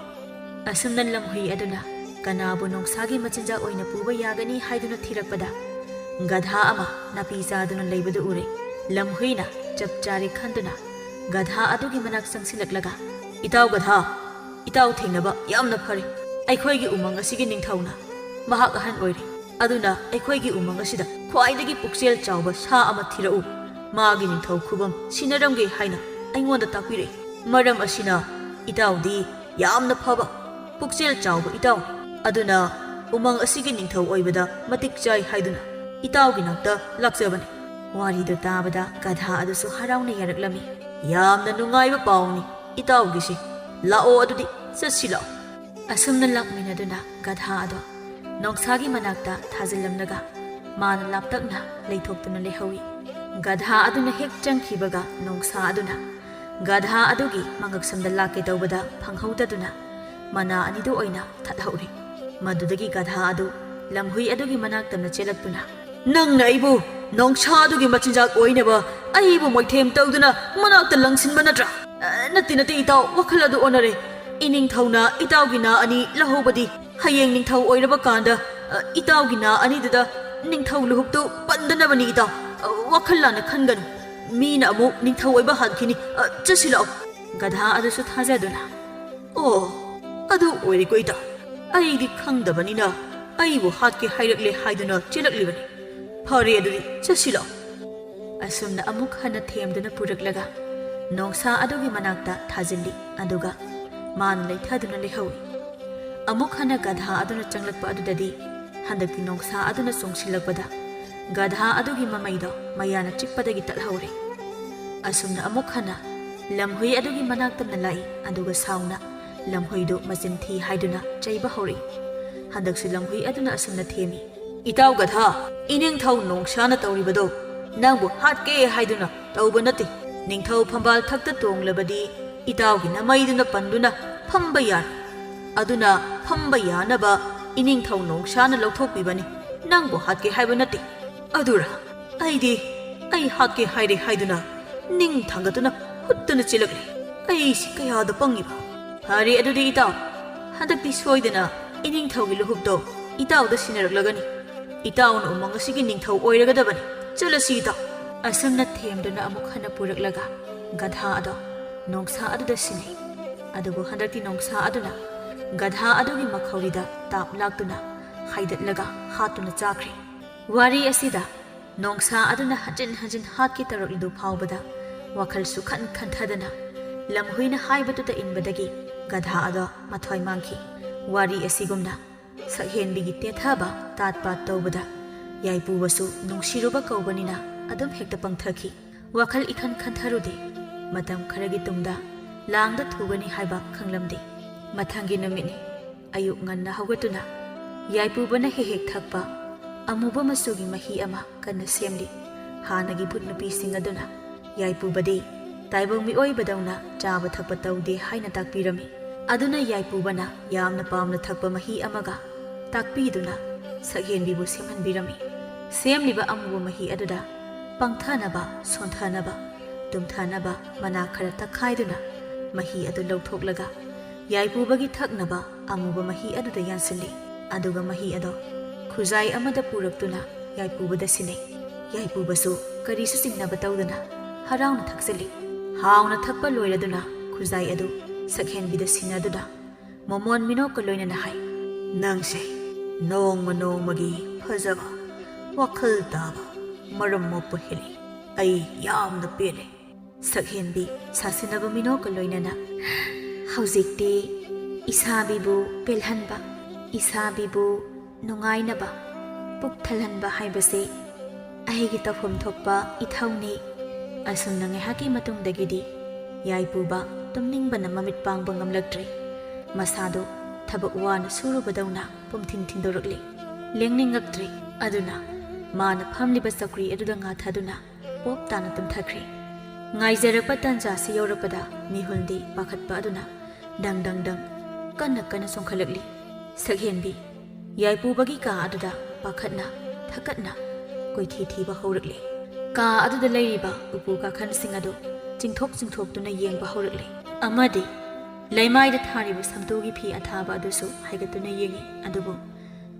ꯑꯁꯨꯝꯅ ꯂꯝꯍꯨꯏ ꯑꯗꯨꯅ ꯀꯅꯥꯕꯨ ꯅꯣꯡꯁꯥꯒꯤ ꯃꯆꯤꯟꯖꯥꯛ ꯑꯣꯏꯅ ꯄꯨꯕ ꯌꯥꯒꯅꯤ ꯍꯥꯏꯗꯨꯅ ꯊꯤꯔꯛꯄꯗ, ꯒꯙꯥ ꯑꯃ ꯅꯥꯄꯤ ꯆꯥꯗꯨꯅ ꯂꯩꯕꯗꯨ ꯎꯔꯦ꯫ ꯂꯝꯍꯨꯏꯅ ꯆꯞ ꯆꯥꯔꯦ ꯈꯟꯗꯨꯅ ꯒꯙꯥ ꯑꯗꯨꯒꯤ ꯃꯅꯥꯛ ꯆꯪꯁꯤꯜꯂꯛꯂꯒ, "ꯏꯇꯥꯎ ꯒꯙꯥ, ꯏꯇꯥꯎ ꯊꯦꯡꯅꯕ ꯌꯥꯝꯅ ꯐꯔꯦ꯫ ꯑꯩꯈꯣꯏꯒꯤ ꯎꯃꯪ ꯑꯁꯤꯒꯤ ꯅꯤꯡꯊꯧꯅ ꯃꯍꯥꯛ ꯑꯍꯟ ꯑꯣꯏꯔꯦ꯫ ꯑꯗꯨꯅ ꯑꯩꯈꯣꯏꯒꯤ ꯎꯃꯪ ꯑꯁꯤꯗ ꯈ꯭ꯋꯥꯏꯗꯒꯤ ꯄꯨꯛꯆꯦꯜ ꯆꯥꯎꯕ ꯁꯥ ꯑꯃ ꯊꯤꯔꯛꯎ꯫ ꯃꯥꯒꯤ ꯅꯤꯡꯊꯧ ꯈꯨꯕꯝ ꯁꯤꯟꯅꯔꯝꯒꯦ ꯍꯥꯏꯅ ꯑꯩꯉꯣꯟꯗ ꯇꯥꯛꯄꯤꯔꯛꯏ꯫ ꯃꯔꯝ ꯑꯁꯤꯅ ꯏꯇꯥꯎꯗꯤ ꯌꯥꯝꯅ ꯐꯕ, ꯄꯨꯛꯆꯦꯜ ꯆꯥꯎꯕ ꯏꯇꯥꯎꯅꯤ꯫ ꯑꯗꯨꯅ ꯎꯃꯪ ꯑꯁꯤꯒꯤ ꯅꯤꯡꯊꯧ ꯑꯣꯏꯕꯗ ꯃꯇꯤꯛ ꯆꯥꯏ ꯍꯥꯏꯗꯨꯅ ꯏꯇꯥꯎꯒꯤ ꯅꯥꯛꯇ ꯂꯥꯛꯆꯕꯅꯤ꯫" ꯋꯥꯔꯤꯗꯨ ꯇꯥꯕꯗ ꯒꯙꯥ ꯑꯗꯨꯁꯨ ꯍꯔꯥꯎꯅ ꯌꯥꯔꯛꯂꯝꯃꯤ꯫ "ꯌꯥꯝꯅ ꯅꯨꯡꯉꯥꯏꯕ ꯄꯥꯎꯅꯤ ꯏꯇꯥꯎꯒꯤꯁꯤ꯫ ꯂꯥꯛꯑꯣ, ꯑꯗꯨꯗꯤ ꯆꯠꯁꯤ ꯂꯥꯛꯑꯣ꯫" ꯑꯁꯨꯝꯅ ꯂꯥꯛꯃꯤꯟꯅꯗꯨꯅ ꯒꯙꯥ ꯑꯗꯣ ꯅꯣꯡꯁꯥꯒꯤ ꯃꯅꯥꯛꯇ ꯊꯥꯖꯤꯜꯂꯝꯂꯒ ꯃꯥꯅ ꯂꯥꯞꯇꯛꯅ ꯂꯩꯊꯣꯛꯇꯨꯅ ꯂꯩꯍꯧꯏ꯫ ꯒꯙꯥ ꯑꯗꯨꯅ ꯍꯦꯛ ꯆꯪꯈꯤꯕꯒ ꯅꯣꯡꯁꯥ ꯑꯗꯨꯅ ꯒꯙꯥ ꯑꯗꯨꯒꯤ ꯃꯉꯛꯁꯝꯗ ꯂꯥꯛꯀꯦ ꯇꯧꯕꯗ ꯐꯪꯍꯧꯗꯗꯨꯅ ꯃꯅꯥ ꯑꯅꯤꯗꯨ ꯑꯣꯏꯅ ꯊꯠꯍꯧꯔꯦ꯫ ꯃꯗꯨꯗꯒꯤ ꯒꯙꯥ ꯑꯗꯨ ꯂꯝꯍꯨꯏ ꯑꯗꯨꯒꯤ ꯃꯅꯥꯛꯇꯝꯅ ꯆꯦꯜꯂꯛꯇꯨꯅ, "ꯅꯪꯅ ꯑꯩꯕꯨ ꯅꯣꯡꯁꯥ ꯑꯗꯨꯒꯤ ꯃꯆꯤꯟꯖꯥꯛ ꯑꯣꯏꯅꯕ ꯑꯩꯕꯨ ꯃꯣꯏꯊꯦꯝ ꯇꯧꯗꯨꯅ ꯃꯅꯥꯛꯇ ꯂꯪꯁꯤꯟꯕ ꯅꯠꯇ꯭ꯔꯥ?" "ꯑ, ꯅꯠꯇꯦ, ꯅꯠꯇꯦ ꯏꯇꯥꯎ, ꯋꯥꯈꯜ ꯑꯗꯨ ꯑꯣꯟꯅꯔꯦ꯫ ꯏꯅꯤꯡꯊꯧꯅ ꯏꯇꯥꯎꯒꯤ ꯅꯥ ꯑꯅꯤ ꯂꯧꯍꯧꯕꯗꯤ ꯍꯌꯦꯡ ꯅꯤꯡꯊꯧ ꯑꯣꯏꯔꯕ ꯀꯥꯟꯗ, ꯑ, ꯏꯇꯥꯎꯒꯤ ꯅꯥ ꯑꯅꯤꯗꯨꯗ ꯅꯤꯡꯊꯧ ꯂꯨꯍꯨꯞꯇꯨ ꯄꯟꯗꯅꯕꯅꯤ ꯏꯇꯥꯎ꯫ ꯑ, ꯋꯥꯈꯜ ꯂꯥꯟꯅ ꯈꯟꯒꯅꯨ꯫ ꯃꯤꯅ ꯑꯃꯨꯛ ꯅꯤꯡꯊꯧ ꯑꯣꯏꯕ ꯍꯥꯠꯈꯤꯅꯤ꯫ ꯑ, ꯆꯠꯁꯤ ꯂꯥꯛꯑꯣ꯫" ꯒꯙꯥ ꯑꯗꯨꯁꯨ ꯊꯥꯖꯗꯨꯅ, "ꯑꯣ, ꯑꯗꯨ ꯑꯣꯏꯔꯦꯀꯣ ꯏꯇꯥꯎ꯫ ꯑꯩꯗꯤ ꯈꯪꯗꯕꯅꯤꯅ ꯑꯩꯕꯨ ꯍꯥꯠꯀꯦ ꯍꯥꯏꯔꯛꯂꯦ ꯍꯥꯏꯗꯨꯅ ꯆꯦꯜꯂꯛꯂꯤꯕꯅꯤ꯫ ꯐꯔꯦ, ꯑꯗꯨꯗꯤ ꯆꯠꯁꯤ ꯂꯥꯛꯑꯣ꯫" ꯑꯁꯨꯝꯅ ꯑꯃꯨꯛ ꯍꯟꯅ ꯊꯦꯝꯗꯨꯅ ꯄꯨꯔꯛꯂꯒ ꯅꯣꯡꯁꯥ ꯑꯗꯨꯒꯤ ꯃꯅꯥꯛꯇ ꯊꯥꯖꯤꯜꯂꯤ, ꯑꯗꯨꯒ ꯃꯥꯅ ꯂꯩꯊꯗꯨꯅ ꯂꯩꯍꯧꯏ꯫ ꯑꯃꯨꯛ ꯍꯟꯅ ꯒꯙꯥ ꯑꯗꯨꯅ ꯆꯪꯂꯛꯄ ꯑꯗꯨꯗꯗꯤ ꯍꯟꯗꯛꯇꯤ ꯅꯣꯡꯁꯥ ꯑꯗꯨꯅ ꯆꯣꯡꯁꯤꯜꯂꯛꯄꯗ ꯒꯙꯥ ꯑꯗꯨꯒꯤ ꯃꯃꯩꯗꯣ ꯃꯌꯥꯅ ꯆꯤꯛꯄꯗꯒꯤ ꯇꯠꯍꯧꯔꯦ꯫ ꯑꯁꯨꯝꯅ ꯑꯃꯨꯛ ꯍꯟꯅ ꯂꯝꯍꯨꯏ ꯑꯗꯨꯒꯤ ꯃꯅꯥꯛꯇꯝꯅ ꯂꯥꯛꯏ, ꯑꯗꯨꯒ ꯁꯥꯎꯅ ꯂꯝꯍꯨꯏꯗꯨ ꯃꯆꯤꯟ ꯊꯤ ꯍꯥꯏꯗꯨꯅ ꯆꯩꯕ ꯍꯧꯔꯛꯏ꯫ ꯍꯟꯗꯛꯁꯨ ꯂꯝꯍꯨꯏ ꯑꯗꯨꯅ ꯑꯁꯨꯝꯅ ꯊꯦꯝꯃꯤ, "ꯏꯇꯥꯎ ꯒꯙꯥ, ꯏꯅꯤꯡꯊꯧ ꯅꯣꯡꯁꯥꯅ ꯇꯧꯔꯤꯕꯗꯣ ꯅꯪꯕꯨ ꯍꯥꯠꯀꯦ ꯍꯥꯏꯗꯨꯅ ꯇꯧꯕ ꯅꯠꯇꯦ꯫ ꯅꯤꯡꯊꯧ ꯐꯝꯕꯥꯜ ꯊꯛꯇ ꯇꯣꯡꯂꯕꯗꯤ ꯏꯇꯥꯎꯒꯤ ꯅꯃꯩꯗꯨꯅ ꯄꯟꯗꯨꯅ ꯐꯝꯕ ꯌꯥꯔꯦ꯫ ꯑꯗꯨꯅ ꯐꯝꯕ ꯌꯥꯅꯕ ꯏꯅꯤꯡꯊꯧ ꯅꯣꯡꯁꯥꯅ ꯂꯧꯊꯣꯛꯄꯤꯕꯅꯤ꯫ ꯅꯪꯕꯨ ꯍꯥꯠꯀꯦ ꯍꯥꯏꯕ ꯅꯠꯇꯦ꯫" "ꯑꯗꯨꯔ? ꯑꯩꯗꯤ ꯑꯩ ꯍꯥꯠꯀꯦ ꯍꯥꯏꯔꯦ ꯍꯥꯏꯗꯨꯅ ꯅꯤꯡ ꯊꯥꯡꯒꯠꯇꯨꯅ ꯍꯨꯠꯇꯨꯅ ꯆꯦꯜꯂꯛꯂꯦ꯫ ꯑꯩꯁꯤ ꯀꯌꯥꯗ ꯄꯪꯉꯤꯕ!" "ꯐꯔꯦ, ꯑꯗꯨꯗꯤ ꯏꯇꯥꯎ, ꯍꯟꯗꯛꯇꯤ ꯁꯣꯏꯗꯅ ꯏꯅꯤꯡꯊꯧꯒꯤ ꯂꯨꯍꯨꯞꯇꯣ ꯏꯇꯥꯎꯗ ꯁꯤꯟꯅꯔꯛꯂꯒꯅꯤ꯫ ꯏꯇꯥꯎꯅ ꯎꯃꯪ ꯑꯁꯤꯒꯤ ꯅꯤꯡꯊꯧ ꯑꯣꯏꯔꯒꯗꯕꯅꯤ꯫ ꯆꯠꯂꯁꯤ ꯏꯇꯥꯎ꯫" ꯑꯁꯨꯝꯅ ꯊꯦꯝꯗꯨꯅ ꯑꯃꯨꯛ ꯍꯟꯅ ꯄꯨꯔꯛꯂꯒ ꯒꯙꯥ ꯑꯗꯣ ꯅꯣꯡꯁꯥ ꯑꯗꯨꯗ ꯁꯤꯟꯅꯩ꯫ ꯑꯗꯨꯕꯨ ꯍꯟꯗꯛꯇꯤ ꯅꯣꯡꯁꯥ ꯑꯗꯨꯅ ꯒꯙꯥ ꯑꯗꯨꯒꯤ ꯃꯈꯧꯔꯤꯗ ꯇꯥꯞ ꯂꯥꯛꯇꯨꯅ ꯍꯥꯏꯗꯠꯂꯒ ꯍꯥꯠꯇꯨꯅ ꯆꯥꯈ꯭ꯔꯦ꯫ ꯋꯥꯔꯤ ꯑꯁꯤꯗ ꯅꯣꯡꯁꯥ ꯑꯗꯨꯅ ꯍꯟꯖꯤꯟ ꯍꯟꯖꯤꯟ ꯍꯥꯠꯀꯦ ꯇꯧꯔꯛꯂꯤꯗꯨ ꯐꯥꯎꯕꯗ ꯋꯥꯈꯜꯁꯨ ꯈꯟ ꯈꯟꯊꯗꯅ ꯂꯝꯍꯨꯏꯅ ꯍꯥꯏꯕꯗꯨꯗ ꯏꯟꯕꯗꯒꯤ ꯒꯙꯥ ꯑꯗꯣ ꯃꯊ꯭ꯋꯥꯏ ꯃꯥꯡꯈꯤ꯫ ꯋꯥꯔꯤ ꯑꯁꯤꯒꯨꯝꯅ ꯁꯛꯍꯦꯟꯕꯤꯒꯤ ꯇꯦꯊꯕ ꯇꯥꯠ ꯄꯥꯠ ꯇꯧꯕꯗ ꯌꯥꯏꯄꯨꯕꯁꯨ ꯅꯨꯡꯁꯤꯔꯨꯕ ꯀꯧꯕꯅꯤꯅ ꯑꯗꯨꯝ ꯍꯦꯛꯇ ꯄꯪꯊꯈꯤ꯫ ꯋꯥꯈꯜ ꯏꯈꯟ ꯈꯟꯊꯔꯨꯗꯦ꯫ ꯃꯇꯝ ꯈꯔꯒꯤ ꯇꯨꯡꯗ ꯂꯥꯡꯗ ꯊꯨꯒꯅꯤ ꯍꯥꯏꯕ ꯈꯪꯂꯝꯗꯦ꯫ ꯃꯊꯪꯒꯤ ꯅꯨꯃꯤꯠꯅꯤ꯫ ꯑꯌꯨꯛ ꯉꯟꯅ ꯍꯧꯒꯠꯇꯨꯅ ꯌꯥꯏꯄꯨꯕꯅ ꯍꯦꯛ ꯍꯦꯛ ꯊꯛꯄ ꯑꯃꯨꯕ ꯃꯆꯨꯒꯤ ꯃꯍꯤ ꯑꯃ ꯀꯟꯅ ꯁꯦꯝꯂꯤ꯫ ꯍꯥꯟꯅꯒꯤ ꯚꯨꯠ ꯅꯨꯄꯤꯁꯤꯡ ꯑꯗꯨꯅ ꯌꯥꯏꯄꯨꯕꯗꯤ ꯇꯥꯏꯕꯪ ꯃꯤꯑꯣꯏꯕꯗꯧꯅ ꯆꯥꯕ ꯊꯛꯄ ꯇꯧꯗꯦ ꯍꯥꯏꯅ ꯇꯥꯛꯄꯤꯔꯝꯃꯤ꯫ ꯑꯗꯨꯅ ꯌꯥꯏꯄꯨꯕꯅ ꯌꯥꯝꯅ ꯄꯥꯝꯅ ꯊꯛꯄ ꯃꯍꯤ ꯑꯃꯒ ꯇꯥꯛꯄꯤꯗꯨꯅ ꯁꯛꯍꯦꯟꯕꯤꯕꯨ ꯁꯦꯝꯍꯟꯕꯤꯔꯝꯃꯤ꯫ ꯁꯦꯝꯂꯤꯕ ꯑꯃꯨꯕ ꯃꯍꯤ ꯑꯗꯨꯗ ꯄꯪꯊꯅꯕ, ꯁꯣꯟꯊꯅꯕ, ꯇꯨꯝꯊꯅꯕ ꯃꯅꯥ ꯈꯔ ꯇꯛꯈꯥꯏꯗꯨꯅ ꯃꯍꯤ ꯑꯗꯨ ꯂꯧꯊꯣꯛꯂꯒ ꯌꯥꯏꯄꯨꯕꯒꯤ ꯊꯛꯅꯕ ꯑꯃꯨꯕ ꯃꯍꯤ ꯑꯗꯨꯗ ꯌꯥꯟꯁꯤꯜꯂꯤ꯫ ꯑꯗꯨꯒ ꯃꯍꯤ ꯑꯗꯣ ꯈꯨꯖꯥꯏ ꯑꯃꯗ ꯄꯨꯔꯛꯇꯨꯅ ꯌꯥꯏꯄꯨꯕꯗ ꯁꯤꯟꯅꯩ꯫ ꯌꯥꯏꯄꯨꯕꯁꯨ ꯀꯔꯤꯁꯨ ꯆꯤꯡꯅꯕ ꯇꯧꯗꯅ ꯍꯔꯥꯎꯅ ꯊꯛꯆꯜꯂꯤ꯫ ꯍꯥꯎꯅ ꯊꯛꯄ ꯂꯣꯏꯔꯗꯨꯅ ꯈꯨꯖꯥꯏ ꯑꯗꯨ ꯁꯛꯍꯦꯟꯕꯤꯗ ꯁꯤꯟꯅꯗꯨꯅ ꯃꯣꯃꯣꯟ ꯃꯤꯅꯣꯛꯀ ꯂꯣꯏꯅꯅ ꯍꯥꯏ, "ꯅꯪꯁꯦ ꯅꯣꯡꯃ ꯅꯣꯡꯃꯒꯤ ꯐꯖꯕ, ꯋꯥꯈꯜ ꯇꯥꯕ, ꯃꯔꯝ ꯃꯣꯛꯄ ꯍꯦꯜꯂꯤ꯫ ꯑꯩ ꯌꯥꯝꯅ ꯄꯦꯜꯂꯦ꯫" ꯁꯛꯍꯦꯟꯕꯤ ꯁꯥꯁꯤꯟꯅꯕ ꯃꯤꯅꯣꯛꯀ ꯂꯣꯏꯅꯅ, "ꯍꯧꯖꯤꯛꯇꯤ ꯏꯁꯥꯕꯤꯕꯨ ꯄꯦꯜꯍꯟꯕ, ꯏꯁꯥꯕꯤꯕꯨ ꯅꯨꯡꯉꯥꯏꯅꯕ, ꯄꯨꯛ ꯊꯜꯍꯟꯕ ꯍꯥꯏꯕꯁꯤ ꯑꯩꯒꯤ ꯇꯧꯐꯝ ꯊꯣꯛꯄ ꯏꯊꯧꯅꯤ꯫" ꯑꯁꯨꯝꯅ ꯉꯥꯏꯍꯥꯛꯀꯤ ꯃꯇꯨꯡꯗꯒꯤꯗꯤ ꯌꯥꯏꯄꯨꯕ ꯇꯨꯝꯅꯤꯡꯕꯅ ꯃꯃꯤꯠ ꯄꯥꯡꯕ ꯉꯝꯂꯛꯇ꯭ꯔꯦ꯫ ꯃꯁꯥꯗꯨ ꯊꯕꯛ ꯋꯥꯅ ꯁꯨꯔꯨꯕꯗꯧꯅ ꯄꯨꯝꯊꯤꯡ ꯊꯤꯡꯗꯣꯔꯛꯂꯤ꯫ ꯂꯦꯡꯅꯤꯡꯉꯛꯇ꯭ꯔꯤ꯫ ꯑꯗꯨꯅ ꯃꯥꯅ ꯐꯝꯂꯤꯕ ꯆꯧꯀ꯭ꯔꯤ ꯑꯗꯨꯗ ꯉꯥꯊꯗꯨꯅ ꯄꯣꯞ ꯇꯥꯅ ꯇꯨꯝꯊꯈ꯭ꯔꯦ꯫ ꯉꯥꯏꯖꯔꯛꯄ ꯇꯥꯟꯖꯥꯁꯤ ꯌꯧꯔꯛꯄꯗ ꯃꯤꯍꯨꯜꯗꯤ ꯄꯥꯈꯠꯄ ꯑꯗꯨꯅ ꯗꯪ ꯗꯪ ꯗꯪ ꯀꯟꯅ ꯀꯟꯅ ꯆꯣꯡꯈꯠꯂꯛꯂꯤ꯫ ꯁꯛꯍꯦꯟꯕꯤ ꯌꯥꯏꯄꯨꯕꯒꯤ ꯀꯥ ꯑꯗꯨꯗ ꯄꯥꯈꯠꯅ ꯊꯀꯠꯅ ꯀꯣꯏꯊꯤ ꯊꯤꯕ ꯍꯧꯔꯛꯂꯦ꯫ ꯀꯥ ꯑꯗꯨꯗ ꯂꯩꯔꯤꯕ ꯎꯄꯨ ꯀꯥꯈꯟꯁꯤꯡ ꯑꯗꯨ ꯆꯤꯡꯊꯣꯛ ꯆꯤꯡꯊꯣꯛꯇꯨꯅ ꯌꯦꯡꯕ ꯍꯧꯔꯛꯂꯦ꯫ ꯑꯃꯗꯤ ꯂꯩꯃꯥꯏꯗ ꯊꯥꯔꯤꯕ ꯁꯝꯇꯨꯒꯤ ꯐꯤ ꯑꯊꯥꯕ ꯑꯗꯨꯁꯨ ꯍꯥꯏꯒꯠꯇꯨꯅ ꯌꯦꯡꯉꯤ, ꯑꯗꯨꯕꯨ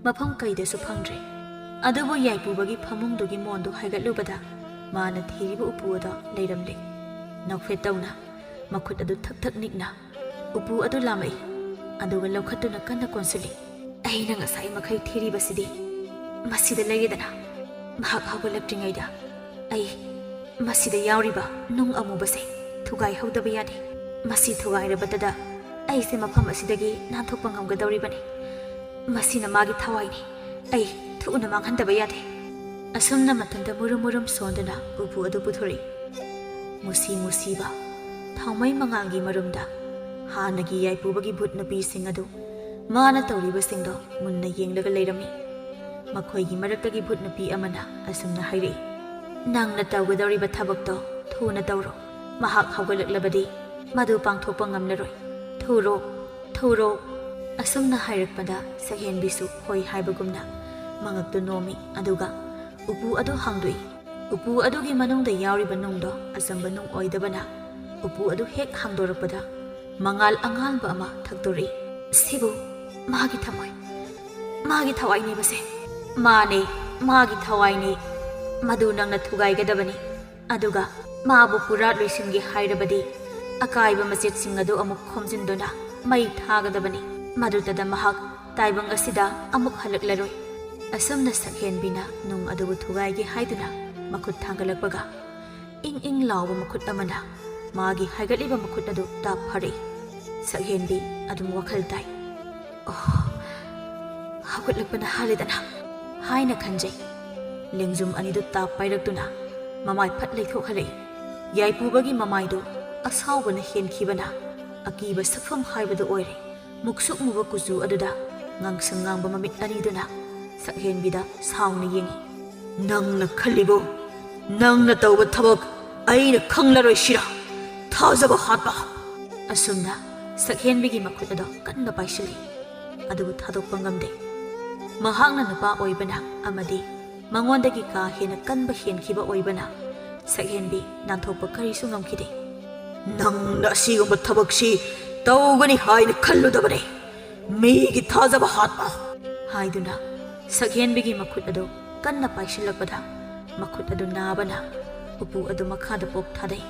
ꯃꯐꯝ ꯀꯩꯗꯁꯨ ꯐꯪꯗ꯭ꯔꯦ꯫ ꯑꯗꯨꯕꯨ ꯌꯥꯏꯄꯨꯕꯒꯤ ꯐꯃꯨꯡꯗꯨꯒꯤ ꯃꯣꯟꯗꯨ ꯍꯥꯏꯒꯠꯂꯨꯕꯗ ꯃꯥꯅ ꯊꯤꯔꯤꯕ ꯎꯄꯨ ꯑꯗꯨ ꯂꯩꯔꯝꯂꯦ꯫ ꯅꯣꯛꯐꯦꯠ ꯇꯧꯅ ꯃꯈꯨꯠ ꯑꯗꯨ ꯊꯛ ꯊꯛ ꯅꯤꯛꯅ ꯎꯄꯨ ꯑꯗꯨ ꯂꯥꯝꯃꯛꯏ, ꯑꯗꯨꯒ ꯂꯧꯈꯠꯇꯨꯅ ꯀꯟꯅ ꯀꯣꯟꯁꯤꯜꯂꯤ꯫ ꯑꯩꯅ ꯉꯁꯥꯏ ꯃꯈꯩ ꯊꯤꯔꯤꯕꯁꯤꯗꯤ ꯃꯁꯤꯗ ꯂꯩꯔꯦꯗꯅ꯫ ꯃꯍꯥꯛ ꯍꯧꯒꯠꯂꯛꯇ꯭ꯔꯤꯉꯩꯗ ꯑꯩ ꯃꯁꯤꯗ ꯌꯥꯎꯔꯤꯕ ꯅꯨꯡ ꯑꯃꯨꯕꯁꯦ ꯊꯨꯒꯥꯏꯍꯧꯗꯕ ꯌꯥꯗꯦ꯫ ꯃꯁꯤ ꯊꯨꯒꯥꯏꯔꯕꯇꯗ ꯑꯩꯁꯦ ꯃꯐꯝ ꯑꯁꯤꯗꯒꯤ ꯅꯥꯟꯊꯣꯛꯄ ꯉꯝꯒꯗꯧꯔꯤꯕꯅꯤ꯫ ꯃꯁꯤꯅ ꯃꯥꯒꯤ ꯊꯋꯥꯏꯅꯤ꯫ ꯑꯩ ꯊꯨꯅ ꯃꯥꯡꯍꯟꯗꯕ ꯌꯥꯗꯦ꯫ ꯑꯁꯨꯝꯅ ꯃꯊꯟꯇ ꯃꯨꯔꯨꯝ ꯃꯨꯔꯨꯝ ꯁꯣꯟꯗꯨꯅ ꯎꯄꯨ ꯑꯗꯨ ꯄꯨꯊꯣꯔꯛꯏ꯫ ꯃꯨꯁꯤ ꯃꯨꯁꯤꯕ ꯊꯥꯎꯃꯩ ꯃꯉꯥꯜꯒꯤ ꯃꯔꯨꯝꯗ ꯍꯥꯟꯅꯒꯤ ꯌꯥꯏꯄꯨꯕꯒꯤ ꯚꯨꯠ ꯅꯨꯄꯤꯁꯤꯡ ꯑꯗꯨ ꯃꯥꯅ ꯇꯧꯔꯤꯕꯁꯤꯡꯗꯣ ꯃꯨꯟꯅ ꯌꯦꯡꯂꯒ ꯂꯩꯔꯝꯃꯤ꯫ ꯃꯈꯣꯏꯒꯤ ꯃꯔꯛꯇꯒꯤ ꯚꯨꯠ ꯅꯨꯄꯤ ꯑꯃꯅ ꯑꯁꯨꯝꯅ ꯍꯥꯏꯔꯛꯏ, "ꯅꯪꯅ ꯇꯧꯒꯗꯧꯔꯤꯕ ꯊꯕꯛꯇꯣ ꯊꯨꯅ ꯇꯧꯔꯣ꯫ ꯃꯍꯥꯛ ꯍꯧꯒꯠꯂꯛꯂꯕꯗꯤ ꯃꯗꯨ ꯄꯥꯡꯊꯣꯛꯄ ꯉꯝꯂꯔꯣꯏ꯫ ꯊꯨꯔꯣ, ꯊꯨꯔꯣ!" ꯑꯁꯨꯝꯅ ꯍꯥꯏꯔꯛꯄꯗ ꯁꯛꯍꯦꯟꯕꯤꯁꯨ ꯍꯣꯏ ꯍꯥꯏꯕꯒꯨꯝꯅ ꯃꯉꯛꯇꯨ ꯅꯣꯝꯃꯤ, ꯑꯗꯨꯒ ꯎꯄꯨ ꯑꯗꯨ ꯍꯥꯡꯗꯣꯛꯏ꯫ ꯎꯄꯨ ꯑꯗꯨꯒꯤ ꯃꯅꯨꯡꯗ ꯌꯥꯎꯔꯤꯕ ꯅꯨꯡꯗꯣ ꯑꯆꯝꯕ ꯅꯨꯡ ꯑꯣꯏꯗꯕꯅ ꯎꯄꯨ ꯑꯗꯨ ꯍꯦꯛ ꯍꯥꯡꯗꯣꯔꯛꯄꯗ ꯃꯉꯥꯜ ꯑꯉꯥꯟꯕ ꯑꯃ ꯊꯛꯇꯣꯔꯛꯏ꯫ "ꯁꯤꯕꯨ ꯃꯥꯒꯤ ꯊꯃꯣꯏ, ꯃꯥꯒꯤ ꯊꯋꯥꯏꯅꯦꯕꯁꯦ?" "ꯃꯥꯅꯦ, ꯃꯥꯒꯤ ꯊꯋꯥꯏꯅꯦ꯫ ꯃꯗꯨ ꯅꯪꯅ ꯊꯨꯒꯥꯏꯒꯗꯕꯅꯤ꯫ ꯑꯗꯨꯒ ꯃꯥꯕꯨ ꯄꯨꯔꯥ ꯂꯣꯏꯁꯤꯟꯒꯦ ꯍꯥꯏꯔꯕꯗꯤ ꯑꯀꯥꯏꯕ ꯃꯆꯦꯠꯁꯤꯡ ꯑꯗꯨ ꯑꯃꯨꯛ ꯈꯣꯝꯖꯤꯟꯗꯨꯅ ꯃꯩ ꯊꯥꯒꯗꯕꯅꯤ꯫ ꯃꯗꯨꯇꯗ ꯃꯍꯥꯛ ꯇꯥꯏꯕꯪ ꯑꯁꯤꯗ ꯑꯃꯨꯛ ꯍꯜꯂꯛꯂꯔꯣꯏ꯫" ꯑꯁꯨꯝꯅ ꯁꯛꯍꯦꯟꯕꯤꯅ ꯅꯨꯡ ꯑꯗꯨꯕꯨ ꯊꯨꯒꯥꯏꯒꯦ ꯍꯥꯏꯗꯨꯅ ꯃꯈꯨꯠ ꯊꯥꯡꯒꯠꯂꯛꯄꯒ ꯏꯪ ꯏꯪ ꯂꯥꯎꯕ ꯃꯈꯨꯠ ꯑꯃꯅ ꯃꯥꯒꯤ ꯍꯥꯏꯒꯠꯂꯤꯕ ꯃꯈꯨꯠ ꯑꯗꯨ ꯇꯥꯞ ꯐꯥꯔꯛꯏ꯫ ꯁꯛꯍꯦꯟꯕꯤ ꯑꯗꯨꯝ ꯋꯥꯈꯜ ꯇꯥꯏ꯫ "ꯑꯣ, ꯍꯧꯒꯠꯂꯛꯄꯅ ꯍꯥꯜꯂꯦꯗꯅ" ꯍꯥꯏꯅ ꯈꯟꯖꯩ꯫ ꯂꯦꯡꯖꯨꯝ ꯑꯅꯤꯗꯨ ꯇꯥꯞ ꯄꯥꯏꯔꯛꯇꯨꯅ ꯃꯃꯥꯏ ꯐꯠ ꯂꯩꯊꯣꯛꯍꯜꯂꯛꯏ꯫ ꯌꯥꯏꯄꯨꯕꯒꯤ ꯃꯃꯥꯏꯗꯨ ꯑꯁꯥꯎꯕꯅ ꯍꯦꯟꯈꯤꯕꯅ ꯑꯀꯤꯕ ꯁꯛꯐꯝ ꯍꯥꯏꯕꯗꯨ ꯑꯣꯏꯔꯦ꯫ ꯃꯨꯛꯁꯨꯛ ꯃꯨꯕ ꯀꯨꯆꯨ ꯑꯗꯨꯗ ꯉꯥꯡꯁꯪ ꯉꯥꯡꯕ ꯃꯃꯤꯠ ꯑꯅꯤꯗꯨꯅ ꯁꯛꯍꯦꯟꯕꯤꯗ ꯁꯥꯎꯅ ꯌꯦꯡꯏ꯫ "ꯅꯪꯅ ꯈꯜꯂꯤꯕꯣ? ꯅꯪꯅ ꯇꯧꯕ ꯊꯕꯛ ꯑꯩꯅ ꯈꯪꯂꯔꯣꯏ ꯁꯤꯔꯥ? ꯊꯥꯖꯕ ꯍꯥꯠꯄ!" ꯑꯁꯨꯝꯅ ꯁꯛꯍꯦꯟꯕꯤꯒꯤ ꯃꯈꯨꯠ ꯑꯗꯣ ꯀꯟꯅ ꯄꯥꯏꯁꯤꯜꯂꯤ꯫ ꯑꯗꯨꯕꯨ ꯊꯥꯗꯣꯛꯄ ꯉꯝꯗꯦ꯫ ꯃꯍꯥꯛꯅ ꯅꯨꯄꯥ ꯑꯣꯏꯕꯅ ꯑꯃꯗꯤ ꯃꯉꯣꯟꯗꯒꯤ ꯀꯥ ꯍꯦꯟꯅ ꯀꯟꯕ ꯍꯦꯟꯈꯤꯕ ꯑꯣꯏꯕꯅ ꯁꯛꯍꯦꯟꯕꯤ ꯅꯥꯟꯊꯣꯛꯄ ꯀꯔꯤꯁꯨ ꯉꯝꯈꯤꯗꯦ꯫ "ꯅꯪꯅ ꯑꯁꯤꯒꯨꯝꯕ ꯊꯕꯛꯁꯤ ꯇꯧꯒꯅꯤ ꯍꯥꯏꯅ ꯈꯜꯂꯨꯗꯕꯅꯤ꯫ ꯃꯤꯒꯤ ꯊꯥꯖꯕ ꯍꯥꯠꯄ!" ꯍꯥꯏꯗꯨꯅ ꯁꯛꯍꯦꯟꯕꯤꯒꯤ ꯃꯈꯨꯠ ꯑꯗꯨ ꯀꯟꯅ ꯄꯥꯏꯁꯤꯜꯂꯛꯄꯗ ꯃꯈꯨꯠ ꯑꯗꯨ ꯅꯥꯕꯅ ꯎꯄꯨ ꯑꯗꯨ ꯃꯈꯥꯗ ꯄꯣꯞ ꯊꯥꯗꯩ꯫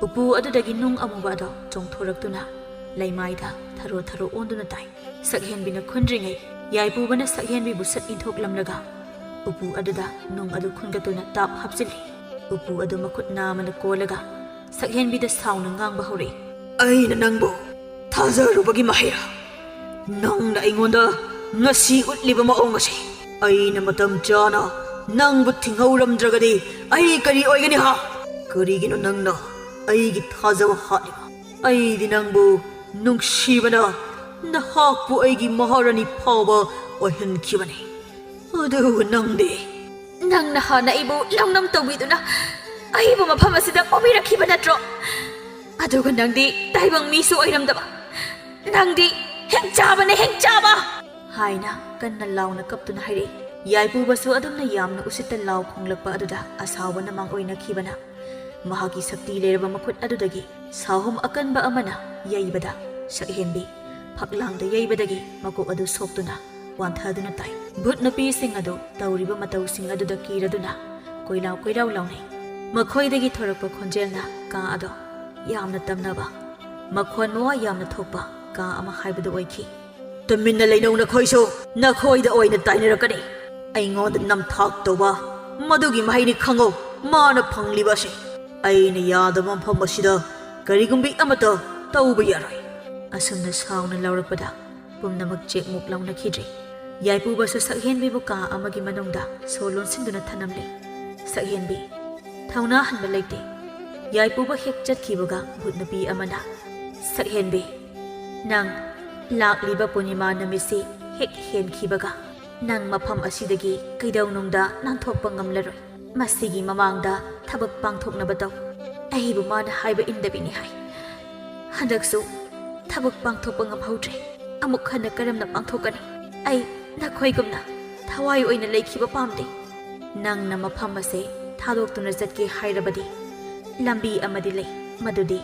ꯎꯄꯨ ꯑꯗꯨꯗꯒꯤ ꯅꯨꯡ ꯑꯃꯨꯕ ꯑꯗꯨ ꯆꯣꯡꯊꯣꯔꯛꯇꯨꯅ ꯂꯩꯃꯥꯏꯗ ꯊꯔꯣ ꯊꯔꯣ ꯑꯣꯟꯗꯨꯅ ꯇꯥꯏ꯫ ꯁꯛꯍꯦꯟꯕꯤꯅ ꯈꯨꯟꯗ꯭ꯔꯤꯉꯩ ꯌꯥꯏꯄꯨꯕꯅ ꯁꯛꯍꯦꯟꯕꯤꯕꯨ ꯁꯠ ꯏꯟꯊꯣꯛꯂꯝꯂꯒ ꯎꯄꯨ ꯑꯗꯨꯗ ꯅꯨꯡ ꯑꯗꯨ ꯈꯨꯟꯒꯠꯇꯨꯅ ꯇꯥꯞ ꯍꯥꯞꯆꯤꯜꯂꯤ꯫ ꯎꯄꯨ ꯑꯗꯨ ꯃꯈꯨꯠ ꯅꯥꯝꯃꯅ ꯀꯣꯜꯂꯒ ꯁꯛꯍꯦꯟꯕꯤꯗ ꯁꯥꯎꯅ ꯉꯥꯡꯕ ꯍꯧꯔꯛꯏ꯫ "ꯑꯩꯅ ꯅꯪꯕꯨ ꯊꯥꯖꯔꯨꯕꯒꯤ ꯃꯍꯩꯔꯥ? ꯅꯪꯅ ꯑꯩꯉꯣꯟꯗ ꯉꯁꯤ ꯎꯠꯂꯤꯕ ꯃꯑꯣꯡ ꯑꯁꯤ꯫ ꯑꯩꯅ ꯃꯇꯝ ꯆꯥꯅ ꯅꯪꯕꯨ ꯊꯤꯡꯍꯧꯔꯝꯗ꯭ꯔꯒꯗꯤ ꯑꯩ ꯀꯔꯤ ꯑꯣꯏꯒꯅꯤ ꯍꯥ? ꯀꯔꯤꯒꯤꯅꯣ ꯅꯪꯅ ꯑꯩꯒꯤ ꯊꯥꯖꯕ ꯍꯥꯠꯂꯤꯕ? ꯑꯩꯗꯤ ꯅꯪꯕꯨ ꯅꯨꯡꯁꯤꯕꯅ ꯅꯍꯥꯛꯄꯨ ꯑꯩꯒꯤ ꯃꯍꯥꯔꯥꯅꯤ ꯐꯥꯎꯕ ꯑꯣꯏꯍꯟꯈꯤꯕꯅꯤ꯫ ꯑꯗꯨꯕꯨ ꯅꯪꯗꯤ?" "ꯅꯪꯅ ꯍꯥꯟꯅ ꯑꯩꯕꯨ ꯂꯧꯅꯝ ꯇꯧꯕꯤꯗꯨꯅ ꯑꯩꯕꯨ ꯃꯐꯝ ꯑꯁꯤꯗ ꯄꯨꯕꯤꯔꯛꯈꯤꯕ ꯅꯠꯇ꯭ꯔꯣ? ꯑꯗꯨꯒ ꯅꯪꯗꯤ ꯇꯥꯏꯕꯪ ꯃꯤꯁꯨ ꯑꯣꯏꯔꯝꯗꯕ꯫ ꯅꯪꯗꯤ ꯍꯤꯡꯆꯥꯕꯅꯦ, ꯍꯤꯡꯆꯥꯕ!" ꯍꯥꯏꯅ ꯀꯟꯅ ꯂꯥꯎꯅ ꯀꯞꯇꯨꯅ ꯍꯥꯏꯔꯛꯏ꯫ ꯌꯥꯏꯄꯨꯕꯁꯨ ꯑꯗꯨꯝꯅ ꯌꯥꯝꯅ ꯎꯁꯤꯠꯇ ꯂꯥꯎ ꯈꯣꯡꯂꯛꯄ ꯑꯗꯨꯗ ꯑꯁꯥꯎꯕꯅ ꯃꯥꯡꯑꯣꯏꯅꯈꯤꯕꯅ ꯃꯍꯥꯛꯀꯤ ꯁꯛꯇꯤ ꯂꯩꯔꯕ ꯃꯈꯨꯠ ꯑꯗꯨꯗꯒꯤ ꯁꯥꯍꯨꯝ ꯑꯀꯟꯕ ꯑꯃꯅ ꯌꯩꯕꯗ ꯁꯛꯍꯦꯟꯕꯤ ꯐꯛꯂꯥꯡꯗ ꯌꯩꯕꯗꯒꯤ ꯃꯀꯣꯛ ꯑꯗꯨ ꯁꯣꯛꯇꯨꯅ ꯋꯥꯟꯊꯗꯨꯅ ꯇꯥꯏ꯫ ꯚꯨꯠ ꯅꯨꯄꯤꯁꯤꯡ ꯑꯗꯨ ꯇꯧꯔꯤꯕ ꯃꯇꯧꯁꯤꯡ ꯑꯗꯨꯗ ꯀꯤꯔꯗꯨꯅ ꯀꯣꯏꯂꯥꯎ ꯀꯣꯏꯂꯥꯎ ꯂꯥꯎꯅꯩ꯫ ꯃꯈꯣꯏꯗꯒꯤ ꯊꯣꯔꯛꯄ ꯈꯣꯟꯖꯦꯜꯅ ꯀꯥ ꯑꯗꯣ ꯌꯥꯝꯅ ꯇꯝꯅꯕ, ꯃꯈꯣꯟ ꯃꯋꯥ ꯌꯥꯝꯅ ꯊꯣꯛꯄ ꯀꯥ ꯑꯃ ꯍꯥꯏꯕꯗꯨ ꯑꯣꯏꯈꯤ꯫ "ꯇꯨꯃꯤꯟꯅ ꯂꯩꯅꯧ ꯅꯈꯣꯏꯁꯨ, ꯅꯈꯣꯏꯗ ꯑꯣꯏꯅ ꯇꯥꯏꯅꯔꯛꯀꯅꯤ꯫ ꯑꯩꯉꯣꯟꯗ ꯅꯝꯊꯥꯛ ꯇꯧꯕ ꯃꯗꯨꯒꯤ ꯃꯍꯩꯅꯤ ꯈꯪꯉꯧ ꯃꯥꯅ ꯐꯪꯂꯤꯕ ꯑꯁꯤ꯫ ꯑꯩꯅ ꯌꯥꯗꯕ ꯃꯐꯝ ꯑꯁꯤꯗ ꯀꯔꯤꯒꯨꯝꯕꯤ ꯑꯃꯠꯇ ꯇꯧꯕ ꯌꯥꯔꯣꯏ꯫" ꯑꯁꯨꯝꯅ ꯁꯥꯎꯅ ꯂꯥꯎꯔꯛꯄꯗ ꯄꯨꯝꯅꯃꯛ ꯆꯦꯛꯃꯨꯛ ꯂꯥꯎꯅꯈꯤꯗ꯭ꯔꯦ꯫ ꯌꯥꯏꯄꯨꯕꯁꯨ ꯁꯛꯍꯦꯟꯕꯤꯕꯨ ꯀꯥ ꯑꯃꯒꯤ ꯃꯅꯨꯡꯗ ꯁꯣ ꯂꯣꯟꯁꯤꯟꯗꯨꯅ ꯊꯅꯝꯂꯦ꯫ ꯁꯛꯍꯦꯟꯕꯤ ꯊꯧꯅꯥ ꯍꯟꯕ ꯂꯩꯇꯦ꯫ ꯌꯥꯏꯄꯨꯕ ꯍꯦꯛ ꯆꯠꯈꯤꯕꯒ ꯚꯨꯠ ꯅꯨꯄꯤ ꯑꯃꯅ, "ꯁꯛꯍꯦꯟꯕꯤ, ꯅꯪ ꯂꯥꯛꯂꯤꯕ ꯄꯨꯔꯅꯤꯃꯥ ꯅꯨꯃꯤꯠꯁꯤ ꯍꯦꯛ ꯍꯦꯟꯈꯤꯕꯒ ꯅꯪ ꯃꯐꯝ ꯑꯁꯤꯗꯒꯤ ꯀꯩꯗꯧꯅꯨꯡꯗ ꯅꯥꯟꯊꯣꯛꯄ ꯉꯝꯂꯔꯣꯏ꯫ ꯃꯁꯤꯒꯤ ꯃꯃꯥꯡꯗ ꯊꯕꯛ ꯄꯥꯡꯊꯣꯛꯅꯕ ꯇꯧ꯫ ꯑꯩꯕꯨ ꯃꯥꯅ ꯍꯥꯏꯕ ꯏꯟꯗꯕꯤꯅꯤ ꯍꯥꯏ꯫ ꯍꯟꯗꯛꯁꯨ ꯊꯕꯛ ꯄꯥꯡꯊꯣꯛꯄ ꯉꯝꯍꯧꯗ꯭ꯔꯦ꯫ ꯑꯃꯨꯛ ꯍꯟꯅ ꯀꯔꯝꯅ ꯄꯥꯡꯊꯣꯛꯀꯅꯤ? ꯑꯩ ꯅꯈꯣꯏꯒꯨꯝꯅ ꯊꯋꯥꯏ ꯑꯣꯏꯅ ꯂꯩꯈꯤꯕ ꯄꯥꯝꯗꯦ꯫ ꯅꯪꯅ ꯃꯐꯝ ꯑꯁꯦ ꯊꯥꯗꯣꯛꯇꯨꯅ ꯆꯠꯀꯦ ꯍꯥꯏꯔꯕꯗꯤ ꯂꯝꯕꯤ ꯑꯃꯗꯤ ꯂꯩ, ꯃꯗꯨꯗꯤ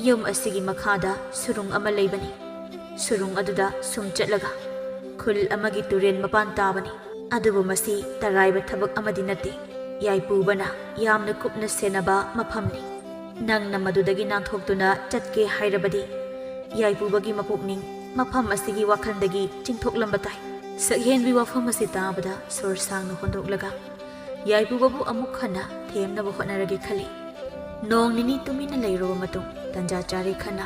ꯌꯨꯝ ꯑꯁꯤꯒꯤ ꯃꯈꯥꯗ ꯁꯨꯔꯨꯡ ꯑꯃ ꯂꯩꯕꯅꯤ꯫ ꯁꯨꯔꯨꯡ ꯑꯗꯨꯗ ꯁꯨꯝ ꯆꯠꯂꯒ ꯈꯨꯜ ꯑꯃꯒꯤ ꯇꯨꯔꯦꯜ ꯃꯄꯥꯟ ꯇꯥꯕꯅꯤ꯫ ꯑꯗꯨꯕꯨ ꯃꯁꯤ ꯇꯔꯥꯏꯕ ꯊꯕꯛ ꯑꯃꯗꯤ ꯅꯠꯇꯦ꯫ ꯌꯥꯏꯄꯨꯕꯅ ꯌꯥꯝꯅ ꯀꯨꯞꯅ ꯁꯦꯟꯅꯕ ꯃꯐꯝꯅꯤ꯫ ꯅꯪꯅ ꯃꯗꯨꯗꯒꯤ ꯅꯥꯟꯊꯣꯛꯇꯨꯅ ꯆꯠꯀꯦ ꯍꯥꯏꯔꯕꯗꯤ ꯌꯥꯏꯄꯨꯕꯒꯤ ꯃꯄꯨꯛꯅꯤꯡ ꯃꯐꯝ ꯑꯁꯤꯒꯤ ꯋꯥꯈꯜꯗꯒꯤ ꯆꯤꯡꯊꯣꯛꯂꯝꯕ ꯇꯥꯏ꯫ ꯁꯛꯍꯦꯟꯕꯤ ꯋꯥꯐꯝ ꯑꯁꯤ ꯇꯥꯕꯗ ꯁꯣꯔ ꯁꯥꯡꯅ ꯍꯣꯟꯗꯣꯛꯂꯒ ꯌꯥꯏꯄꯨꯕꯕꯨ ꯑꯃꯨꯛ ꯍꯟꯅ ꯊꯦꯝꯅꯕ ꯍꯣꯠꯅꯔꯒꯦ ꯈꯜꯂꯤ꯫ ꯅꯣꯡ ꯅꯤꯅꯤ ꯇꯨꯃꯤꯟꯅ ꯂꯩꯔꯨꯕ ꯃꯇꯨꯡ ꯇꯟꯖꯥ ꯆꯥꯔꯦ ꯈꯟꯅ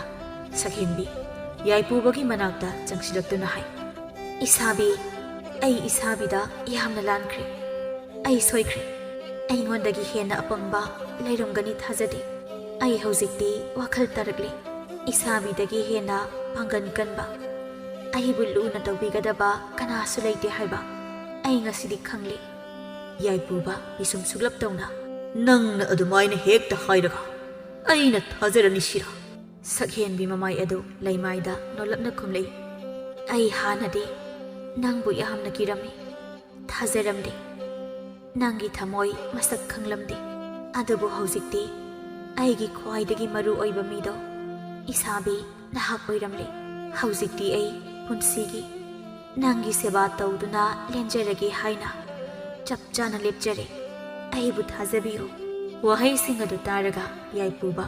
ꯁꯛꯍꯦꯟꯕꯤ ꯌꯥꯏꯄꯨꯕꯒꯤ ꯃꯅꯥꯛꯇ ꯆꯪꯁꯤꯜꯂꯛꯇꯨꯅ ꯍꯥꯏ, "ꯏꯁꯥꯕꯤ, ꯑꯩ ꯏꯁꯥꯕꯤꯗ ꯌꯥꯝꯅ ꯂꯥꯟꯈ꯭ꯔꯦ꯫ ꯑꯩ ꯁꯣꯏꯈ꯭ꯔꯦ꯫ ꯑꯩꯉꯣꯟꯗꯒꯤ ꯍꯦꯟꯅ ꯑꯄꯪꯕ ꯂꯩꯔꯝꯒꯅꯤ ꯊꯥꯖꯗꯦ꯫ ꯑꯩ ꯍꯧꯖꯤꯛꯇꯤ ꯋꯥꯈꯜ ꯇꯥꯔꯛꯂꯦ꯫ ꯏꯁꯥꯕꯤꯗꯒꯤ ꯍꯦꯟꯅ ꯄꯥꯡꯒꯜ ꯀꯟꯕ, ꯑꯩꯕꯨ ꯂꯨꯅ ꯇꯧꯕꯤꯒꯗꯕ ꯀꯅꯥꯁꯨ ꯂꯩꯇꯦ ꯍꯥꯏꯕ ꯑꯩ ꯉꯁꯤꯗꯤ ꯈꯪꯂꯦ꯫" ꯌꯥꯏꯄꯨꯕ ꯄꯤꯁꯨꯝ ꯁꯨꯛꯂꯞ ꯇꯧꯅ, "ꯅꯪꯅ ꯑꯗꯨꯃꯥꯏꯅ ꯍꯦꯛꯇ ꯍꯥꯏꯔꯒ ꯑꯩꯅ ꯊꯥꯖꯔꯅꯤ ꯁꯤꯔꯥ?" ꯁꯛꯍꯦꯟꯕꯤ ꯃꯃꯥꯏ ꯑꯗꯨ ꯂꯩꯃꯥꯏꯗ ꯅꯣꯜꯂꯞꯅ ꯈꯨꯝꯂꯛꯏ꯫ "ꯑꯩ ꯍꯥꯟꯅꯗꯤ ꯅꯪꯕꯨ ꯌꯥꯝꯅ ꯀꯤꯔꯝꯃꯤ, ꯊꯥꯖꯔꯝꯗꯦ꯫ ꯅꯪꯒꯤ ꯊꯃꯣꯏ ꯃꯁꯛ ꯈꯪꯂꯝꯗꯦ꯫ ꯑꯗꯨꯕꯨ ꯍꯧꯖꯤꯛꯇꯤ ꯑꯩꯒꯤ ꯈ꯭ꯋꯥꯏꯗꯒꯤ ꯃꯔꯨ ꯑꯣꯏꯕ ꯃꯤꯗꯣ ꯏꯁꯥꯕꯤ ꯅꯍꯥꯛ ꯑꯣꯏꯔꯝꯂꯦ꯫ ꯍꯧꯖꯤꯛꯇꯤ ꯑꯩ ꯄꯨꯟꯁꯤꯒꯤ ꯅꯪꯒꯤ ꯁꯦꯕꯥ ꯇꯧꯗꯨꯅ ꯂꯦꯟꯖꯔꯒꯦ ꯍꯥꯏꯅ ꯆꯞ ꯆꯥꯅ ꯂꯦꯞꯆꯔꯦ꯫ ꯑꯩꯕꯨ ꯊꯥꯖꯕꯤꯌꯨ꯫" ꯋꯥꯍꯩꯁꯤꯡ ꯑꯗꯨ ꯇꯥꯔꯒ ꯌꯥꯏꯄꯨꯕ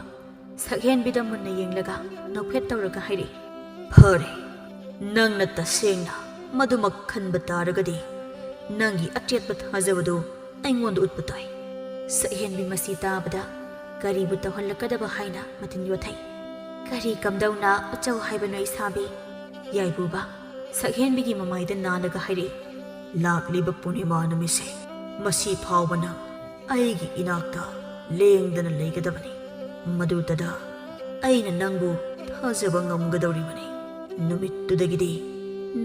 ꯁꯛꯍꯦꯟꯕꯤꯗ ꯃꯨꯟꯅ ꯌꯦꯡꯂꯒ ꯅꯣꯛꯐꯦꯠ ꯇꯧꯔꯒ ꯍꯥꯏꯔꯛꯏ, "ꯐꯔꯦ, ꯅꯪꯅ ꯇꯁꯦꯡꯅ ꯃꯗꯨꯃꯛ ꯈꯟꯕ ꯇꯥꯔꯒꯗꯤ ꯅꯪꯒꯤ ꯑꯆꯦꯠꯄ ꯊꯥꯖꯕꯗꯨ ꯑꯩꯉꯣꯟꯗ ꯎꯠꯄ ꯇꯥꯏ꯫" ꯁꯛꯍꯦꯟꯕꯤ ꯃꯁꯤ ꯇꯥꯕꯗ ꯀꯔꯤꯕꯨ ꯇꯧꯍꯜꯂꯛꯀꯗꯕ ꯍꯥꯏꯅ ꯃꯊꯤꯟ ꯌꯣꯠꯊꯩ꯫ "ꯀꯔꯤ ꯀꯝꯗꯧꯅ ꯎꯠꯆꯧ ꯍꯥꯏꯕꯅꯣ ꯏꯁꯥꯕꯤ?" ꯌꯥꯏꯕꯨꯕ ꯁꯛꯍꯦꯟꯕꯤꯒꯤ ꯃꯃꯥꯏꯗ ꯅꯥꯜꯂꯒ ꯍꯥꯏꯔꯛꯏ, "ꯂꯥꯛꯂꯤꯕ ꯄꯨꯔꯅꯤꯃꯥ ꯅꯨꯃꯤꯠꯁꯦ ꯃꯁꯤ ꯐꯥꯎꯕ ꯅꯪ ꯑꯩꯒꯤ ꯏꯅꯥꯛꯇ ꯂꯦꯡꯗꯅ ꯂꯩꯒꯗꯕꯅꯤ꯫ ꯃꯗꯨꯇꯗ ꯑꯩꯅ ꯅꯪꯕꯨ ꯊꯥꯖꯕ ꯉꯝꯒꯗꯧꯔꯤꯕꯅꯤ꯫ ꯅꯨꯃꯤꯠꯇꯨꯗꯒꯤꯗꯤ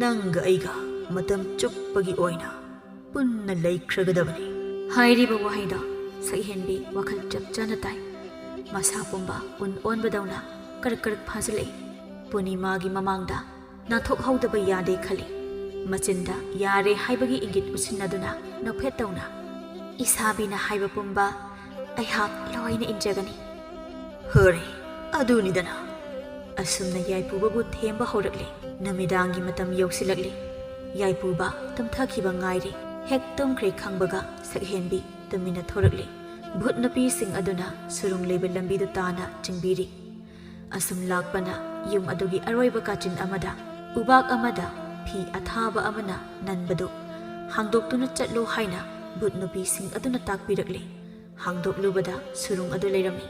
ꯅꯪꯒ ꯑꯩꯒ ꯃꯇꯝ ꯆꯨꯞꯄꯒꯤ ꯑꯣꯏꯅ ꯄꯨꯟꯅ ꯂꯩꯈ꯭ꯔꯒꯗꯕꯅꯤ꯫ ꯍꯥꯏꯔꯤꯕ ꯋꯥꯍꯩꯗꯣ ꯁꯛꯍꯦꯟꯕꯤ ꯋꯥꯈꯜ ꯆꯞ ꯆꯥꯅ ꯇꯥꯏ꯫ ꯃꯁꯥ ꯄꯨꯝꯕ ꯎꯟ ꯑꯣꯟꯕꯗꯧꯅ ꯀꯔꯛ ꯀꯔꯛ ꯐꯥꯖꯤꯜꯂꯛꯏ꯫ ꯄꯨꯔꯅꯤꯃꯥꯒꯤ ꯃꯃꯥꯡꯗ ꯅꯥꯟꯊꯣꯛꯍꯧꯗꯕ ꯌꯥꯗꯦ ꯈꯜꯂꯤ꯫ ꯃꯆꯤꯟꯗ ꯌꯥꯔꯦ ꯍꯥꯏꯕꯒꯤ ꯏꯪꯒꯤꯠ ꯎꯠꯁꯤꯟꯅꯗꯨꯅ ꯅꯣꯛꯐꯦꯠ ꯇꯧꯅ, "ꯏꯁꯥꯕꯤꯅ ꯍꯥꯏꯕ ꯄꯨꯝꯕ ꯑꯩꯍꯥꯛ ꯂꯣꯏꯅ ꯏꯟꯖꯒꯅꯤ꯫" ꯍꯣꯔꯦ, ꯑꯗꯨꯅꯤꯗꯅ꯫ ꯑꯁꯨꯝꯅ ꯌꯥꯏꯄꯨꯕꯕꯨ ꯊꯦꯝꯕ ꯍꯧꯔꯛꯂꯦ꯫ ꯅꯨꯃꯤꯗꯥꯡꯒꯤ ꯃꯇꯝ ꯌꯧꯁꯤꯜꯂꯛꯂꯦ꯫ ꯌꯥꯏꯄꯨꯕ ꯇꯨꯝꯊꯈꯤꯕ ꯉꯥꯏꯔꯦ꯫ ꯍꯦꯛ ꯇꯨꯝꯈ꯭ꯔꯦ ꯈꯪꯕꯒ ꯁꯛꯍꯦꯟꯕꯤ ꯇꯨꯃꯤꯟꯅ ꯊꯣꯔꯛꯂꯦ꯫ ꯚꯨꯠ ꯅꯨꯄꯤꯁꯤꯡ ꯑꯗꯨꯅ ꯁꯨꯔꯨꯡ ꯂꯩꯕ ꯂꯝꯕꯤꯗꯨ ꯇꯥꯅ ꯆꯤꯡꯕꯤꯔꯤ꯫ ꯑꯁꯨꯝ ꯂꯥꯛꯄꯅ ꯌꯨꯝ ꯑꯗꯨꯒꯤ ꯑꯔꯣꯏꯕ ꯀꯥꯆꯤꯟ ꯑꯃꯗ ꯎꯕꯥꯛ ꯑꯃꯗ ꯐꯤ ꯑꯊꯥꯕ ꯑꯃꯅ ꯅꯟꯕꯗꯨ ꯍꯥꯡꯗꯣꯛꯇꯨꯅ ꯆꯠꯂꯨ ꯍꯥꯏꯅ ꯚꯨꯠ ꯅꯨꯄꯤꯁꯤꯡ ꯑꯗꯨꯅ ꯇꯥꯛꯄꯤꯔꯛꯂꯤ꯫ ꯍꯥꯡꯗꯣꯛꯂꯨꯕꯗ ꯁꯨꯔꯨꯡ ꯑꯗꯨ ꯂꯩꯔꯝꯃꯤ꯫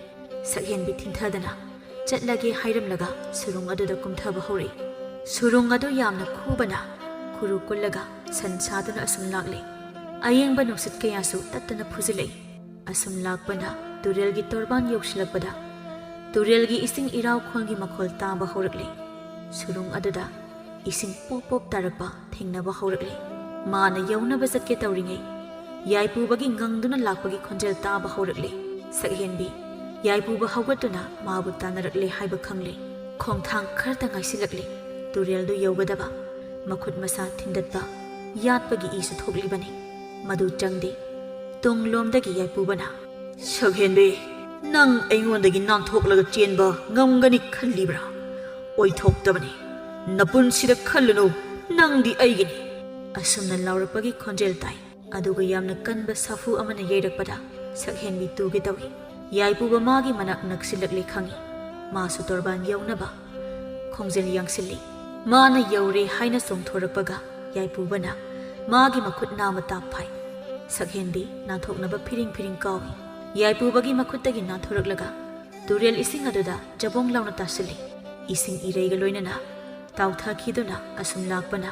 ꯁꯛꯍꯦꯟꯕꯤ ꯊꯤꯟꯊꯗꯅ ꯆꯠꯂꯒꯦ ꯍꯥꯏꯔꯝꯂꯒ ꯁꯨꯔꯨꯡ ꯑꯗꯨꯗ ꯀꯨꯝꯊꯕ ꯍꯧꯔꯛꯏ꯫ ꯁꯨꯔꯨꯡ ꯑꯗꯨ ꯌꯥꯝꯅ ꯈꯨꯕꯅ ꯈꯨꯔꯨ ꯀꯨꯜꯂꯒ ꯁꯟ ꯁꯥꯗꯨꯅ ꯑꯁꯨꯝ ꯂꯥꯛꯂꯤ꯫ ꯑꯌꯤꯡꯕ ꯅꯨꯡꯁꯤꯠ ꯀꯌꯥꯁꯨ ꯇꯠꯇꯅ ꯐꯨꯖꯤꯜꯂꯛꯏ꯫ ꯑꯁꯨꯝ ꯂꯥꯛꯄꯅ ꯇꯨꯔꯦꯜꯒꯤ ꯇꯣꯔꯕꯥꯟ ꯌꯧꯁꯤꯜꯂꯛꯄꯗ ꯇꯨꯔꯦꯜꯒꯤ ꯏꯁꯤꯡ ꯏꯔꯥꯎꯈꯣꯜꯒꯤ ꯃꯈꯣꯜ ꯇꯥꯕ ꯍꯧꯔꯛꯂꯦ꯫ ꯁꯨꯔꯨꯡ ꯑꯗꯨꯗ ꯏꯁꯤꯡ ꯄꯣꯞ ꯄꯣꯞ ꯇꯥꯔꯛꯄ ꯊꯦꯡꯅꯕ ꯍꯧꯔꯛꯂꯦ꯫ ꯃꯥꯅ ꯌꯧꯅꯕ ꯆꯠꯀꯦ ꯇꯧꯔꯤꯉꯩ ꯌꯥꯏꯄꯨꯕꯒꯤ ꯉꯪꯗꯨꯅ ꯂꯥꯛꯄꯒꯤ ꯈꯣꯟꯖꯦꯜ ꯇꯥꯕ ꯍꯧꯔꯛꯂꯦ꯫ ꯁꯛꯍꯦꯟꯕꯤ ꯌꯥꯏꯄꯨꯕ ꯍꯧꯒꯠꯇꯨꯅ ꯃꯥꯕꯨ ꯇꯥꯟꯅꯔꯛꯂꯦ ꯍꯥꯏꯕ ꯈꯪꯂꯦ꯫ ꯈꯣꯡꯊꯥꯡ ꯈꯔꯇ ꯉꯥꯏꯁꯤꯜꯂꯛꯂꯦ ꯇꯨꯔꯦꯜꯗꯨ ꯌꯧꯒꯗꯕ꯫ ꯃꯈꯨꯠ ꯃꯁꯥ ꯊꯤꯟꯗꯠꯄ, ꯌꯥꯠꯄꯒꯤ ꯏꯁꯨ ꯊꯣꯛꯂꯤꯕꯅꯤ꯫ ꯃꯗꯨ ꯆꯪꯗꯦ꯫ ꯇꯨꯡꯂꯣꯝꯗꯒꯤ ꯌꯥꯏꯄꯨꯕꯅ, "ꯁꯛꯍꯦꯟꯕꯤ, ꯅꯪ ꯑꯩꯉꯣꯟꯗꯒꯤ ꯅꯥꯟꯊꯣꯛꯂꯒ ꯆꯦꯟꯕ ꯉꯝꯒꯅꯤ ꯈꯜꯂꯤꯕ꯭ꯔꯥ? ꯑꯣꯏꯊꯣꯛꯇꯕꯅꯤ꯫ ꯅꯄꯨꯟꯁꯤꯗ ꯈꯜꯂꯨꯅꯨ, ꯅꯪꯗꯤ ꯑꯩꯒꯤꯅꯤ꯫" ꯑꯁꯨꯝꯅ ꯂꯥꯎꯔꯛꯄꯒꯤ ꯈꯣꯟꯖꯦꯜ ꯇꯥꯏ꯫ ꯑꯗꯨꯒ ꯌꯥꯝꯅ ꯀꯟꯕ ꯁꯥꯐꯨ ꯑꯃꯅ ꯌꯩꯔꯛꯄꯗ ꯁꯛꯍꯦꯟꯕꯤ ꯇꯨꯒꯦ ꯇꯧꯏ꯫ ꯌꯥꯏꯄꯨꯕ ꯃꯥꯒꯤ ꯃꯅꯥꯛ ꯅꯛꯁꯤꯜꯂꯛꯂꯦ ꯈꯪꯏ꯫ ꯃꯥꯁꯨ ꯇꯣꯔꯕꯥꯟ ꯌꯧꯅꯕ ꯈꯣꯡꯖꯦꯜ ꯌꯥꯡꯁꯤꯜꯂꯤ꯫ ꯃꯥꯅ ꯌꯧꯔꯦ ꯍꯥꯏꯅ ꯆꯣꯡꯊꯣꯔꯛꯄꯒ ꯌꯥꯏꯄꯨꯕꯅ ꯃꯥꯒꯤ ꯃꯈꯨꯠ ꯅꯥꯝꯃ ꯇꯥꯞ ꯐꯥꯏ꯫ ꯁꯛꯍꯦꯟꯕꯤ ꯅꯥꯟꯊꯣꯛꯅꯕ ꯐꯤꯔꯤꯡ ꯐꯤꯔꯤꯡ ꯀꯥꯎꯏ꯫ ꯌꯥꯏꯄꯨꯕꯒꯤ ꯃꯈꯨꯠꯇꯒꯤ ꯅꯥꯟꯊꯣꯔꯛꯂꯒ ꯇꯨꯔꯦꯜ ꯏꯁꯤꯡ ꯑꯗꯨꯗ ꯖꯕꯣꯡ ꯂꯥꯎꯅ ꯇꯥꯁꯤꯜꯂꯤ꯫ ꯏꯁꯤꯡ ꯏꯔꯩꯒ ꯂꯣꯏꯅꯅ ꯇꯥꯎꯊꯈꯤꯗꯨꯅ ꯑꯁꯨꯝ ꯂꯥꯛꯄꯅ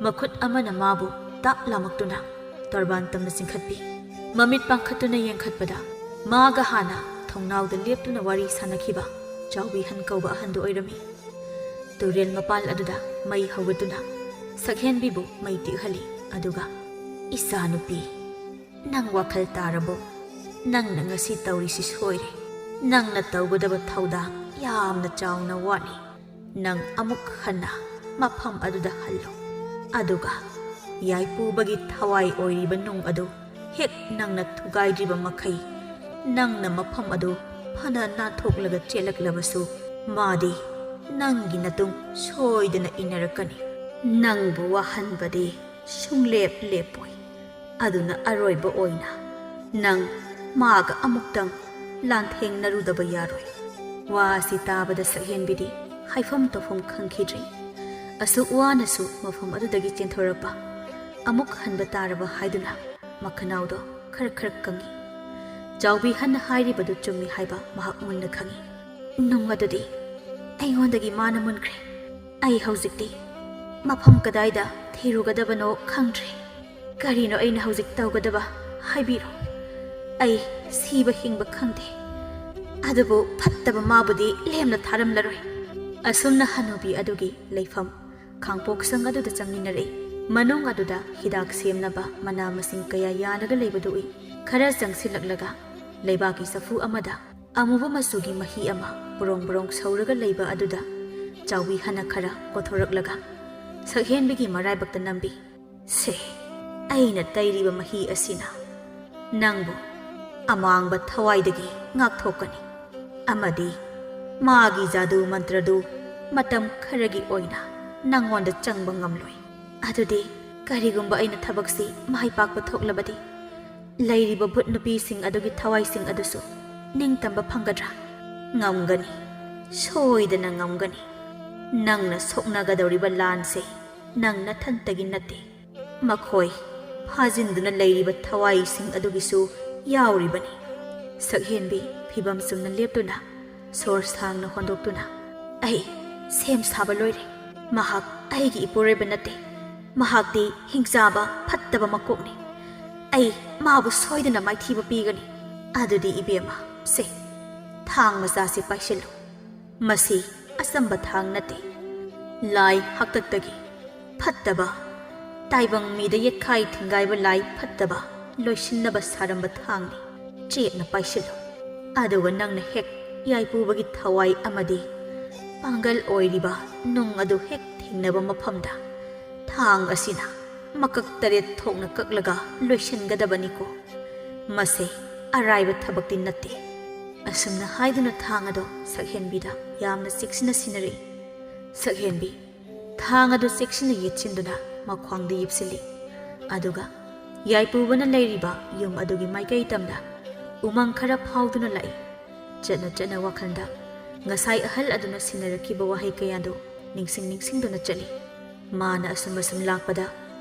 ꯃꯈꯨꯠ ꯑꯃꯅ ꯃꯥꯕꯨ ꯇꯥꯞ ꯂꯥꯃꯛꯇꯨꯅ ꯇꯣꯔꯕꯥꯟ ꯇꯝꯅ ꯆꯤꯡꯈꯠꯄꯤ꯫ ꯃꯃꯤꯠ ꯄꯥꯡꯈꯠꯇꯨꯅ ꯌꯦꯡꯈꯠꯄꯗ ꯃꯥꯒ ꯍꯥꯟꯅ ꯊꯣꯡꯅꯥꯎꯗ ꯂꯦꯞꯇꯨꯅ ꯋꯥꯔꯤ ꯁꯥꯅꯈꯤꯕ ꯆꯥꯎꯕꯤꯍꯟ ꯀꯧꯕ ꯑꯍꯟꯗꯨ ꯑꯣꯏꯔꯝꯃꯤ꯫ ꯇꯨꯔꯦꯜ ꯃꯄꯥꯜ ꯑꯗꯨꯗ ꯃꯩ ꯍꯧꯒꯠꯇꯨꯅ ꯁꯛꯍꯦꯟꯕꯤꯕꯨ ꯃꯩ ꯇꯤꯛꯍꯜꯂꯤ꯫ ꯑꯗꯨꯒ, "ꯏꯆꯥꯅꯨꯄꯤ, ꯅꯪ ꯋꯥꯈꯜ ꯇꯥꯔꯕꯣ? ꯅꯪꯅ ꯉꯁꯤ ꯇꯧꯔꯤꯁꯤ ꯁꯣꯏꯔꯦ꯫ ꯅꯪꯅ ꯇꯧꯒꯗꯕ ꯊꯧꯗꯥꯡ ꯌꯥꯝꯅ ꯆꯥꯎꯅ ꯋꯥꯠꯂꯤ꯫ ꯅꯪ ꯑꯃꯨꯛ ꯍꯟꯅ ꯃꯐꯝ ꯑꯗꯨꯗ ꯍꯜꯂꯨ꯫ ꯑꯗꯨꯒ ꯌꯥꯏꯄꯨꯕꯒꯤ ꯊꯋꯥꯏ ꯑꯣꯏꯔꯤꯕ ꯅꯨꯡ ꯑꯗꯨ ꯍꯦꯛ ꯅꯪꯅ ꯊꯨꯒꯥꯏꯗ꯭ꯔꯤꯕ ꯃꯈꯩ, ꯅꯪꯅ ꯃꯐꯝ ꯑꯗꯨ ꯐꯅ ꯅꯥꯟꯊꯣꯛꯂꯒ ꯆꯦꯜꯂꯛꯂꯕꯁꯨ, ꯃꯥꯗꯤ ꯅꯪꯒꯤ ꯅꯇꯨꯡ ꯁꯣꯏꯗꯅ ꯏꯟꯅꯔꯛꯀꯅꯤ꯫ ꯅꯪꯕꯨ ꯋꯥꯍꯟꯕꯗꯤ ꯁꯨꯡꯂꯦꯞ ꯂꯦꯞꯄꯣꯏ꯫ ꯑꯗꯨꯅ ꯑꯔꯣꯏꯕ ꯑꯣꯏꯅ ꯅꯪ ꯃꯥꯒ ꯑꯃꯨꯛꯇꯪ ꯂꯥꯟꯊꯦꯡꯅꯔꯨꯗꯕ ꯌꯥꯔꯣꯏ꯫" ꯋꯥ ꯑꯁꯤ ꯇꯥꯕꯗ ꯁꯛꯍꯦꯟꯕꯤꯗꯤ ꯍꯥꯏꯐꯝ ꯇꯧꯐꯝ ꯈꯪꯈꯤꯗ꯭ꯔꯦ꯫ ꯑꯁꯨꯛ ꯋꯥꯅꯁꯨ ꯃꯐꯝ ꯑꯗꯨꯗꯒꯤ ꯆꯦꯟꯊꯣꯔꯛꯄ, ꯑꯃꯨꯛ ꯍꯟꯕ ꯇꯥꯔꯕ ꯍꯥꯏꯗꯨꯅ ꯃꯈꯅꯥꯎꯗꯣ ꯈꯔ ꯈꯔ ꯀꯪꯉꯤ꯫ ꯆꯥꯎꯕꯤ ꯍꯟꯅ ꯍꯥꯏꯔꯤꯕꯗꯨ ꯆꯨꯝꯃꯤ ꯍꯥꯏꯕ ꯃꯍꯥꯛ ꯃꯨꯟꯅ ꯈꯪꯉꯤ꯫ ꯅꯨꯡ ꯑꯗꯨꯗꯤ ꯑꯩꯉꯣꯟꯗꯒꯤ ꯃꯥꯅ ꯃꯨꯟꯈ꯭ꯔꯦ꯫ ꯑꯩ ꯍꯧꯖꯤꯛꯇꯤ ꯃꯐꯝ ꯀꯗꯥꯏꯗ ꯊꯤꯔꯨꯒꯗꯕꯅꯣ ꯈꯪꯗ꯭ꯔꯦ꯫ ꯀꯔꯤꯅꯣ ꯑꯩꯅ ꯍꯧꯖꯤꯛ ꯇꯧꯒꯗꯕ? ꯍꯥꯏꯕꯤꯔꯣ꯫ ꯑꯩ ꯁꯤꯕ ꯍꯤꯡꯕ ꯈꯪꯗꯦ꯫ ꯑꯗꯨꯕꯨ ꯐꯠꯇꯕ ꯃꯥꯕꯨꯗꯤ ꯂꯦꯝꯅ ꯊꯥꯔꯝꯂꯔꯣꯏ꯫ ꯑꯁꯨꯝꯅ ꯍꯅꯨꯕꯤ ꯑꯗꯨꯒꯤ ꯂꯩꯐꯝ ꯈꯥꯡꯄꯣꯛꯁꯪ ꯑꯗꯨꯗ ꯆꯪꯃꯤꯟꯅꯔꯛꯏ꯫ ꯃꯅꯨꯡ ꯑꯗꯨꯗ ꯍꯤꯗꯥꯛ ꯁꯦꯝꯅꯕ ꯃꯅꯥ ꯃꯁꯤꯡ ꯀꯌꯥ ꯌꯥꯜꯂꯒ ꯂꯩꯕꯗꯨ ꯎꯏ꯫ ꯈꯔ ꯆꯪꯁꯤꯜꯂꯛꯂꯒ ꯂꯩꯕꯥꯛꯀꯤ ꯆꯐꯨ ꯑꯃꯗ ꯑꯃꯨꯕ ꯃꯆꯨꯒꯤ ꯃꯍꯤ ꯑꯃ ꯕ꯭ꯔꯣꯡ ꯕ꯭ꯔꯣꯡ ꯁꯧꯔꯒ ꯂꯩꯕ ꯑꯗꯨꯗ ꯆꯥꯎꯕꯤ ꯍꯟꯅ ꯈꯔ ꯀꯣꯊꯣꯔꯛꯂꯒ ꯁꯛꯍꯦꯟꯕꯤꯒꯤ ꯃꯔꯥꯏꯕꯛꯇ ꯅꯝꯕꯤ꯫ "ꯁꯦ, ꯑꯩꯅ ꯇꯩꯔꯤꯕ ꯃꯍꯤ ꯑꯁꯤꯅ ꯅꯪꯕꯨ ꯑꯃꯥꯡꯕ ꯊꯋꯥꯏꯗꯒꯤ ꯉꯥꯛꯊꯣꯛꯀꯅꯤ, ꯑꯃꯗꯤ ꯃꯥꯒꯤ ꯖꯥꯗꯨ ꯃꯟꯇ꯭ꯔꯗꯨ ꯃꯇꯝ ꯈꯔꯒꯤ ꯑꯣꯏꯅ ꯅꯪꯉꯣꯟꯗ ꯆꯪꯕ ꯉꯝꯂꯣꯏ꯫ ꯑꯗꯨꯗꯤ ꯀꯔꯤꯒꯨꯝꯕ ꯑꯩꯅ ꯊꯕꯛꯁꯤ ꯃꯥꯏ ꯄꯥꯛꯄ ꯊꯣꯛꯂꯕꯗꯤ, ꯂꯩꯔꯤꯕ ꯚꯨꯠ ꯅꯨꯄꯤꯁꯤꯡ ꯑꯗꯨꯒꯤ ꯊꯋꯥꯏꯁꯤꯡ ꯑꯗꯨꯁꯨ ꯅꯤꯡꯇꯝꯕ ꯐꯪꯒꯗ꯭ꯔꯥ?" "ꯉꯝꯒꯅꯤ, ꯁꯣꯏꯗꯅ ꯉꯝꯒꯅꯤ꯫ ꯅꯪꯅ ꯁꯣꯛꯅꯒꯗꯧꯔꯤꯕ ꯂꯥꯟꯁꯦ ꯅꯪ ꯅꯊꯟꯇꯒꯤ ꯅꯠꯇꯦ꯫ ꯃꯈꯣꯏ ꯐꯥꯖꯤꯟꯗꯨꯅ ꯂꯩꯔꯤꯕ ꯊꯋꯥꯏꯁꯤꯡ ꯑꯗꯨꯒꯤꯁꯨ ꯌꯥꯎꯔꯤꯕꯅꯤ꯫" ꯁꯛꯍꯦꯟꯕꯤ ꯐꯤꯕꯝ ꯆꯨꯝꯅ ꯂꯦꯞꯇꯨꯅ, ꯁꯣꯔ ꯁꯥꯡꯅ ꯍꯣꯟꯗꯣꯛꯇꯨꯅ, "ꯑꯩ ꯁꯦꯝ ꯁꯥꯕ ꯂꯣꯏꯔꯦ꯫ ꯃꯍꯥꯛ ꯑꯩꯒꯤ ꯏꯄꯨꯔꯣꯏꯕ ꯅꯠꯇꯦ꯫ ꯃꯍꯥꯛꯇꯤ ꯍꯤꯡꯆꯥꯕ ꯐꯠꯇꯕ ꯃꯀꯣꯛꯅꯤ꯫ ꯑꯩ ꯃꯥꯕꯨ ꯁꯣꯏꯗꯅ ꯃꯥꯏꯊꯤꯕ ꯄꯤꯒꯅꯤ꯫ ꯑꯗꯨꯗꯤ ꯏꯕꯦꯝꯃ, ꯁꯦ, ꯊꯥꯡ ꯃꯆꯥꯁꯤ ꯄꯥꯏꯁꯤꯜꯂꯨ꯫ ꯃꯁꯤ ꯑꯆꯝꯕ ꯊꯥꯡ ꯅꯠꯇꯦ, ꯂꯥꯏ ꯍꯥꯛꯇꯛꯇꯒꯤ ꯐꯠꯇꯕ, ꯇꯥꯏꯕꯪ ꯃꯤꯗ ꯌꯦꯠꯈꯥꯏ ꯊꯤꯡꯒꯥꯏꯕ ꯂꯥꯏ ꯐꯠꯇꯕ ꯂꯣꯏꯁꯤꯟꯅꯕ ꯁꯥꯔꯝꯕ ꯊꯥꯡꯅꯤ꯫ ꯆꯦꯠꯅ ꯄꯥꯏꯁꯤꯜꯂꯨ꯫ ꯑꯗꯨꯒ ꯅꯪꯅ ꯍꯦꯛ ꯌꯥꯏꯄꯨꯕꯒꯤ ꯊꯋꯥꯏ ꯑꯃꯗꯤ ꯄꯥꯡꯒꯜ ꯑꯣꯏꯔꯤꯕ ꯅꯨꯡ ꯑꯗꯨ ꯍꯦꯛ ꯊꯦꯡꯅꯕ ꯃꯐꯝꯗ ꯊꯥꯡ ꯑꯁꯤꯅ ꯃꯀꯛ ꯇꯔꯦꯠ ꯊꯣꯛꯅ ꯀꯛꯂꯒ ꯂꯣꯏꯁꯤꯟꯒꯗꯕꯅꯤꯀꯣ꯫ ꯃꯁꯦ ꯑꯔꯥꯏꯕ ꯊꯕꯛꯇꯤ ꯅꯠꯇꯦ꯫ ꯑꯁꯨꯝꯅ ꯍꯥꯏꯗꯨꯅ ꯊꯥꯡ ꯑꯗꯣ ꯁꯛꯍꯦꯟꯕꯤꯗ ꯌꯥꯝꯅ ꯆꯦꯛꯁꯤꯟꯅ ꯁꯤꯟꯅꯔꯛꯏ꯫ ꯁꯛꯍꯦꯟꯕꯤ ꯊꯥꯡ ꯑꯗꯨ ꯆꯦꯛꯁꯤꯟꯅ ꯌꯦꯠꯁꯤꯟꯗꯨꯅ ꯃꯈ꯭ꯋꯥꯡꯗ ꯌꯤꯞꯁꯤꯜꯂꯤ꯫ ꯑꯗꯨꯒ ꯌꯥꯏꯄꯨꯕꯅ ꯂꯩꯔꯤꯕ ꯌꯨꯝ ꯑꯗꯨꯒꯤ ꯃꯥꯏꯀꯩ ꯇꯝꯅ ꯎꯃꯪ ꯈꯔ ꯐꯥꯎꯗꯨꯅ ꯂꯥꯛꯏ꯫ ꯆꯠꯅ ꯆꯠꯅ ꯋꯥꯈꯜꯗ ꯉꯁꯥꯏ ꯑꯍꯜ ꯑꯗꯨꯅ ꯁꯤꯟꯅꯔꯛꯈꯤꯕ ꯋꯥꯍꯩ ꯀꯌꯥꯗꯨ ꯅꯤꯡꯁꯤꯡ ꯅꯤꯡꯁꯤꯡꯗꯨꯅ ꯆꯠꯂꯤ꯫ ꯃꯥꯅ ꯑꯁꯨꯝ ꯑꯁꯨꯝ ꯂꯥꯛꯄꯗ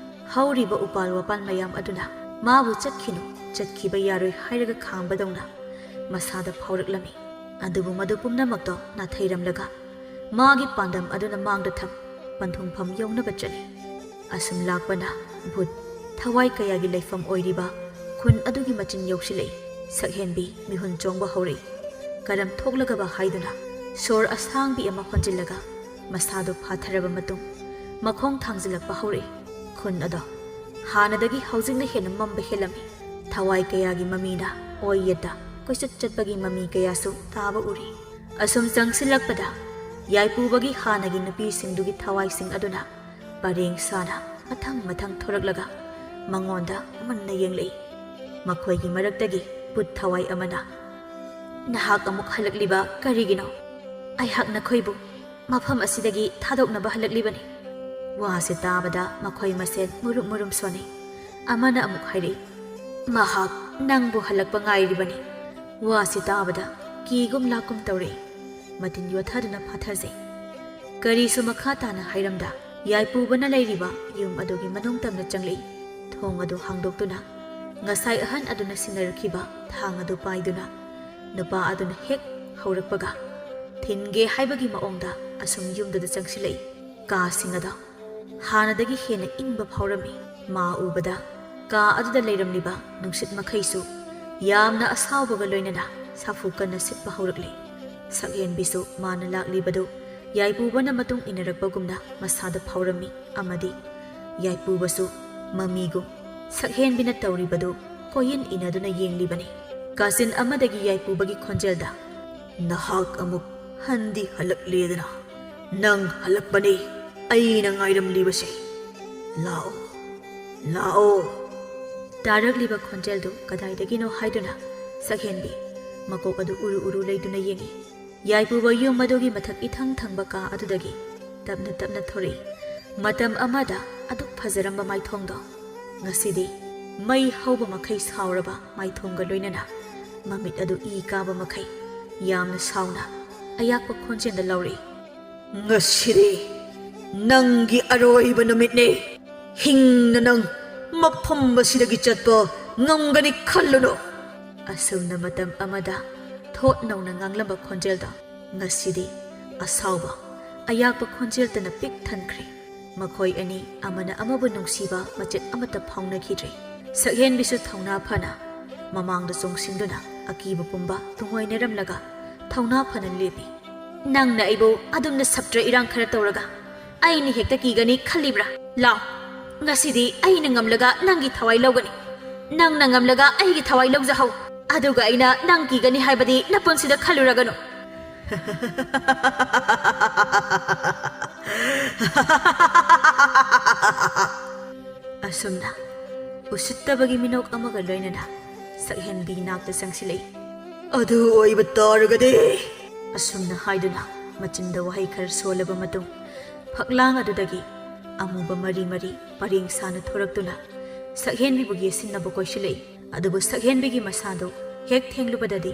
ꯍꯧꯔꯤꯕ ꯎꯄꯥꯜ ꯋꯥꯄꯥꯜ ꯃꯌꯥꯝ ꯑꯗꯨꯅ ꯃꯥꯕꯨ ꯆꯠꯈꯤꯅꯨ, ꯆꯠꯈꯤꯕ ꯌꯥꯔꯣꯏ ꯍꯥꯏꯔꯒ ꯈꯥꯝꯕꯗꯧꯅ ꯃꯁꯥꯗ ꯐꯥꯎꯔꯛꯂꯝꯃꯤ꯫ ꯑꯗꯨꯕꯨ ꯃꯗꯨ ꯄꯨꯝꯅꯃꯛꯇꯣ ꯅꯥꯊꯩꯔꯝꯂꯒ ꯃꯥꯒꯤ ꯄꯥꯟꯗꯝ ꯑꯗꯨꯅ ꯃꯥꯡꯗ ꯊꯝ ꯄꯟꯊꯨꯡꯐꯝ ꯌꯧꯅꯕ ꯆꯠꯂꯤ꯫ ꯑꯁꯨꯝ ꯂꯥꯛꯄꯅ ꯚꯨꯠ ꯊꯋꯥꯏ ꯀꯌꯥꯒꯤ ꯂꯩꯐꯝ ꯑꯣꯏꯔꯤꯕ ꯈꯨꯟ ꯑꯗꯨꯒꯤ ꯃꯆꯤꯟ ꯌꯧꯁꯤꯜꯂꯛꯏ꯫ ꯁꯛꯍꯦꯟꯕꯤ ꯃꯤꯍꯨꯟ ꯆꯣꯡꯕ ꯍꯧꯔꯛꯏ꯫ ꯀꯔꯝ ꯊꯣꯛꯂꯒꯕ ꯍꯥꯏꯗꯨꯅ ꯁꯣꯔ ꯑꯁꯥꯡꯕꯤ ꯑꯃ ꯍꯣꯟꯖꯤꯜꯂꯒ ꯃꯁꯥꯗꯨ ꯐꯥꯊꯔꯕ ꯃꯇꯨꯡ ꯃꯈꯣꯡ ꯊꯥꯡꯖꯤꯜꯂꯛꯄ ꯍꯧꯔꯛꯏ꯫ ꯈꯨꯟ ꯑꯗꯣ ꯍꯥꯟꯅꯗꯒꯤ ꯍꯧꯖꯤꯛꯅ ꯍꯦꯟꯅ ꯃꯝꯕ ꯍꯦꯜꯂꯝꯃꯤ꯫ ꯊꯋꯥꯏ ꯀꯌꯥꯒꯤ ꯃꯃꯤꯅ ꯑꯣꯏ ꯌꯦꯠꯇ ꯀꯣꯏꯆꯠ ꯆꯠꯄꯒꯤ ꯃꯃꯤ ꯀꯌꯥꯁꯨ ꯇꯥꯕ ꯎꯔꯤ꯫ ꯑꯁꯨꯝ ꯆꯪꯁꯤꯜꯂꯛꯄꯗ ꯌꯥꯏꯄꯨꯕꯒꯤ ꯍꯥꯟꯅꯒꯤ ꯅꯨꯄꯤꯁꯤꯡꯗꯨꯒꯤ ꯊꯋꯥꯏꯁꯤꯡ ꯑꯗꯨꯅ ꯄꯔꯦꯡ ꯁꯥꯅ ꯃꯊꯪ ꯃꯊꯪ ꯊꯣꯔꯛꯂꯒ ꯃꯉꯣꯟꯗ ꯃꯨꯟꯅ ꯌꯦꯡꯂꯛꯏ꯫ ꯃꯈꯣꯏꯒꯤ ꯃꯔꯛꯇꯒꯤ ꯚꯨꯠ ꯊꯋꯥꯏ ꯑꯃꯅ, "ꯅꯍꯥꯛ ꯑꯃꯨꯛ ꯍꯜꯂꯛꯂꯤꯕ ꯀꯔꯤꯒꯤꯅꯣ? ꯑꯩꯍꯥꯛ ꯅꯈꯣꯏꯕꯨ ꯃꯐꯝ ꯑꯁꯤꯗꯒꯤ ꯊꯥꯗꯣꯛꯅꯕ ꯍꯜꯂꯛꯂꯤꯕꯅꯤ꯫" ꯋꯥꯁꯦ ꯇꯥꯕꯗ ꯃꯈꯣꯏ ꯃꯁꯦꯟ ꯃꯨꯔꯨꯝ ꯃꯨꯔꯨꯝ ꯁꯣꯟꯅꯩ꯫ ꯑꯃꯅ ꯑꯃꯨꯛ ꯍꯥꯏꯔꯛꯏ, "ꯃꯍꯥꯛ ꯅꯪꯕꯨ ꯍꯜꯂꯛꯄ ꯉꯥꯏꯔꯤꯕꯅꯤ꯫" ꯋꯥꯁꯤ ꯇꯥꯕꯗ ꯀꯤꯒꯨꯝ ꯂꯥꯛꯀꯨꯝ ꯇꯧꯔꯛꯏ꯫ ꯃꯇꯤꯟ ꯌꯣꯠꯊꯗꯨꯅ ꯐꯥꯊꯖꯩ꯫ ꯀꯔꯤꯁꯨ ꯃꯈꯥ ꯇꯥꯅ ꯍꯥꯏꯔꯝꯗ ꯌꯥꯏꯄꯨꯕꯅ ꯂꯩꯔꯤꯕ ꯌꯨꯝ ꯑꯗꯨꯒꯤ ꯃꯅꯨꯡ ꯇꯝꯅ ꯆꯪꯂꯛꯏ꯫ ꯊꯣꯡ ꯑꯗꯨ ꯍꯥꯡꯗꯣꯛꯇꯨꯅ ꯉꯁꯥꯏ ꯑꯍꯟ ꯑꯗꯨꯅ ꯁꯤꯟꯅꯔꯛꯈꯤꯕ ꯊꯥꯡ ꯑꯗꯨ ꯄꯥꯏꯗꯨꯅ ꯅꯨꯄꯥ ꯑꯗꯨꯅ ꯍꯦꯛ ꯍꯧꯔꯛꯄꯒ ꯊꯤꯟꯒꯦ ꯍꯥꯏꯕꯒꯤ ꯃꯑꯣꯡꯗ ꯑꯁꯨꯝ ꯌꯨꯝꯗꯨꯗ ꯆꯪꯁꯤꯜꯂꯛꯏ꯫ ꯀꯥꯁꯤꯡ ꯑꯗꯣ ꯍꯥꯟꯅꯗꯒꯤ ꯍꯦꯟꯅ ꯏꯪꯕ ꯐꯥꯎꯔꯝꯃꯤ꯫ ꯃꯥ ꯎꯕꯗ ꯀꯥ ꯑꯗꯨꯗ ꯂꯩꯔꯝꯂꯤꯕ ꯅꯨꯡꯁꯤꯠ ꯃꯈꯩꯁꯨ ꯌꯥꯝꯅ ꯑꯁꯥꯎꯕꯒ ꯂꯣꯏꯅꯅ ꯁꯥꯐꯨ ꯀꯟꯅ ꯁꯤꯠꯄ ꯍꯧꯔꯛꯂꯦ꯫ ꯁꯛꯍꯦꯟꯕꯤꯁꯨ ꯃꯥꯅ ꯂꯥꯛꯂꯤꯕꯗꯨ ꯌꯥꯏꯄꯨꯕꯅ ꯃꯇꯨꯡ ꯏꯟꯅꯔꯛꯄꯒꯨꯝꯅ ꯃꯁꯥꯗ ꯐꯥꯎꯔꯝꯃꯤ ꯑꯃꯗꯤ ꯌꯥꯏꯄꯨꯕꯁꯨ ꯃꯃꯤꯒꯨꯝ ꯁꯛꯍꯦꯟꯕꯤꯅ ꯇꯧꯔꯤꯕꯗꯨ ꯀꯣꯏꯌꯦꯟ ꯏꯟꯅꯗꯨꯅ ꯌꯦꯡꯂꯤꯕꯅꯤ꯫ ꯀꯥꯆꯤꯟ ꯑꯃꯗꯒꯤ ꯌꯥꯏꯄꯨꯕꯒꯤ ꯈꯣꯟꯖꯦꯜꯗ, "ꯅꯍꯥꯛ ꯑꯃꯨꯛ ꯍꯟꯗꯤ ꯍꯜꯂꯛꯂꯦꯗꯅ꯫ ꯅꯪ ꯍꯜꯂꯛꯄꯅꯤ ꯑꯩꯅ ꯉꯥꯏꯔꯝꯂꯤꯕꯁꯦ꯫ ꯂꯥꯛꯑꯣ, ꯂꯥꯛꯑꯣ꯫" ꯇꯥꯔꯛꯂꯤꯕ ꯈꯣꯟꯖꯦꯜꯗꯨ ꯀꯗꯥꯏꯗꯒꯤꯅꯣ ꯍꯥꯏꯗꯨꯅ ꯁꯛꯍꯦꯟꯕꯤ ꯃꯀꯣꯛ ꯑꯗꯨ ꯎꯔꯨ ꯎꯔꯨ ꯂꯩꯗꯨꯅ ꯌꯦꯡꯏ꯫ ꯌꯥꯏꯄꯨꯕ ꯌꯨꯝ ꯑꯗꯨꯒꯤ ꯃꯊꯛ ꯏꯊꯪ ꯊꯪꯕ ꯀꯥ ꯑꯗꯨꯗꯒꯤ ꯇꯞꯅ ꯇꯞꯅ ꯊꯣꯔꯛꯏ꯫ ꯃꯇꯝ ꯑꯃꯗ ꯑꯗꯨꯛ ꯐꯖꯔꯝꯕ ꯃꯥꯏꯊꯣꯡꯗꯣ ꯉꯁꯤꯗꯤ ꯃꯩ ꯍꯧꯕ ꯃꯈꯩ ꯁꯥꯎꯔꯕ ꯃꯥꯏꯊꯣꯡꯒ ꯂꯣꯏꯅꯅ ꯃꯃꯤꯠ ꯑꯗꯨ ꯏ ꯀꯥꯕ ꯃꯈꯩ ꯌꯥꯝꯅ ꯁꯥꯎꯅ ꯑꯌꯥꯛꯄ ꯈꯣꯟꯖꯦꯜꯗ ꯂꯧꯔꯛꯏ꯫ "ꯉꯁꯤꯗꯤ ꯅꯪꯒꯤ ꯑꯔꯣꯏꯕ ꯅꯨꯃꯤꯠꯅꯤ꯫ ꯍꯤꯡꯅ ꯅꯪ ꯃꯐꯝ ꯑꯁꯤꯗꯒꯤ ꯆꯠꯄ ꯉꯝꯒꯅꯤ ꯈꯜꯂꯨꯅꯨ꯫" ꯑꯁꯨꯝꯅ ꯃꯇꯝ ꯑꯃꯗ ꯊꯣꯠ ꯅꯧꯅ ꯉꯥꯡꯂꯝꯕ ꯈꯣꯟꯖꯦꯜꯗꯣ ꯉꯁꯤꯗꯤ ꯑꯁꯥꯎꯕ, ꯑꯌꯥꯛꯄ ꯈꯣꯟꯖꯦꯜꯇꯅ ꯄꯤꯛ ꯊꯟꯈ꯭ꯔꯦ꯫ ꯃꯈꯣꯏ ꯑꯅꯤ ꯑꯃꯅ ꯑꯃꯕꯨ ꯅꯨꯡꯁꯤꯕ ꯃꯆꯦꯠ ꯑꯃꯠꯇ ꯐꯥꯎꯅꯈꯤꯗ꯭ꯔꯦ꯫ ꯁꯛꯍꯦꯟꯕꯤꯁꯨ ꯊꯧꯅꯥ ꯐꯅ ꯃꯃꯥꯡꯗ ꯆꯣꯡꯁꯤꯟꯗꯨꯅ ꯑꯀꯤꯕ ꯄꯨꯝꯕ ꯇꯨꯡꯑꯣꯏꯅꯔꯝꯂꯒ ꯊꯧꯅꯥ ꯐꯅ ꯂꯦꯞꯄꯤ꯫ "ꯅꯪꯅ ꯑꯩꯕꯨ ꯑꯗꯨꯝꯅ ꯁꯞꯇ꯭ꯔ ꯏꯔꯥꯡ ꯈꯔ ꯇꯧꯔꯒ ꯑꯩꯅ ꯍꯦꯛꯇ ꯀꯤꯒꯅꯤ ꯈꯜꯂꯤꯕ꯭ꯔꯥ? ꯂꯥꯎ, ꯉꯁꯤꯗꯤ ꯑꯩꯅ ꯉꯝꯂꯒ ꯅꯪꯒꯤ ꯊꯋꯥꯏ ꯂꯧꯒꯅꯤ꯫ ꯅꯪꯅ ꯉꯝꯂꯒ ꯑꯩꯒꯤ ꯊꯋꯥꯏ ꯂꯧꯖꯍꯧ꯫ ꯑꯗꯨꯒ ꯑꯩꯅ ꯅꯪ ꯀꯤꯒꯅꯤ ꯍꯥꯏꯕꯗꯤ ꯅꯄꯨꯟꯁꯤꯗ ꯈꯜꯂꯨꯔꯒꯅꯨ꯫" ꯑꯁꯨꯝꯅ ꯎꯁꯤꯠꯇꯕꯒꯤ ꯃꯤꯅꯣꯛ ꯑꯃꯒ ꯂꯣꯏꯅꯅ ꯁꯛꯍꯦꯟꯕꯤ ꯅꯥꯛꯇ ꯆꯪꯁꯤꯜꯂꯛꯏ꯫ "ꯑꯗꯨ ꯑꯣꯏꯕ ꯇꯥꯔꯒꯗꯤ," ꯑꯁꯨꯝꯅ ꯍꯥꯏꯗꯨꯅ ꯃꯆꯤꯟꯗ ꯋꯥꯍꯩ ꯈꯔ ꯁꯣꯜꯂꯕ ꯃꯇꯨꯡ ꯐꯛꯂꯥꯡ ꯑꯗꯨꯗꯒꯤ ꯑꯃꯨꯕ ꯃꯔꯤ ꯃꯔꯤ ꯄꯔꯦꯡ ꯁꯥꯅ ꯊꯣꯔꯛꯇꯨꯅ ꯁꯛꯍꯦꯟꯕꯤꯕꯨ ꯌꯦꯠꯁꯤꯟꯅꯕ ꯀꯣꯏꯁꯤꯜꯂꯛꯏ꯫ ꯑꯗꯨꯕꯨ ꯁꯛꯍꯦꯟꯕꯤꯒꯤ ꯃꯁꯥꯗꯨ ꯍꯦꯛ ꯊꯦꯡꯂꯨꯕꯗꯗꯤ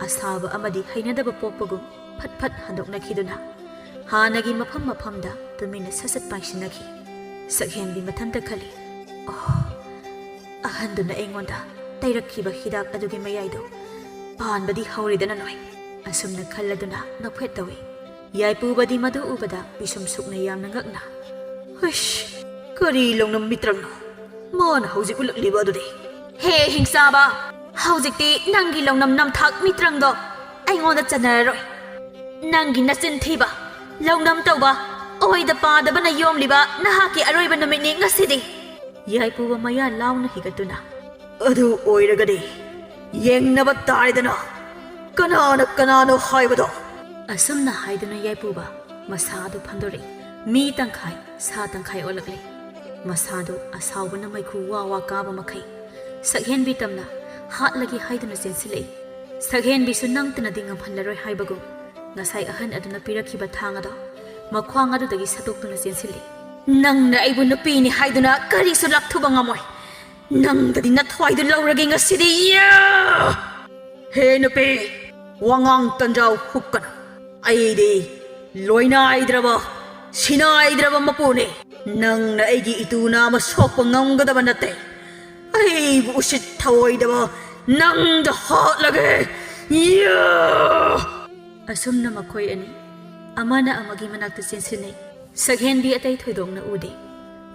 ꯑꯁꯥꯕ ꯑꯃꯗꯤ ꯍꯩꯅꯗꯕ ꯄꯣꯛꯄꯒꯨꯝ ꯐꯠ ꯐꯠ ꯍꯟꯗꯣꯛꯅꯈꯤꯗꯨꯅ ꯍꯥꯟꯅꯒꯤ ꯃꯐꯝ ꯃꯐꯝꯗ ꯇꯨꯃꯤꯟꯅ ꯁꯠ ꯁꯠ ꯄꯥꯏꯁꯤꯟꯅꯈꯤ꯫ ꯁꯛꯍꯦꯟꯕꯤ ꯃꯊꯟꯇ ꯈꯜꯂꯤ, "ꯑꯣ, ꯑꯍꯟꯗꯨꯅ ꯑꯩꯉꯣꯟꯗ ꯇꯩꯔꯛꯈꯤꯕ ꯍꯤꯗꯥꯛ ꯑꯗꯨꯒꯤ ꯃꯌꯥꯏꯗꯨ ꯄꯥꯟꯕꯗꯤ ꯍꯧꯔꯦꯗꯅ ꯅꯣꯏ꯫" ꯑꯁꯨꯝꯅ ꯈꯜꯂꯗꯨꯅ ꯅꯣꯛꯐꯦꯠ ꯇꯧꯏ꯫ ꯌꯥꯏꯄꯨꯕꯗꯤ ꯃꯗꯨ ꯎꯕꯗ ꯄꯤꯁꯨꯝ ꯁꯨꯛꯅ ꯌꯥꯝꯅ ꯉꯛꯅ, "ꯍꯨꯏꯁ, ꯀꯔꯤ ꯂꯧꯅꯝ ꯃꯤꯇ꯭ꯔꯪꯅꯣ ꯃꯥꯅ ꯍꯧꯖꯤꯛ ꯎꯠꯂꯛꯂꯤꯕ ꯑꯗꯨꯗꯤ?" "ꯍꯦ ꯍꯤꯡꯆꯥꯕ, ꯍꯧꯖꯤꯛꯇꯤ ꯅꯪꯒꯤ ꯂꯧꯅꯝ ꯅꯝꯊꯥꯛ ꯃꯤꯇ꯭ꯔꯪꯗꯣ ꯑꯩꯉꯣꯟꯗ ꯆꯟꯅꯔꯔꯣꯏ꯫ ꯅꯪꯒꯤ ꯅꯆꯤꯟ ꯊꯤꯕ, "ꯂꯧꯅꯝ ꯇꯧꯕ, ꯑꯣꯏꯗ ꯄꯥꯗꯕꯅ ꯌꯣꯝꯂꯤꯕ ꯅꯍꯥꯛꯀꯤ ꯑꯔꯣꯏꯕ ꯅꯨꯃꯤꯠꯅꯤ ꯉꯁꯤꯗꯤ!" ꯌꯥꯏꯄꯨꯕ ꯃꯌꯥ ꯂꯥꯎꯅ ꯍꯤꯒꯠꯇꯨꯅ, "ꯑꯗꯨ ꯑꯣꯏꯔꯒꯗꯤ ꯌꯦꯡꯅꯕ ꯇꯥꯔꯦꯗꯅ, ꯀꯅꯥꯅ ꯀꯅꯥꯅꯣ ꯍꯥꯏꯕꯗꯣ!" ꯑꯁꯨꯝꯅ ꯍꯥꯏꯗꯨꯅ ꯌꯥꯏꯄꯨꯕ ꯃꯁꯥꯗꯨ ꯐꯟꯗꯣꯔꯛꯏ꯫ ꯃꯤ ꯇꯪꯈꯥꯏ, ꯁꯥ ꯇꯪꯈꯥꯏ ꯑꯣꯜꯂꯛꯂꯦ꯫ ꯃꯁꯥꯗꯨ ꯑꯁꯥꯎꯕꯅ ꯃꯩꯈꯨ ꯋꯥ ꯋꯥ ꯀꯥꯕ ꯃꯈꯩ ꯁꯛꯍꯦꯟꯕꯤ ꯇꯝꯅ ꯍꯥꯠꯂꯒꯦ ꯍꯥꯏꯗꯨꯅ ꯆꯦꯟꯁꯤꯜꯂꯛꯏ꯫ ꯁꯛꯍꯦꯟꯕꯤꯁꯨ ꯅꯪꯇꯅꯗꯤ ꯉꯝꯍꯜꯂꯔꯣꯏ ꯍꯥꯏꯕꯒꯨꯝ ꯉꯁꯥꯏ ꯑꯍꯟ ꯑꯗꯨꯅ ꯄꯤꯔꯛꯈꯤꯕ ꯊꯥꯡ ꯑꯗꯣ ꯃꯈ꯭ꯋꯥꯡ ꯑꯗꯨꯗꯒꯤ ꯁꯠꯇꯣꯛꯇꯨꯅ ꯆꯦꯟꯁꯤꯜꯂꯤ꯫ "ꯅꯪꯅ ꯑꯩꯕꯨ ꯅꯨꯄꯤꯅꯤ ꯍꯥꯏꯗꯨꯅ ꯀꯔꯤꯁꯨ ꯂꯥꯛꯊꯨꯕ ꯉꯝꯃꯣꯏ꯫ ꯅꯪꯗꯗꯤ ꯅꯊ꯭ꯋꯥꯏꯗꯨ ꯂꯧꯔꯒꯦ ꯉꯁꯤꯗꯤ꯫ ꯌꯥ!" "ꯍꯦ ꯅꯨꯄꯤ, ꯋꯥꯉꯥꯡ ꯇꯟꯖꯥꯎ ꯍꯨꯛꯀꯅꯨ꯫ ꯑꯩꯗꯤ ꯂꯣꯏꯅꯥꯏꯗ꯭ꯔꯕ, ꯁꯤꯅꯥꯏꯗ꯭ꯔꯕ ꯃꯄꯨꯅꯤ꯫ ꯅꯪꯅ ꯑꯩꯒꯤ ꯏꯇꯨ ꯅꯥꯃ ꯁꯣꯛꯄ ꯉꯝꯒꯗꯕ ꯅꯠꯇꯦ꯫ ꯑꯩꯕꯨ ꯎꯁꯤꯠ ꯊꯑꯣꯏꯗꯕ ꯅꯪꯗ ꯍꯥꯠꯂꯒꯦ꯫ ꯌꯥ!" ꯑꯁꯨꯝꯅ ꯃꯈꯣꯏ ꯑꯅꯤ ꯑꯃꯅ ꯑꯃꯒꯤ ꯃꯅꯥꯛꯇ ꯆꯦꯟꯁꯤꯟꯅꯩ꯫ ꯁꯛꯍꯦꯟꯕꯤ ꯑꯇꯩ ꯊꯣꯏꯗꯣꯛꯅ ꯎꯗꯦ꯫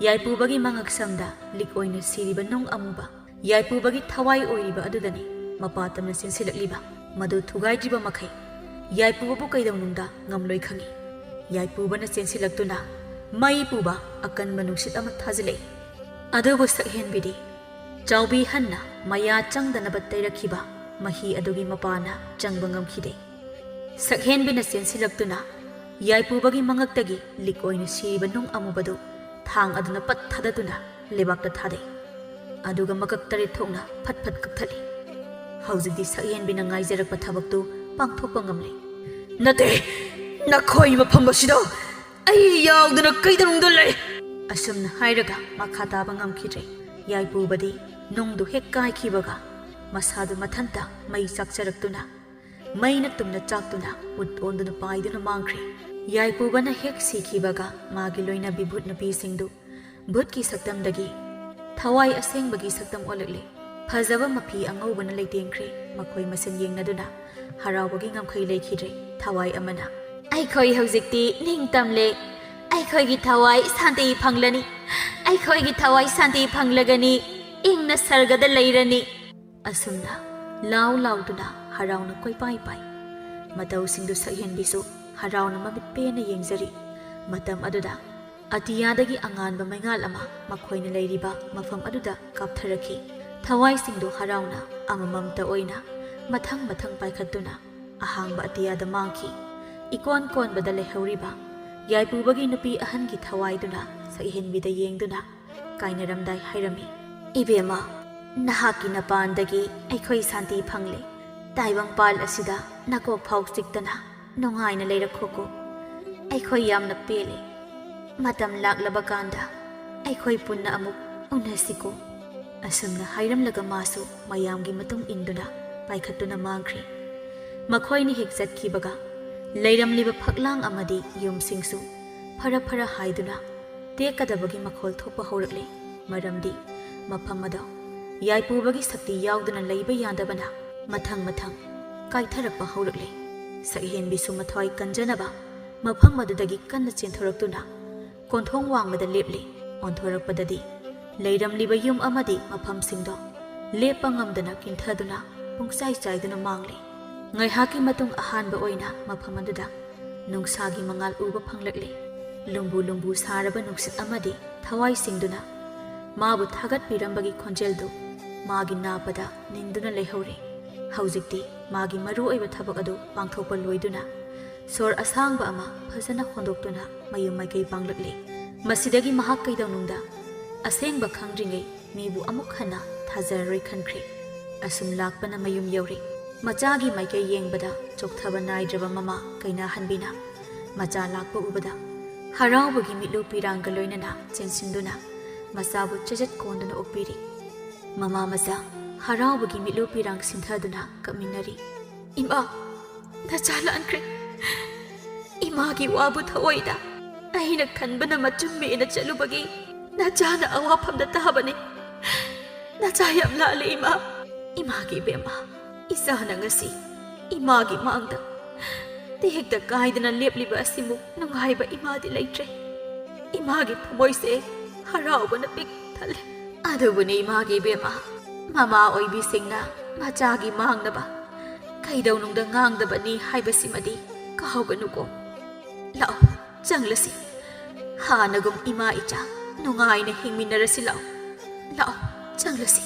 ꯌꯥꯏꯄꯨꯕꯒꯤ ꯃꯉꯛ ꯁꯝꯗ ꯂꯤꯛ ꯑꯣꯏꯅ ꯁꯤꯔꯤꯕ ꯅꯨꯡ ꯑꯃꯨꯕ, ꯌꯥꯏꯄꯨꯕꯒꯤ ꯊꯋꯥꯏ ꯑꯣꯏꯔꯤꯕ ꯑꯗꯨꯗꯅꯤ ꯃꯄꯥ ꯇꯝꯅ ꯆꯦꯟꯁꯤꯜꯂꯛꯂꯤꯕ꯫ ꯃꯗꯨ ꯊꯨꯒꯥꯏꯗ꯭ꯔꯤꯕ ꯃꯈꯩ ꯌꯥꯏꯄꯨꯕꯕꯨ ꯀꯩꯗꯧꯅꯨꯡꯗ ꯉꯝꯂꯣꯏ ꯈꯪꯏ꯫ ꯌꯥꯏꯄꯨꯕꯅ ꯆꯦꯟꯁꯤꯜꯂꯛꯇꯨꯅ ꯃꯩ ꯄꯨꯕ ꯑꯀꯟꯕ ꯅꯨꯡꯁꯤꯠ ꯑꯃ ꯊꯥꯖꯤꯜꯂꯛꯏ꯫ ꯑꯗꯨꯕꯨ ꯁꯛꯍꯦꯟꯕꯤꯗꯤ ꯆꯥꯎꯕꯤ ꯍꯟꯅ ꯃꯌꯥ ꯆꯪꯗꯅꯕ ꯇꯩꯔꯛꯈꯤꯕ ꯃꯍꯤ ꯑꯗꯨꯒꯤ ꯃꯄꯥꯅ ꯆꯪꯕ ꯉꯝꯈꯤꯗꯦ꯫ ꯁꯛꯍꯦꯟꯕꯤꯅ ꯆꯦꯟꯁꯤꯜꯂꯛꯇꯨꯅ ꯌꯥꯏꯄꯨꯕꯒꯤ ꯃꯉꯛꯇꯒꯤ ꯂꯤꯛ ꯑꯣꯏꯅ ꯁꯤꯔꯤꯕ ꯅꯨꯡ ꯑꯃꯨꯕꯗꯨ ꯊꯥꯡ ꯑꯗꯨꯅ ꯄꯠ ꯊꯥꯗꯗꯨꯅ ꯂꯩꯕꯥꯛꯇ ꯊꯥꯗꯩ꯫ ꯑꯗꯨꯒ ꯃꯀꯛ ꯇꯔꯦꯠ ꯊꯣꯛꯅ ꯐꯠ ꯐꯠ ꯀꯛꯊꯠꯂꯤ꯫ ꯍꯧꯖꯤꯛꯇꯤ ꯁꯛꯍꯦꯟꯕꯤꯅ ꯉꯥꯏꯖꯔꯛꯄ ꯊꯕꯛꯇꯨ ꯄꯥꯡꯊꯣꯛꯄ ꯉꯝꯂꯦ꯫ "ꯅꯠꯇꯦ, ꯅꯈꯣꯏ ꯃꯐꯝ ꯑꯁꯤꯗ ꯑꯩ ꯌꯥꯎꯗꯅ ꯀꯩꯗꯧꯅꯨꯡꯗ ꯂꯩ!" ꯑꯁꯨꯝꯅ ꯍꯥꯏꯔꯒ ꯃꯈꯥ ꯇꯥꯕ ꯉꯝꯈꯤꯗ꯭ꯔꯦ꯫ ꯌꯥꯏꯄꯨꯕꯗꯤ ꯅꯨꯡꯗꯨ ꯍꯦꯛ ꯀꯥꯏꯈꯤꯕꯒ ꯃꯁꯥꯗꯨ ꯃꯊꯟꯇ ꯃꯩ ꯆꯥꯛꯆꯔꯛꯇꯨꯅ, ꯃꯩꯅ ꯇꯨꯝꯅ ꯆꯥꯛꯇꯨꯅ ꯎꯠ ꯑꯣꯟꯗꯨꯅ ꯄꯥꯏꯗꯨꯅ ꯃꯥꯡꯈ꯭ꯔꯦ꯫ ꯌꯥꯏꯄꯨꯕꯅ ꯍꯦꯛ ꯁꯤꯈꯤꯕꯒ ꯃꯥꯒꯤ ꯂꯣꯏꯅꯕꯤ ꯚꯨꯠ ꯅꯨꯄꯤꯁꯤꯡꯗꯨ ꯚꯨꯠꯀꯤ ꯁꯛꯇꯝꯗꯒꯤ ꯊꯋꯥꯏ ꯑꯁꯦꯡꯕꯒꯤ ꯁꯛꯇꯝ ꯑꯣꯜꯂꯛꯂꯦ꯫ ꯐꯖꯕ ꯃꯐꯤ ꯑꯉꯧꯕꯅ ꯂꯩꯇꯦꯡꯈ꯭ꯔꯦ꯫ ꯃꯈꯣꯏ ꯃꯁꯦꯟ ꯌꯦꯡꯅꯗꯨꯅ ꯍꯔꯥꯎꯕꯒꯤ ꯉꯝꯈꯩ ꯂꯩꯈꯤꯗ꯭ꯔꯦ꯫ ꯊꯋꯥꯏ ꯑꯃꯅ, "ꯑꯩꯈꯣꯏ ꯍꯧꯖꯤꯛꯇꯤ ꯅꯤꯡꯇꯝꯂꯦ꯫ ꯑꯩꯈꯣꯏꯒꯤ ꯊꯋꯥꯏ ꯁꯥꯟꯇꯤ ꯐꯪꯂꯅꯤ꯫ ꯑꯩꯈꯣꯏꯒꯤ ꯊꯋꯥꯏ ꯁꯥꯟꯇꯤ ꯐꯪꯂꯒꯅꯤ꯫ ꯏꯪꯅ ꯁꯔꯒꯗ ꯂꯩꯔꯅꯤ꯫" ꯑꯁꯨꯝꯅ ꯂꯥꯎ ꯂꯥꯎꯗꯨꯅ ꯍꯔꯥꯎꯅ ꯀꯣꯏꯄꯥꯏ ꯄꯥꯏ꯫ ꯃꯇꯧꯁꯤꯡꯗꯨ ꯁꯛꯍꯦꯟꯕꯤꯁꯨ ꯍꯔꯥꯎꯅ ꯃꯃꯤꯠ ꯄꯦꯟꯅ ꯌꯦꯡꯖꯔꯤ꯫ ꯃꯇꯝ ꯑꯗꯨꯗ ꯑꯇꯤꯌꯥꯗꯒꯤ ꯑꯉꯥꯟꯕ ꯃꯩꯉꯥꯜ ꯑꯃ ꯃꯈꯣꯏꯅ ꯂꯩꯔꯤꯕ ꯃꯐꯝ ꯑꯗꯨꯗ ꯀꯥꯞꯊꯔꯛꯈꯤ꯫ ꯊꯋꯥꯏꯁꯤꯡꯗꯨ ꯍꯔꯥꯎꯅ ꯑꯃꯃꯝꯇ ꯑꯣꯏꯅ ꯃꯊꯪ ꯃꯊꯪ ꯄꯥꯏꯈꯠꯇꯨꯅ ꯑꯍꯥꯡꯕ ꯑꯇꯤꯌꯥꯗ ꯃꯥꯡꯈꯤ꯫ ꯏꯀꯣꯟ ꯀꯣꯟꯕꯗ ꯂꯩꯍꯧꯔꯤꯕ ꯌꯥꯏꯄꯨꯕꯒꯤ ꯅꯨꯄꯤ ꯑꯍꯟꯒꯤ ꯊꯋꯥꯏꯗꯨꯅ ꯁꯛꯍꯦꯟꯕꯤꯗ ꯌꯦꯡꯗꯨꯅ ꯀꯥꯏꯅꯔꯝꯗꯥꯏ ꯍꯥꯏꯔꯝꯃꯤ, "ꯏꯕꯦꯝꯃ, ꯅꯍꯥꯛꯀꯤ ꯅꯄꯥꯟꯗꯒꯤ ꯑꯩꯈꯣꯏ ꯁꯥꯟꯇꯤ ꯐꯪꯂꯦ꯫ ꯇꯥꯏꯕꯪꯄꯥꯜ ꯑꯁꯤꯗ ꯅꯀꯣꯛ ꯐꯥꯎ ꯆꯤꯛꯇꯅ ꯅꯨꯡꯉꯥꯏꯅ ꯂꯩꯔꯛꯈꯣꯀꯣ꯫ ꯑꯩꯈꯣꯏ ꯌꯥꯝꯅ ꯄꯦꯜꯂꯦ꯫ ꯃꯇꯝ ꯂꯥꯛꯂꯕ ꯀꯥꯟꯗ ꯑꯩꯈꯣꯏ ꯄꯨꯟꯅ ꯑꯃꯨꯛ ꯎꯅꯁꯤꯀꯣ"꯫ ꯑꯁꯨꯝꯅ ꯍꯥꯏꯔꯝꯂꯒ ꯃꯥꯁꯨ ꯃꯌꯥꯝꯒꯤ ꯃꯇꯨꯡ ꯏꯟꯗꯨꯅ ꯄꯥꯏꯈꯠꯇꯨꯅ ꯃꯥꯡꯈ꯭ꯔꯦ꯫ ꯃꯈꯣꯏꯅ ꯍꯦꯛ ꯆꯠꯈꯤꯕꯒ ꯂꯩꯔꯝꯂꯤꯕ ꯐꯛꯂꯥꯡ ꯑꯃꯗꯤ ꯌꯨꯝꯁꯤꯡꯁꯨ ꯐꯔ ꯐꯔ ꯍꯥꯏꯗꯨꯅ ꯇꯦꯛꯀꯗꯕꯒꯤ ꯃꯈꯣꯜ ꯊꯣꯛꯄ ꯍꯧꯔꯛꯂꯦ꯫ ꯃꯔꯝꯗꯤ ꯃꯐꯝ ꯑꯗꯣ ꯌꯥꯏꯄꯨꯕꯒꯤ ꯁꯛꯇꯤ ꯌꯥꯎꯗꯅ ꯂꯩꯕ ꯌꯥꯗꯕꯅ ꯃꯊꯪ ꯃꯊꯪ ꯀꯥꯏꯊꯔꯛꯄ ꯍꯧꯔꯛꯂꯦ꯫ ꯁꯛꯍꯦꯟꯕꯤꯁꯨ ꯃꯊ꯭ꯋꯥꯏ ꯀꯟꯖꯅꯕ ꯃꯐꯝ ꯑꯗꯨꯗꯒꯤ ꯀꯟꯅ ꯆꯦꯟꯊꯣꯔꯛꯇꯨꯅ ꯀꯣꯟꯊꯣꯡ ꯋꯥꯡꯃꯗ ꯂꯦꯞꯂꯤ꯫ ꯑꯣꯟꯊꯣꯔꯛꯄꯗꯗꯤ ꯂꯩꯔꯝꯂꯤꯕ ꯌꯨꯝ ꯑꯃꯗꯤ ꯃꯐꯝꯁꯤꯡꯗꯣ ꯂꯦꯞꯄ ꯉꯝꯗꯅ ꯀꯤꯟꯊꯗꯨꯅ ꯄꯨꯡꯆꯥꯏ ꯆꯥꯏꯗꯨꯅ ꯃꯥꯡꯂꯦ꯫ ꯉꯥꯏꯍꯥꯛꯀꯤ ꯃꯇꯨꯡ ꯑꯍꯥꯟꯕ ꯑꯣꯏꯅ ꯃꯐꯝ ꯑꯗꯨꯗ ꯅꯨꯡꯁꯥꯒꯤ ꯃꯉꯥꯜ ꯎꯕ ꯐꯪꯂꯛꯂꯦ꯫ ꯂꯨꯝꯕꯨ ꯂꯨꯝꯕꯨ ꯁꯥꯔꯕ ꯅꯨꯡꯁꯤꯠ ꯑꯃꯗꯤ ꯊꯋꯥꯏꯁꯤꯡꯗꯨꯅ ꯃꯥꯕꯨ ꯊꯥꯒꯠꯄꯤꯔꯝꯕꯒꯤ ꯈꯣꯟꯖꯦꯜꯗꯨ ꯃꯥꯒꯤ ꯅꯥꯄꯗ ꯅꯤꯟꯗꯨꯅ ꯂꯩꯍꯧꯔꯦ꯫ ꯍꯧꯖꯤꯛꯇꯤ ꯃꯥꯒꯤ ꯃꯔꯨ ꯑꯣꯏꯕ ꯊꯕꯛ ꯑꯗꯨ ꯄꯥꯡꯊꯣꯛꯄ ꯂꯣꯏꯗꯨꯅ ꯁꯣꯔ ꯑꯁꯥꯡꯕ ꯑꯃ ꯐꯖꯅ ꯍꯣꯟꯗꯣꯛꯇꯨꯅ ꯃꯌꯨꯝ ꯃꯥꯏꯀꯩ ꯄꯥꯡꯂꯛꯂꯦ꯫ ꯃꯁꯤꯗꯒꯤ ꯃꯍꯥꯛ ꯀꯩꯗꯧꯅꯨꯡꯗ ꯑꯁꯦꯡꯕ ꯈꯪꯗ꯭ꯔꯤꯉꯩ ꯃꯤꯕꯨ ꯑꯃꯨꯛ ꯍꯟꯅ ꯊꯥꯖꯔꯔꯣꯏ ꯈꯟꯈ꯭ꯔꯦ꯫ ꯑꯁꯨꯝ ꯂꯥꯛꯄꯅ ꯃꯌꯨꯝ ꯌꯧꯔꯦ꯫ ꯃꯆꯥꯒꯤ ꯃꯥꯏꯀꯩ ꯌꯦꯡꯕꯗ ꯆꯣꯛꯊꯕ ꯅꯥꯏꯗ꯭ꯔꯕ ꯃꯃꯥ ꯀꯩꯅꯥꯍꯟꯕꯤꯅ ꯃꯆꯥ ꯂꯥꯛꯄ ꯎꯕꯗ ꯍꯔꯥꯎꯕꯒꯤ ꯃꯤꯠꯂꯨ ꯄꯤꯔꯥꯡꯒ ꯂꯣꯏꯅꯅ ꯆꯦꯟꯁꯤꯟꯗꯨꯅ ꯃꯆꯥꯕꯨ ꯆꯦꯖꯠ ꯀꯣꯟꯗꯨꯅ ꯑꯣꯛꯄꯤꯔꯤ꯫ ꯃꯃꯥ ꯃꯆꯥ ꯍꯔꯥꯎꯕꯒꯤ ꯃꯤꯠꯂꯨ ꯄꯤꯔꯥꯡ ꯁꯤꯟꯊꯗꯨꯅ ꯀꯞꯃꯤꯟꯅꯔꯤ꯫ "ꯏꯃꯥ, ꯅꯆꯥ ꯂꯥꯟꯈ꯭ꯔꯦ꯫ ꯏꯃꯥꯒꯤ ꯋꯥꯕꯨ ꯊꯑꯣꯏꯗ ꯑꯩꯅ ꯈꯟꯕꯅ ꯃꯆꯨꯝꯃꯦꯅ ꯆꯠꯂꯨꯕꯒꯤ ꯅꯆꯥꯅ ꯑꯋꯥꯐꯝꯗ ꯇꯥꯕꯅꯤ꯫ ꯅꯆꯥ ꯌꯥꯝ ꯂꯥꯜꯂꯦ ꯏꯃꯥ꯫ ꯏꯃꯥꯒꯤ ꯏꯕꯦꯝꯃ, ꯏꯆꯥꯅ ꯉꯁꯤ ꯏꯃꯥꯒꯤ ꯃꯥꯡꯗ ꯇꯦꯛꯇ ꯀꯥꯏꯗꯅ ꯂꯦꯞꯂꯤꯕ ꯑꯁꯤꯃꯨꯛ ꯅꯨꯡꯉꯥꯏꯕ ꯏꯃꯥꯗꯤ ꯂꯩꯇ꯭ꯔꯦ꯫ ꯏꯃꯥꯒꯤ ꯊꯃꯣꯏꯁꯦ ꯍꯔꯥꯎꯕꯅ ꯄꯤꯛ ꯊꯜꯂꯦ꯫ ꯑꯗꯨꯕꯨꯅꯤ ꯏꯃꯥꯒꯤ ꯏꯕꯦꯝꯃ, ꯃꯃꯥ ꯑꯣꯏꯕꯤꯁꯤꯡꯅ ꯃꯆꯥꯒꯤ ꯃꯥꯡꯅꯕ ꯀꯩꯗꯧꯅꯨꯡꯗ ꯉꯥꯡꯗꯕꯅꯤ ꯍꯥꯏꯕꯁꯤꯃꯗꯤ ꯀꯥꯎꯒꯅꯨꯀꯣ꯫ ꯂꯥꯛꯑꯣ, ꯆꯪꯂꯁꯤ꯫ ꯍꯥꯟꯅꯒꯨꯝ ꯏꯃꯥ ꯏꯆꯥ ꯅꯨꯡꯉꯥꯏꯅ ꯍꯤꯡꯃꯤꯟꯅꯔꯁꯤ꯫ ꯂꯥꯛꯑꯣ, ꯂꯥꯛꯑꯣ, ꯆꯪꯂꯁꯤ꯫"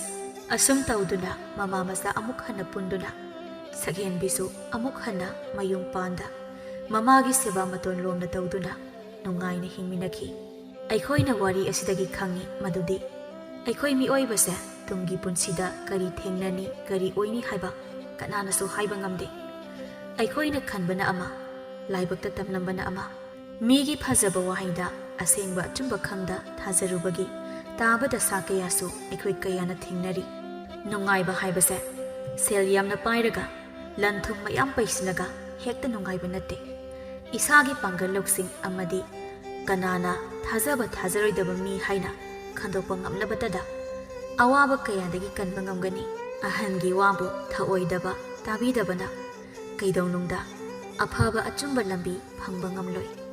ꯑꯁꯨꯝ ꯇꯧꯗꯨꯅ ꯃꯃꯥ ꯃꯆꯥ ꯑꯃꯨꯛ ꯍꯟꯅ ꯄꯨꯟꯗꯨꯅ, ꯁꯛꯍꯦꯟꯕꯤꯁꯨ ꯑꯃꯨꯛ ꯍꯟꯅ ꯃꯌꯨꯝ ꯄꯥꯟꯗ, ꯃꯃꯥꯒꯤ ꯁꯦꯕꯥ ꯃꯇꯣꯟ ꯂꯣꯝꯅ ꯇꯧꯗꯨꯅ ꯅꯨꯡꯉꯥꯏꯅ ꯍꯤꯡꯃꯤꯟꯅꯈꯤ꯫ ꯑꯩꯈꯣꯏꯅ ꯋꯥꯔꯤ ꯑꯁꯤꯗꯒꯤ ꯈꯪꯉꯤ ꯃꯗꯨꯗꯤ ꯑꯩꯈꯣꯏ ꯃꯤꯑꯣꯏꯕꯁꯦ ꯇꯨꯡꯒꯤ ꯄꯨꯟꯁꯤꯗ ꯀꯔꯤ ꯊꯦꯡꯅꯅꯤ, ꯀꯔꯤ ꯑꯣꯏꯅꯤ ꯍꯥꯏꯕ ꯀꯅꯥꯅꯁꯨ ꯍꯥꯏꯕ ꯉꯝꯗꯦ꯫ ꯑꯩꯈꯣꯏꯅ ꯈꯟꯕꯅ ꯑꯃ, ꯂꯥꯏꯕꯛꯇ ꯇꯝꯂꯝꯕꯅ ꯑꯃ, ꯃꯤꯒꯤ ꯐꯖꯕ ꯋꯥꯍꯩꯗ ꯑꯁꯦꯡꯕ ꯑꯆꯨꯝꯕ ꯈꯪꯗ ꯊꯥꯖꯔꯨꯕꯒꯤ ꯇꯥꯕ ꯗꯁꯥ ꯀꯌꯥꯁꯨ ꯑꯩꯈꯣꯏ ꯀꯌꯥꯅ ꯊꯦꯡꯅꯔꯤ꯫ ꯅꯨꯡꯉꯥꯏꯕ ꯍꯥꯏꯕꯁꯦ ꯁꯦꯜ ꯌꯥꯝꯅ ꯄꯥꯏꯔꯒ, ꯂꯟ ꯊꯨꯝ ꯃꯌꯥꯝ ꯄꯩꯁꯤꯜꯂꯒ ꯍꯦꯛꯇ ꯅꯨꯡꯉꯥꯏꯕ ꯅꯠꯇꯦ꯫ ꯏꯁꯥꯒꯤ ꯄꯥꯡꯒꯜ ꯂꯧꯁꯤꯡ ꯑꯃꯗꯤ ꯀꯅꯥꯅ ꯊꯥꯖꯕ ꯊꯥꯖꯔꯣꯏꯗꯕ ꯃꯤ ꯍꯥꯏꯅ ꯈꯟꯗꯣꯛꯄ ꯉꯝꯂꯕꯇꯗ ꯑꯋꯥꯕ ꯀꯌꯥꯗꯒꯤ ꯀꯟꯕ ꯉꯝꯒꯅꯤ꯫ ꯑꯍꯟꯒꯤ ꯋꯥꯕꯨ ꯊꯑꯣꯏꯗꯕ ꯇꯥꯕꯤꯗꯕꯅ ꯀꯩꯗꯧꯅꯨꯡꯗ ꯑꯐꯕ ꯑꯆꯨꯝꯕ ꯂꯝꯕꯤ ꯐꯪꯕ ꯉꯝꯂꯣꯏ꯫